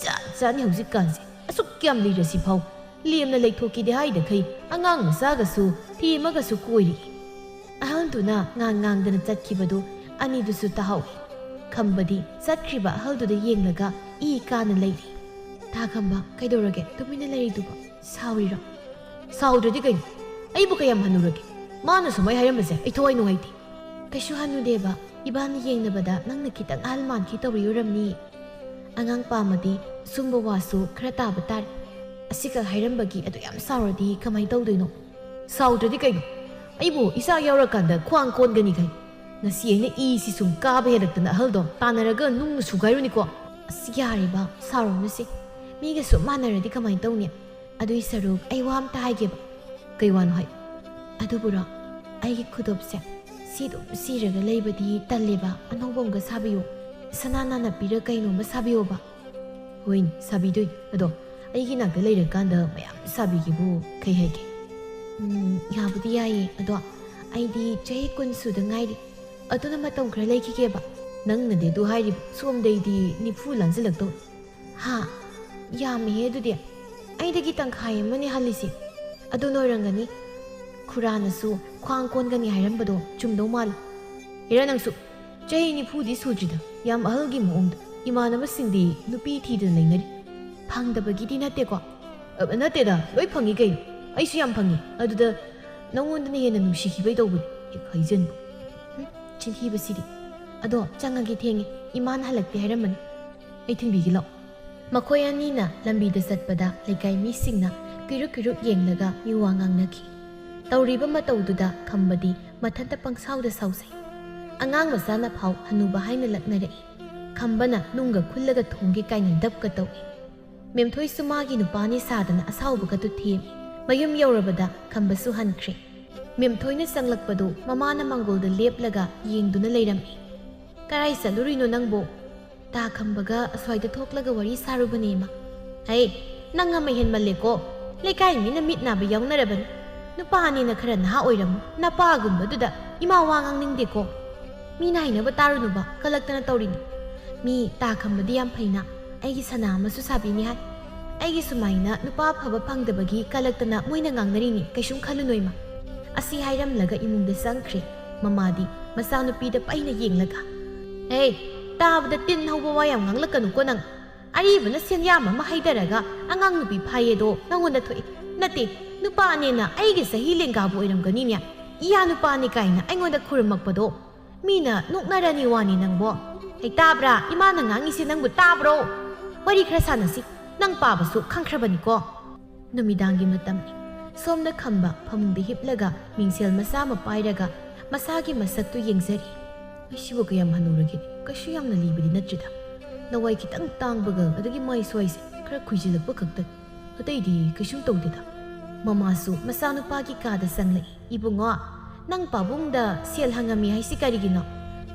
ꯖꯥꯠ ꯖꯥꯠꯅꯤ ꯍꯧꯖꯤꯛꯀꯥꯟꯁꯦ꯫ ꯑꯁꯨꯛ ꯌꯥꯝ ꯂꯤꯔꯁꯤꯐꯥꯎ ꯂꯦꯝꯅ ꯂꯩꯊꯣꯛꯈꯤꯗꯦ ꯍꯥꯏꯗꯈꯩ ꯑꯉꯥꯡ ꯃꯆꯥꯒꯁꯨ ꯊꯦꯝꯃꯒꯁꯨ ꯀꯣꯏꯔꯤ꯫" ꯑꯍꯜꯗꯨꯅ ꯉꯥꯡ ꯉꯥꯡꯗꯅ ꯆꯠꯈꯤꯕꯗꯨ ꯑꯅꯤꯗꯨꯁꯨ ꯇꯥꯍꯧꯏ꯫ ꯈꯝꯕꯗꯤ ꯆꯠꯈ꯭ꯔꯤꯕ ꯑꯍꯜꯗꯨꯗ ꯌꯦꯡꯂꯒ ꯏ ꯀꯥꯅ ꯂꯩꯔꯤ꯫ "ꯇꯥ ꯈꯝꯕ, ꯀꯩꯗꯧꯔꯒꯦ ꯇꯨꯃꯤꯟꯅ ꯂꯩꯔꯤꯗꯨꯕꯣ? ꯁꯥꯎꯔꯤꯔꯣ?" "ꯁꯥꯎꯗ꯭ꯔꯗꯤ ꯀꯩꯅꯣ? ꯑꯩꯕꯨ ꯀꯌꯥꯝ ꯍꯟꯅꯨꯔꯒꯦ? ꯃꯥꯅ ꯁꯨꯃꯥꯏ ꯍꯥꯏꯔꯝꯕꯁꯦ ꯑꯩ ꯊꯋꯥꯏ ꯅꯨꯡꯉꯥꯏꯇꯦ꯫" "ꯀꯩꯁꯨ ꯍꯟꯅꯨꯗꯦꯕ, ꯏꯕꯥꯅꯤ ꯌꯦꯡꯅꯕꯗ ꯅꯪꯅ ꯈꯤꯇꯪ ꯑꯍꯜ ꯃꯥꯟꯈꯤ ꯇꯧꯔꯤ ꯑꯣꯏꯔꯝꯅꯤ꯫ ꯑꯉꯥꯡ ꯄꯥꯝꯃꯗꯤ ꯁꯨꯝꯕ ꯋꯥꯁꯨ ꯈꯔ ꯇꯥꯕ ꯇꯥꯔꯦ꯫ ꯑꯁꯤꯈꯛ ꯍꯥꯏꯔꯝꯕꯒꯤ ꯑꯗꯨ ꯌꯥꯝ ꯁꯥꯎꯔꯗꯤ ꯀꯃꯥꯏ ꯇꯧꯗꯣꯏꯅꯣ?" "ꯁꯥꯎꯗ꯭ꯔꯗꯤ ꯀꯩꯅꯣ? ꯑꯩꯕꯨ ꯏꯆꯥ ꯌꯥꯎꯔꯀꯥꯟꯗ ꯈ꯭ꯋꯥꯡ ꯀꯣꯟꯒꯅꯤ ꯀꯥꯏ꯫ ꯉꯁꯤ ꯑꯩꯅ ꯏꯁꯤ ꯁꯨꯝ ꯀꯥꯕ ꯍꯦꯜꯂꯛꯇꯅ ꯑꯍꯜꯗꯣ ꯇꯥꯟꯅꯔꯒ ꯅꯨꯡꯅ ꯁꯨꯒꯥꯏꯔꯨꯅꯤꯀꯣ꯫" "ꯑꯁ, ꯌꯥꯔꯦꯕ, ꯁꯥꯎꯔꯅꯨꯁꯦ꯫ ꯃꯤꯒ ꯁꯨꯝ ꯃꯥꯟꯅꯔꯗꯤ ꯀꯃꯥꯏ ꯇꯧꯅꯤ? ꯑꯗꯨꯏ ꯁꯔꯨꯛ ꯑꯩ ꯋꯥ ꯑꯝꯇ ꯍꯥꯏꯒꯦꯕ꯫" "ꯀꯩ ꯋꯥꯅꯣ ꯍꯥꯏ?" "ꯑꯗꯨꯕꯨꯔꯣ, ꯑꯩꯒꯤ ꯈꯨꯗꯣꯞꯁꯦ ꯁꯤ ꯑꯗꯨꯝ ꯁꯤꯔꯒ ꯂꯩꯕꯗꯤ ꯇꯜꯂꯦꯕ꯫ ꯑꯅꯧꯕ ꯑꯃꯒ ꯁꯥꯕꯤꯌꯣ꯫ ꯁꯅꯥ ꯅꯥꯅꯞꯄꯤꯔ ꯀꯩꯅꯣꯝꯃ ꯁꯥꯕꯤꯌꯣꯕ꯫" "ꯍꯣꯏꯅꯦ, ꯁꯥꯕꯤꯗꯣꯏꯅꯤ꯫ ꯑꯗꯣ ꯑꯩꯒꯤ ꯅꯥꯛꯇ ꯂꯩꯔꯀꯥꯟꯗ ꯃꯌꯥꯝ ꯁꯥꯕꯤꯒꯦꯕꯨ ꯀꯩ ꯍꯥꯏꯒꯦ?" "ꯎꯝ, ꯌꯥꯕꯨꯗꯤ ꯌꯥꯏꯌꯦ꯫ ꯑꯗꯣ ꯑꯩꯗꯤ ꯆꯍꯤ ꯀꯨꯟ ꯁꯨꯗ ꯉꯥꯏꯔꯤ꯫ ꯑꯗꯨꯅ ꯃꯇꯝ ꯈꯔ ꯂꯩꯈꯤꯒꯦꯕ꯫" "ꯅꯪꯅꯗꯤ ꯑꯗꯨ ꯍꯥꯏꯔꯤꯕ, ꯁꯣꯝꯗꯩꯗꯤ ꯅꯤꯐꯨ ꯂꯥꯟꯖꯜꯂꯛꯇꯧꯔꯦ꯫" "ꯍꯥ? ꯌꯥꯝꯃꯤꯍꯦ ꯑꯗꯨꯗꯤ꯫ ꯑꯩꯗꯒꯤ ꯇꯪꯈꯥꯏ ꯑꯃꯅꯦ ꯍꯜꯂꯤꯁꯦ꯫ ꯑꯗꯨ ꯅꯣꯏꯔꯝꯒꯅꯤ꯫ ꯈꯨꯔꯥꯅꯁꯨ ꯈ꯭ꯋꯥꯡ ꯀꯣꯟꯒꯅꯤ ꯍꯥꯏꯔꯝꯕꯗꯣ ꯆꯨꯝꯗꯧ ꯃꯥꯜꯂꯤ꯫" "ꯍꯦꯔꯥ ꯅꯪꯁꯨ, ꯆꯍꯤ ꯅꯤꯐꯨꯗꯤ ꯁꯨꯗ꯭ꯔꯤꯗ, ꯌꯥꯝ ꯑꯍꯜꯒꯤ ꯃꯑꯣꯡꯗ꯫ ꯏꯃꯥꯟꯅꯕꯁꯤꯡꯗꯤ ꯅꯨꯄꯤ ꯊꯤꯗꯅ ꯂꯩꯅꯔꯤ꯫" "ꯐꯪꯗꯕꯒꯤꯗꯤ ꯅꯠꯇꯦꯀꯣ?" "ꯑ, ꯅꯠꯇꯦꯗ, ꯂꯣꯏ ꯐꯪꯉꯤ ꯀꯩꯅꯣ꯫ ꯑꯩꯁꯨ ꯌꯥꯝ ꯐꯪꯉꯤ꯫ ꯑꯗꯨꯗ ꯅꯪꯉꯣꯟꯗꯅ ꯍꯦꯟꯅ ꯅꯨꯡꯁꯤꯈꯤꯕꯩ ꯇꯧꯕꯅꯤ꯫ ꯍꯦꯛ ꯍꯩꯖꯟꯕ꯫" ꯍꯨꯝ, ꯆꯤꯟꯊꯤꯕꯁꯤꯗꯤ꯫ "ꯑꯗꯣ ꯆꯪꯉꯒꯦ, ꯊꯦꯡꯉꯦ, ꯏꯃꯥꯅ ꯍꯜꯂꯛꯇꯦ ꯍꯥꯏꯔꯝꯕꯅꯤ, ꯑꯩ ꯊꯤꯟꯕꯤꯒꯦ ꯂꯥꯛꯑꯣ"꯫ ꯃꯈꯣꯏ ꯑꯅꯤꯅ ꯂꯝꯕꯤꯗ ꯆꯠꯄꯗ ꯂꯩꯀꯥꯏ ꯃꯤꯁꯤꯡꯅ ꯀꯨꯏꯔꯨꯛ ꯀꯨꯏꯔꯨꯛ ꯌꯦꯡꯂꯒ ꯃꯤꯋꯥ ꯉꯥꯡꯅꯈꯤ꯫ ꯇꯧꯔꯤꯕ ꯃꯇꯧꯗꯨꯗ ꯈꯝꯕꯗꯤ ꯃꯊꯟꯇ ꯄꯪꯁꯥꯎꯗ ꯁꯥꯎꯖꯩ꯫ ꯑꯉꯥꯡ ꯃꯆꯥꯅ ꯐꯥꯎ ꯍꯅꯨꯕ ꯍꯥꯏꯅ ꯂꯛꯅꯔꯛꯏ꯫ ꯈꯝꯕꯅ ꯅꯨꯡꯒ ꯈꯨꯜꯂꯒ ꯊꯣꯡꯒꯦ ꯀꯥꯏꯅ ꯗꯞꯀ ꯇꯧꯏ꯫ ꯃꯦꯝꯊꯣꯏꯁꯨ ꯃꯥꯒꯤ ꯅꯨꯄꯥꯅꯤ ꯁꯥꯗꯅ ꯑꯁꯥꯎꯕꯒꯗꯨ ꯊꯦꯝꯃꯤ꯫ ꯃꯌꯨꯝ ꯌꯧꯔꯕꯗ ꯈꯝꯕꯁꯨ ꯍꯟꯈ꯭ꯔꯦ꯫ ꯃꯦꯝꯊꯣꯏꯅ ꯆꯪꯂꯛꯄꯗꯨ ꯃꯃꯥꯅ ꯃꯥꯡꯒꯣꯜꯗ ꯂꯦꯞꯂꯒ ꯌꯦꯡꯗꯨꯅ ꯂꯩꯔꯝꯃꯤ꯫ "ꯀꯔꯥꯏ ꯆꯠꯂꯨꯔꯤꯅꯣ ꯅꯪꯕꯣ?" "ꯇꯥ ꯈꯝꯕꯒ ꯑꯁ꯭ꯋꯥꯏꯗ ꯊꯣꯛꯂꯒ ꯋꯥꯔꯤ ꯁꯥꯔꯨꯕꯅꯦ, ꯏꯃꯥ"꯫ "ꯍꯩ, ꯅꯪ ꯑꯃ ꯍꯦꯟꯃꯜꯂꯦꯀꯣ꯫ ꯂꯩꯀꯥꯏ ꯃꯤꯅ ꯃꯤꯠ ꯅꯥꯕ ꯌꯥꯎꯅꯔꯕꯅꯤ꯫ ꯅꯨꯄꯥꯅꯦꯅ ꯈꯔ ꯅꯍꯥ ꯑꯣꯏꯔꯝꯃꯨ꯫ ꯅꯄꯥꯒꯨꯝꯕꯗꯨꯗ ꯏꯃꯥ ꯋꯥ ꯉꯥꯡꯅꯤꯡꯗꯦꯀꯣ꯫ ꯃꯤꯅ ꯍꯥꯏꯅꯕ ꯇꯥꯔꯨꯅꯨꯕ, ꯀꯂꯛꯇꯅ ꯇꯧꯔꯤꯅꯤ꯫ ꯃꯤ ꯇꯥ ꯈꯝꯕꯗꯤ ꯌꯥꯝ ꯐꯩꯅ, ꯑꯩꯒꯤ ꯁꯅꯥ ꯑꯃꯁꯨ ꯁꯥꯕꯤꯅꯤ ꯍꯥꯏ꯫ ꯑꯩꯒꯤ ꯁꯨꯃꯥꯏꯅ ꯅꯨꯄꯥ ꯑꯐꯕ ꯐꯪꯗꯕꯒꯤ ꯀꯂꯛꯇꯅ ꯃꯣꯏꯅ ꯉꯥꯡꯅꯔꯤꯅꯤ, ꯀꯩꯁꯨꯝ ꯈꯜꯂꯨꯅꯨ, ꯏꯃꯥ"꯫ ꯑꯁꯤ ꯍꯥꯏꯔꯝꯂꯒ ꯏꯃꯨꯡꯗ ꯆꯪꯈ꯭ꯔꯦ꯫ ꯃꯃꯥꯗꯤ ꯃꯆꯥꯅꯨꯄꯤꯗ ꯄꯩꯅ ꯌꯦꯡꯂꯒ, "ꯍꯦ, ꯇꯥꯕꯗ ꯇꯤꯟ ꯍꯧꯕ ꯋꯥ ꯌꯥꯝ ꯉꯥꯡꯂꯛꯀꯅꯨꯀꯣ ꯅꯪ꯫ ꯑꯔꯤꯕꯅ ꯁꯦꯟꯌꯥꯝ ꯑꯃ ꯍꯩꯊꯔꯒ ꯑꯉꯥꯡ ꯅꯨꯄꯤ ꯐꯥꯏꯌꯦꯗꯣ ꯅꯪꯉꯣꯟꯗ ꯊꯣꯛꯏ꯫ ꯅꯠꯇꯦ, ꯅꯨꯄꯥꯅꯦꯅ ꯑꯩꯒꯤ ꯆꯍꯤ ꯂꯦꯡꯒꯥꯕꯨ ꯑꯣꯏꯔꯝꯒꯅꯤꯅꯦ꯫ ꯏꯌꯥ ꯅꯨꯄꯥꯅꯤ ꯀꯥꯏꯅ ꯑꯩꯉꯣꯟꯗ ꯈꯨꯔꯨꯝꯃꯛꯄꯗꯣ ꯃꯤꯅ ꯅꯣꯛꯅꯔꯅꯤ ꯋꯥꯅꯤ ꯅꯪꯕꯣ꯫ ꯍꯩ, ꯇꯥꯕ꯭ꯔꯥ? ꯏꯃꯥꯅ ꯉꯥꯡꯉꯤꯁꯦ ꯅꯪꯕꯨ ꯇꯥꯕ꯭ꯔꯣ? ꯋꯥꯔꯤ ꯈꯔ ꯁꯥꯟꯅꯁꯤ꯫ ꯅꯪ ꯄꯥꯕꯁꯨ ꯈꯪꯈ꯭ꯔꯕꯅꯤꯀꯣ"꯫ ꯅꯨꯃꯤꯗꯥꯡꯒꯤ ꯃꯇꯝꯅꯤ꯫ ꯁꯣꯝꯗ ꯈꯝꯕ ꯐꯃꯨꯡꯗ ꯍꯤꯞꯂꯒ ꯃꯤꯡꯁꯦꯜ ꯃꯆꯥ ꯑꯃ ꯄꯥꯏꯔꯒ ꯃꯁꯥꯒꯤ ꯃꯁꯛꯇꯨ ꯌꯦꯡꯖꯔꯤ꯫ "ꯑꯩꯁꯤꯕꯨ ꯀꯌꯥꯝ ꯍꯅꯨꯔꯒꯦ? ꯀꯩꯁꯨ ꯌꯥꯝꯅ ꯂꯤꯕꯗꯤ ꯅꯠꯇ꯭ꯔꯤꯗ꯫ ꯂꯋꯥꯏ ꯈꯤꯇꯪ ꯇꯥꯡꯕꯒ ꯑꯗꯒꯤ ꯃꯥꯏ ꯁ꯭ꯋꯥꯏꯁꯦ ꯈꯔ ꯈꯨꯏꯖꯤꯜꯂꯛꯄ ꯈꯛꯇꯅꯤ꯫ ꯑꯇꯩꯗꯤ ꯀꯩꯁꯨꯝ ꯇꯧꯗꯦꯗ"꯫ ꯃꯃꯥꯁꯨ ꯃꯆꯥꯅꯨꯄꯥꯒꯤ ꯀꯥꯗ ꯆꯪꯂꯛꯏ꯫ "ꯏꯕꯨꯡꯉꯣ, ꯅꯪ ꯄꯥꯕꯨꯡꯗ ꯁꯦꯜ ꯍꯪꯉꯝꯃꯤ ꯍꯥꯏꯁꯤ ꯀꯔꯤꯒꯤꯅꯣ?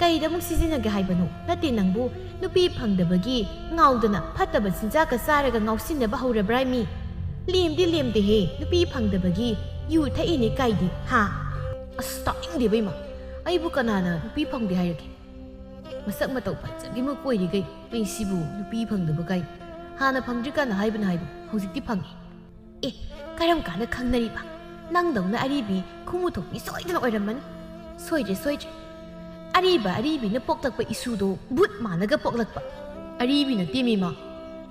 ꯀꯩꯗ ꯑꯃꯨꯛ ꯁꯤꯖꯤꯟꯅꯒꯦ ꯍꯥꯏꯕꯅꯣ? ꯅꯠꯇꯦ, ꯅꯪꯕꯨ ꯅꯨꯄꯤ ꯐꯪꯗꯕꯒꯤ ꯉꯥꯎꯗꯅ ꯐꯠꯇꯕ ꯆꯤꯟꯖꯥꯛꯀ ꯆꯥꯔꯒ ꯉꯥꯎꯁꯤꯟꯅꯕ ꯍꯧꯔꯕ꯭ꯔꯥ ꯃꯤ? ꯂꯦꯝꯗꯤ ꯂꯦꯝꯗꯦꯍꯦ, ꯅꯨꯄꯤ ꯐꯪꯗꯕꯒꯤ ꯌꯨ ꯊꯛꯏꯅꯦ ꯀꯥꯏꯗꯤ, ꯍꯥ?" "ꯑꯁ, ꯇꯥꯅꯤꯡꯗꯦꯕ ꯏꯃꯥ꯫ ꯑꯩꯕꯨ ꯀꯅꯥꯅ ꯅꯨꯄꯤ ꯐꯪꯗꯦ ꯍꯥꯏꯔꯒꯦ? ꯃꯁꯛ ꯃꯇꯧ ꯐꯖꯕꯤꯃ ꯀꯣꯏꯔꯤꯈꯩ ꯑꯩ ꯁꯤꯕꯨ ꯅꯨꯄꯤ ꯐꯪꯗꯕ ꯀꯥꯏ꯫ ꯍꯥꯟꯅ ꯐꯪꯗ꯭ꯔꯤꯀꯥꯟꯗ ꯍꯥꯏꯕꯅ ꯍꯥꯏꯕ, ꯍꯧꯖꯤꯛꯇꯤ ꯐꯪꯉꯤ"꯫ "ꯑꯦ, ꯀꯔꯝ ꯀꯥꯟꯗ ꯈꯪꯅꯔꯤꯕ? ꯅꯪꯗꯧꯅ ꯑꯔꯤꯕꯤ ꯈꯨꯃꯨ ꯊꯣꯛꯄꯤ ꯁꯣꯏꯗꯅ ꯑꯣꯏꯔꯝꯃꯅꯤ"꯫ "ꯁꯣꯏꯗ꯭ꯔꯦ, ꯁꯣꯏꯗ꯭ꯔꯦ꯫ ꯑꯔꯤꯕ ꯑꯔꯤꯕꯤꯅ ꯄꯣꯛꯂꯛꯄ ꯏꯁꯨꯗꯣ ꯕꯨꯠ ꯃꯥꯟꯅꯒ ꯄꯣꯛꯂꯛꯄ"꯫ "ꯑꯔꯤꯕꯤ ꯅꯠꯇꯦ ꯃꯤꯃ꯫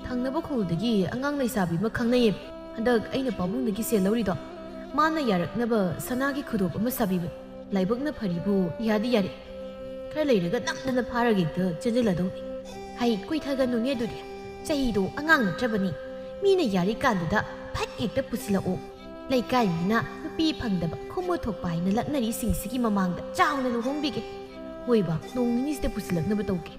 ꯊꯪꯅꯕ ꯈꯨꯜꯗꯒꯤ ꯑꯉꯥꯡ ꯂꯩꯁꯥꯕꯤ ꯑꯃ ꯈꯪꯅꯩꯌꯦꯕ꯫ ꯍꯟꯗꯛ ꯑꯩꯅ ꯄꯥꯕꯨꯡꯗꯒꯤ ꯁꯦꯜ ꯂꯧꯔꯤꯗꯣ, ꯃꯥꯅ ꯌꯥꯔꯛꯅꯕ ꯁꯅꯥꯒꯤ ꯈꯨꯗꯣꯞ ꯑꯃ ꯁꯥꯕꯤꯕꯅꯤ꯫ ꯂꯥꯏꯕꯛꯅ ꯐꯔꯤꯕꯨ ꯌꯥꯗꯤ ꯌꯥꯔꯦ"꯫ ꯈꯔ ꯂꯩꯔꯒ ꯅꯝꯗꯅ ꯐꯥꯔꯒ ꯍꯦꯛꯇ ꯆꯦꯟꯁꯤꯜꯂꯗꯧꯅꯤ꯫ ꯍꯩ, ꯀꯨꯏꯊꯒꯅꯨꯅꯦ ꯑꯗꯨꯗꯤ꯫ ꯆꯍꯤꯗꯣ ꯑꯉꯥꯡ ꯅꯠꯇ꯭ꯔꯕꯅꯤ꯫ ꯃꯤꯅ ꯌꯥꯔꯤꯀꯥꯟꯗꯨꯗ ꯐꯠ ꯍꯦꯛꯇ ꯄꯨꯁꯤꯜꯂꯛꯑꯣ꯫ ꯂꯩꯀꯥꯏ ꯃꯤꯅ ꯅꯨꯄꯤ ꯐꯪꯗꯕ ꯈꯨꯃꯨ ꯊꯣꯛꯄ ꯍꯥꯏꯅ ꯂꯛꯅꯔꯤꯁꯤꯡꯁꯤꯒꯤ ꯃꯃꯥꯡꯗ ꯆꯥꯎꯅ ꯂꯨꯍꯣꯡꯕꯤꯒꯦ꯫ ꯍꯣꯏꯕ, ꯅꯣꯡ ꯅꯤꯅꯤꯁꯤꯗ ꯄꯨꯁꯤꯜꯂꯛꯅꯕ ꯇꯧꯒꯦ꯫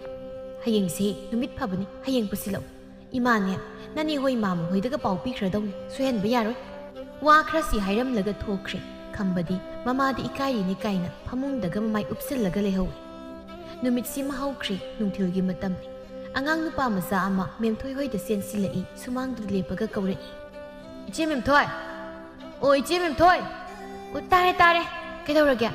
ꯍꯌꯦꯡꯁꯦ ꯅꯨꯃꯤꯠ ꯐꯕꯅꯤ, ꯍꯌꯦꯡ ꯄꯨꯁꯤꯜꯂꯛꯑꯣ꯫ ꯏꯃꯥꯅꯦ, ꯅꯅꯦ ꯍꯣꯏ ꯃꯥꯃ ꯍꯣꯏꯗꯒ ꯄꯥꯎ ꯄꯤꯈ꯭ꯔꯗꯧꯅꯤ, ꯁꯣꯏꯍꯟꯕ ꯌꯥꯔꯣꯏ꯫ ꯋꯥ ꯈꯔꯁꯤ ꯍꯥꯏꯔꯝꯂꯒ ꯊꯣꯛꯈ꯭ꯔꯦ꯫ ꯈꯝꯕꯗꯤ ꯃꯃꯥꯗꯤ ꯏꯀꯥꯏꯔꯤꯅꯤ ꯀꯥꯏꯅ ꯐꯃꯨꯡꯗꯒ ꯃꯃꯥꯏ ꯎꯞꯁꯤꯜꯂꯒ ꯂꯩꯍꯧꯏ꯫ ꯅꯨꯃꯤꯠꯁꯤꯃ ꯍꯧꯈ꯭ꯔꯦ, ꯅꯨꯡꯊꯤꯜꯒꯤ ꯃꯇꯝꯅꯤ꯫ ꯑꯉꯥꯡ ꯅꯨꯄꯥ ꯃꯆꯥ ꯑꯃ ꯃꯦꯝꯊꯣꯏ ꯍꯣꯏꯗ ꯆꯦꯟꯁꯤꯜꯂꯛꯏ, ꯁꯨꯃꯥꯡꯗꯨꯗ ꯂꯦꯞꯄꯒ ꯀꯧꯔꯛꯏ꯫ "ꯏꯆꯦ ꯃꯦꯝꯊꯣꯏ! ꯑꯣ, ꯏꯆꯦ ꯃꯦꯝꯊꯣꯏ!" "ꯑꯣ, ꯇꯥꯔꯦ, ꯇꯥꯔꯦ꯫ ꯀꯩꯗꯧꯔꯒꯦ?"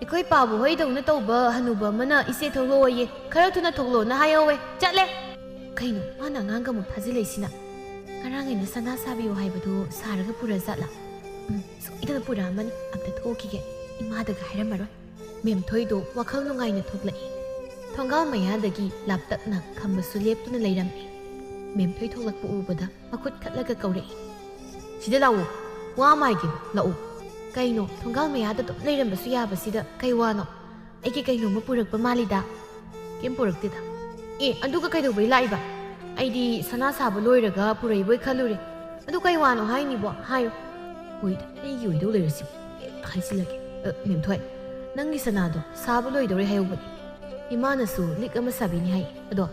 "ꯑꯩꯈꯣꯏ ꯄꯥꯕꯨ ꯍꯣꯏꯗꯧꯅ ꯇꯧꯕ ꯍꯅꯨꯕ ꯑꯃꯅ ꯏꯆꯦ ꯊꯣꯛꯂꯛꯑꯣꯌꯦ, ꯈꯔ ꯊꯨꯅ ꯊꯣꯛꯂꯛꯑꯣꯅ ꯍꯥꯏꯍꯧꯋꯦ꯫ ꯆꯠꯂꯦ!" ꯀꯩꯅꯣ, ꯃꯥꯅ ꯑꯉꯥꯡꯒ ꯑꯃꯨꯛ ꯊꯥꯖꯤꯜꯂꯛꯏꯁꯤꯅ? ꯉꯔꯥꯡ ꯑꯩꯅ ꯁꯅꯥ ꯁꯥꯕꯤꯌꯨ ꯍꯥꯏꯕꯗꯨ ꯁꯥꯔꯒ ꯄꯨꯔ ꯖꯥꯠꯂꯥ? ꯎꯝ, ꯁꯣꯏꯗꯅ ꯄꯨꯔꯛꯑꯃꯅꯤ꯫ ꯑꯝꯇ ꯊꯣꯛꯈꯤꯒꯦ, ꯏꯃꯥꯗꯒ ꯍꯥꯏꯔꯝꯃꯔꯣꯏ꯫ ꯃꯦꯝꯊꯣꯏꯗꯣ ꯋꯥꯈꯜ ꯅꯨꯡꯉꯥꯏꯅ ꯊꯣꯛꯂꯛꯏ꯫ ꯊꯣꯡꯒꯥꯜ ꯃꯌꯥꯗꯒꯤ ꯂꯥꯞꯇꯛꯅ ꯈꯝꯕꯁꯨ ꯂꯦꯞꯇꯨꯅ ꯂꯩꯔꯝꯃꯤ꯫ ꯃꯦꯝꯊꯣꯏ ꯊꯣꯛꯂꯛꯄ ꯎꯕꯗ ꯃꯈꯨꯠ ꯈꯠꯂꯒ ꯀꯧꯔꯛꯏ, "ꯁꯤꯗ ꯂꯥꯛꯑꯣ, ꯋꯥ ꯑꯃ ꯍꯥꯏꯒꯦ, ꯂꯥꯛꯑꯣ꯫" ꯀꯩꯅꯣ, ꯊꯣꯡꯒꯥꯜ ꯃꯌꯥꯗ ꯑꯗꯨꯝ ꯂꯩꯔꯝꯕꯁꯨ ꯌꯥꯕꯁꯤꯗ ꯀꯩ ꯋꯥꯅꯣ? "ꯑꯩꯒꯤ ꯀꯩꯅꯣꯝꯃ ꯄꯨꯔꯛꯄ ꯃꯥꯜꯂꯤꯗ?" "ꯀꯩꯝ ꯄꯨꯔꯛꯇꯦꯗ꯫ ꯑꯦ, ꯑꯗꯨꯒ ꯀꯩꯗꯧꯕꯩ ꯂꯥꯛꯏꯕ? ꯑꯩꯗꯤ ꯁꯅꯥ ꯁꯥꯕ ꯂꯣꯏꯔꯒ ꯄꯨꯔꯛꯏꯕꯣꯏ ꯈꯜꯂꯨꯔꯦ꯫ ꯑꯗꯨ ꯀꯩ ꯋꯥꯅꯣ ꯍꯥꯏꯅꯤꯕꯣ? ꯍꯥꯏꯌꯨ꯫" "ꯍꯣꯏꯗ, ꯑꯩꯒꯤ ꯑꯣꯏꯗꯧ ꯂꯩꯔꯁꯤ꯫ ꯍꯥꯏꯖꯤꯜꯂꯒꯦ꯫ ꯑ, ꯃꯦꯝꯊꯣꯏ, ꯅꯪꯒꯤ ꯁꯅꯥꯗꯣ ꯁꯥꯕ ꯂꯣꯏꯗꯧꯔꯦ ꯍꯥꯏꯍꯧꯕꯅꯤ꯫ ꯏꯃꯥꯅꯁꯨ ꯂꯤꯛ ꯑꯃ ꯁꯥꯕꯤꯅꯤ ꯍꯥꯏ꯫ ꯑꯗꯣ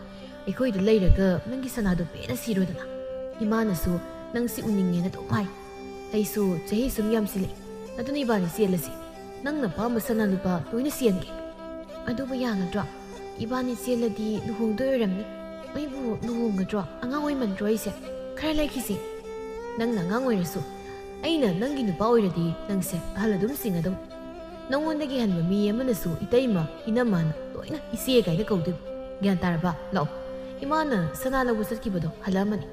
ꯑꯩꯈꯣꯏꯗ ꯂꯩꯔꯒ ꯅꯪꯒꯤ ꯁꯅꯥꯗꯣ ꯄꯦꯟꯅ ꯁꯤꯔꯣꯗꯅ꯫ ꯏꯃꯥꯅꯁꯨ ꯅꯪ ꯁꯤ ꯎꯅꯤꯡꯉꯦꯅ ꯑꯗꯨꯝ ꯍꯥꯏ꯫ ꯑꯩꯁꯨ ꯆꯍꯤ ꯁꯨꯝ ꯌꯥꯝꯁꯤꯜꯂꯛꯑꯦ꯫ ꯑꯗꯨꯅ ꯏꯕꯥꯅꯤ ꯆꯦꯜꯂꯁꯤ꯫ ꯅꯪꯅ ꯑꯄꯥꯝꯕ ꯁꯅꯥ ꯂꯨꯄꯥ ꯂꯣꯏꯅ ꯆꯦꯟꯒꯦ꯫" "ꯑꯗꯨꯕꯨ ꯌꯥꯒꯗ꯭ꯔꯣ? ꯏꯕꯥꯅꯤ ꯆꯦꯜꯂꯗꯤ ꯂꯨꯍꯣꯡꯗꯣꯏ ꯑꯣꯏꯔꯝꯅꯤ꯫ ꯑꯩꯕꯨ ꯂꯨꯍꯣꯡꯒꯗ꯭ꯔꯣ? ꯑꯉꯥꯡ ꯑꯣꯏꯃꯟꯗ꯭ꯔꯣ ꯑꯩꯁꯦ? ꯈꯔ ꯂꯩꯈꯤꯁꯦ꯫" "ꯅꯪꯅ ꯑꯉꯥꯡ ꯑꯣꯏꯔꯁꯨ, ꯑꯩꯅ ꯅꯪꯒꯤ ꯅꯨꯄꯥ ꯑꯣꯏꯔꯗꯤ ꯅꯪꯁꯦ ꯑꯍꯜ ꯑꯗꯨꯝ ꯆꯤꯡꯒꯗꯧꯅꯤ꯫ ꯅꯪꯉꯣꯟꯗꯒꯤ ꯍꯟꯕ ꯃꯤ ꯑꯃꯅꯁꯨ ꯏꯇꯩꯃ, ꯏꯅꯝꯃꯅ ꯂꯣꯏꯅ ꯏꯆꯦ ꯀꯥꯏꯅ ꯀꯧꯗꯣꯏꯕ꯫ ꯒ꯭ꯌꯥꯟ ꯇꯥꯔꯕ? ꯂꯥꯛꯑꯣ꯫ ꯏꯃꯥꯅ ꯁꯅꯥ ꯂꯧꯕ ꯆꯠꯈꯤꯕꯗꯣ ꯍꯜꯂꯛꯑꯃꯅꯤ꯫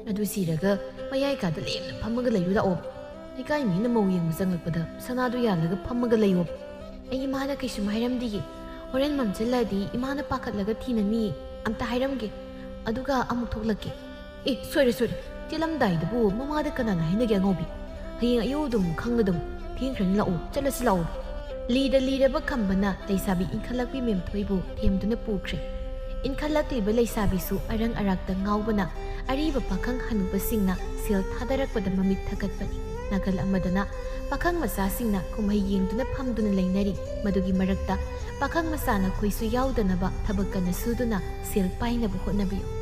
ꯑꯗꯨ ꯁꯤꯔꯒ ꯃꯌꯥꯏ ꯀꯥꯗ ꯂꯦꯝꯅ ꯐꯝꯃꯒ ꯂꯩꯔꯨ ꯂꯥꯛꯑꯣ꯫ ꯂꯩꯀꯥꯏ ꯃꯤꯅ ꯃꯧ ꯌꯦꯡꯕ ꯆꯪꯂꯛꯄꯗ ꯁꯅꯥꯗꯨ ꯌꯥꯜꯂꯒ ꯐꯝꯃꯒ ꯂꯩꯌꯣ꯫" "ꯑꯩ ꯏꯃꯥꯗ ꯀꯩꯁꯨꯝ ꯍꯥꯏꯔꯝꯗꯤꯌꯦ꯫ ꯍꯣꯔꯦꯟ ꯃꯝꯁꯤꯜꯂꯛꯑꯗꯤ ꯏꯃꯥꯅ ꯄꯥꯈꯠꯂꯒ ꯊꯤꯅꯅꯤꯌꯦ꯫ ꯑꯝꯇ ꯍꯥꯏꯔꯝꯒꯦ꯫ ꯑꯗꯨꯒ ꯑꯃꯨꯛ ꯊꯣꯛꯂꯛꯀꯦ꯫" "ꯑꯦ, ꯁꯣꯏꯔꯦ, ꯁꯣꯏꯔꯦ꯫ ꯆꯦꯜꯂꯝꯗꯥꯏꯗꯕꯨ ꯃꯃꯥꯗ ꯀꯅꯥꯅ ꯍꯥꯏꯅꯒꯦ, ꯑꯉꯥꯎꯕꯤ? ꯍꯌꯦꯡ ꯑꯌꯨꯛ ꯑꯗꯨꯝ ꯈꯪꯂꯗꯧꯅꯤ꯫ ꯊꯦꯡꯈ꯭ꯔꯅꯤ, ꯂꯥꯛꯑꯣ, ꯆꯠꯂꯁꯤ ꯂꯥꯛꯑꯣ꯫" ꯂꯤꯗ ꯂꯤꯔꯕ ꯈꯝꯕꯅ ꯂꯩꯁꯥꯕꯤ ꯏꯟꯈꯠꯂꯛꯄꯤ ꯃꯦꯝꯊꯣꯏꯕꯨ ꯊꯦꯝꯗꯨꯅ ꯄꯨꯈ꯭ꯔꯦ꯫ ꯏꯟꯈꯠꯂꯛꯂꯤꯕ ꯂꯩꯁꯥꯕꯤꯁꯨ ꯑꯔꯪ ꯑꯔꯥꯛꯇ ꯉꯥꯎꯕꯅ ꯑꯔꯤꯕ ꯄꯥꯈꯪ ꯍꯅꯨꯕꯁꯤꯡꯅ ꯁꯦꯜ ꯊꯥꯗꯔꯛꯄꯗ ꯃꯃꯤꯠ ꯊꯀꯠꯄꯅꯤ꯫ ꯅꯥꯀꯜ ꯑꯃꯗꯅ ꯄꯥꯈꯪ ꯃꯆꯥꯁꯤꯡꯅ ꯀꯨꯝꯍꯩ ꯌꯦꯡꯗꯨꯅ ꯐꯝꯗꯨꯅ ꯂꯩꯅꯔꯤ꯫ ꯃꯗꯨꯒꯤ ꯃꯔꯛꯇ ꯄꯥꯈꯪ ꯃꯆꯥ ꯅꯈꯣꯏꯁꯨ ꯌꯥꯎꯗꯅꯕ ꯊꯕꯛ ꯀꯟꯅ ꯁꯨꯗꯨꯅ ꯁꯦꯜ ꯄꯥꯏꯅꯕ ꯍꯣꯠꯅꯕꯤꯌꯨ꯫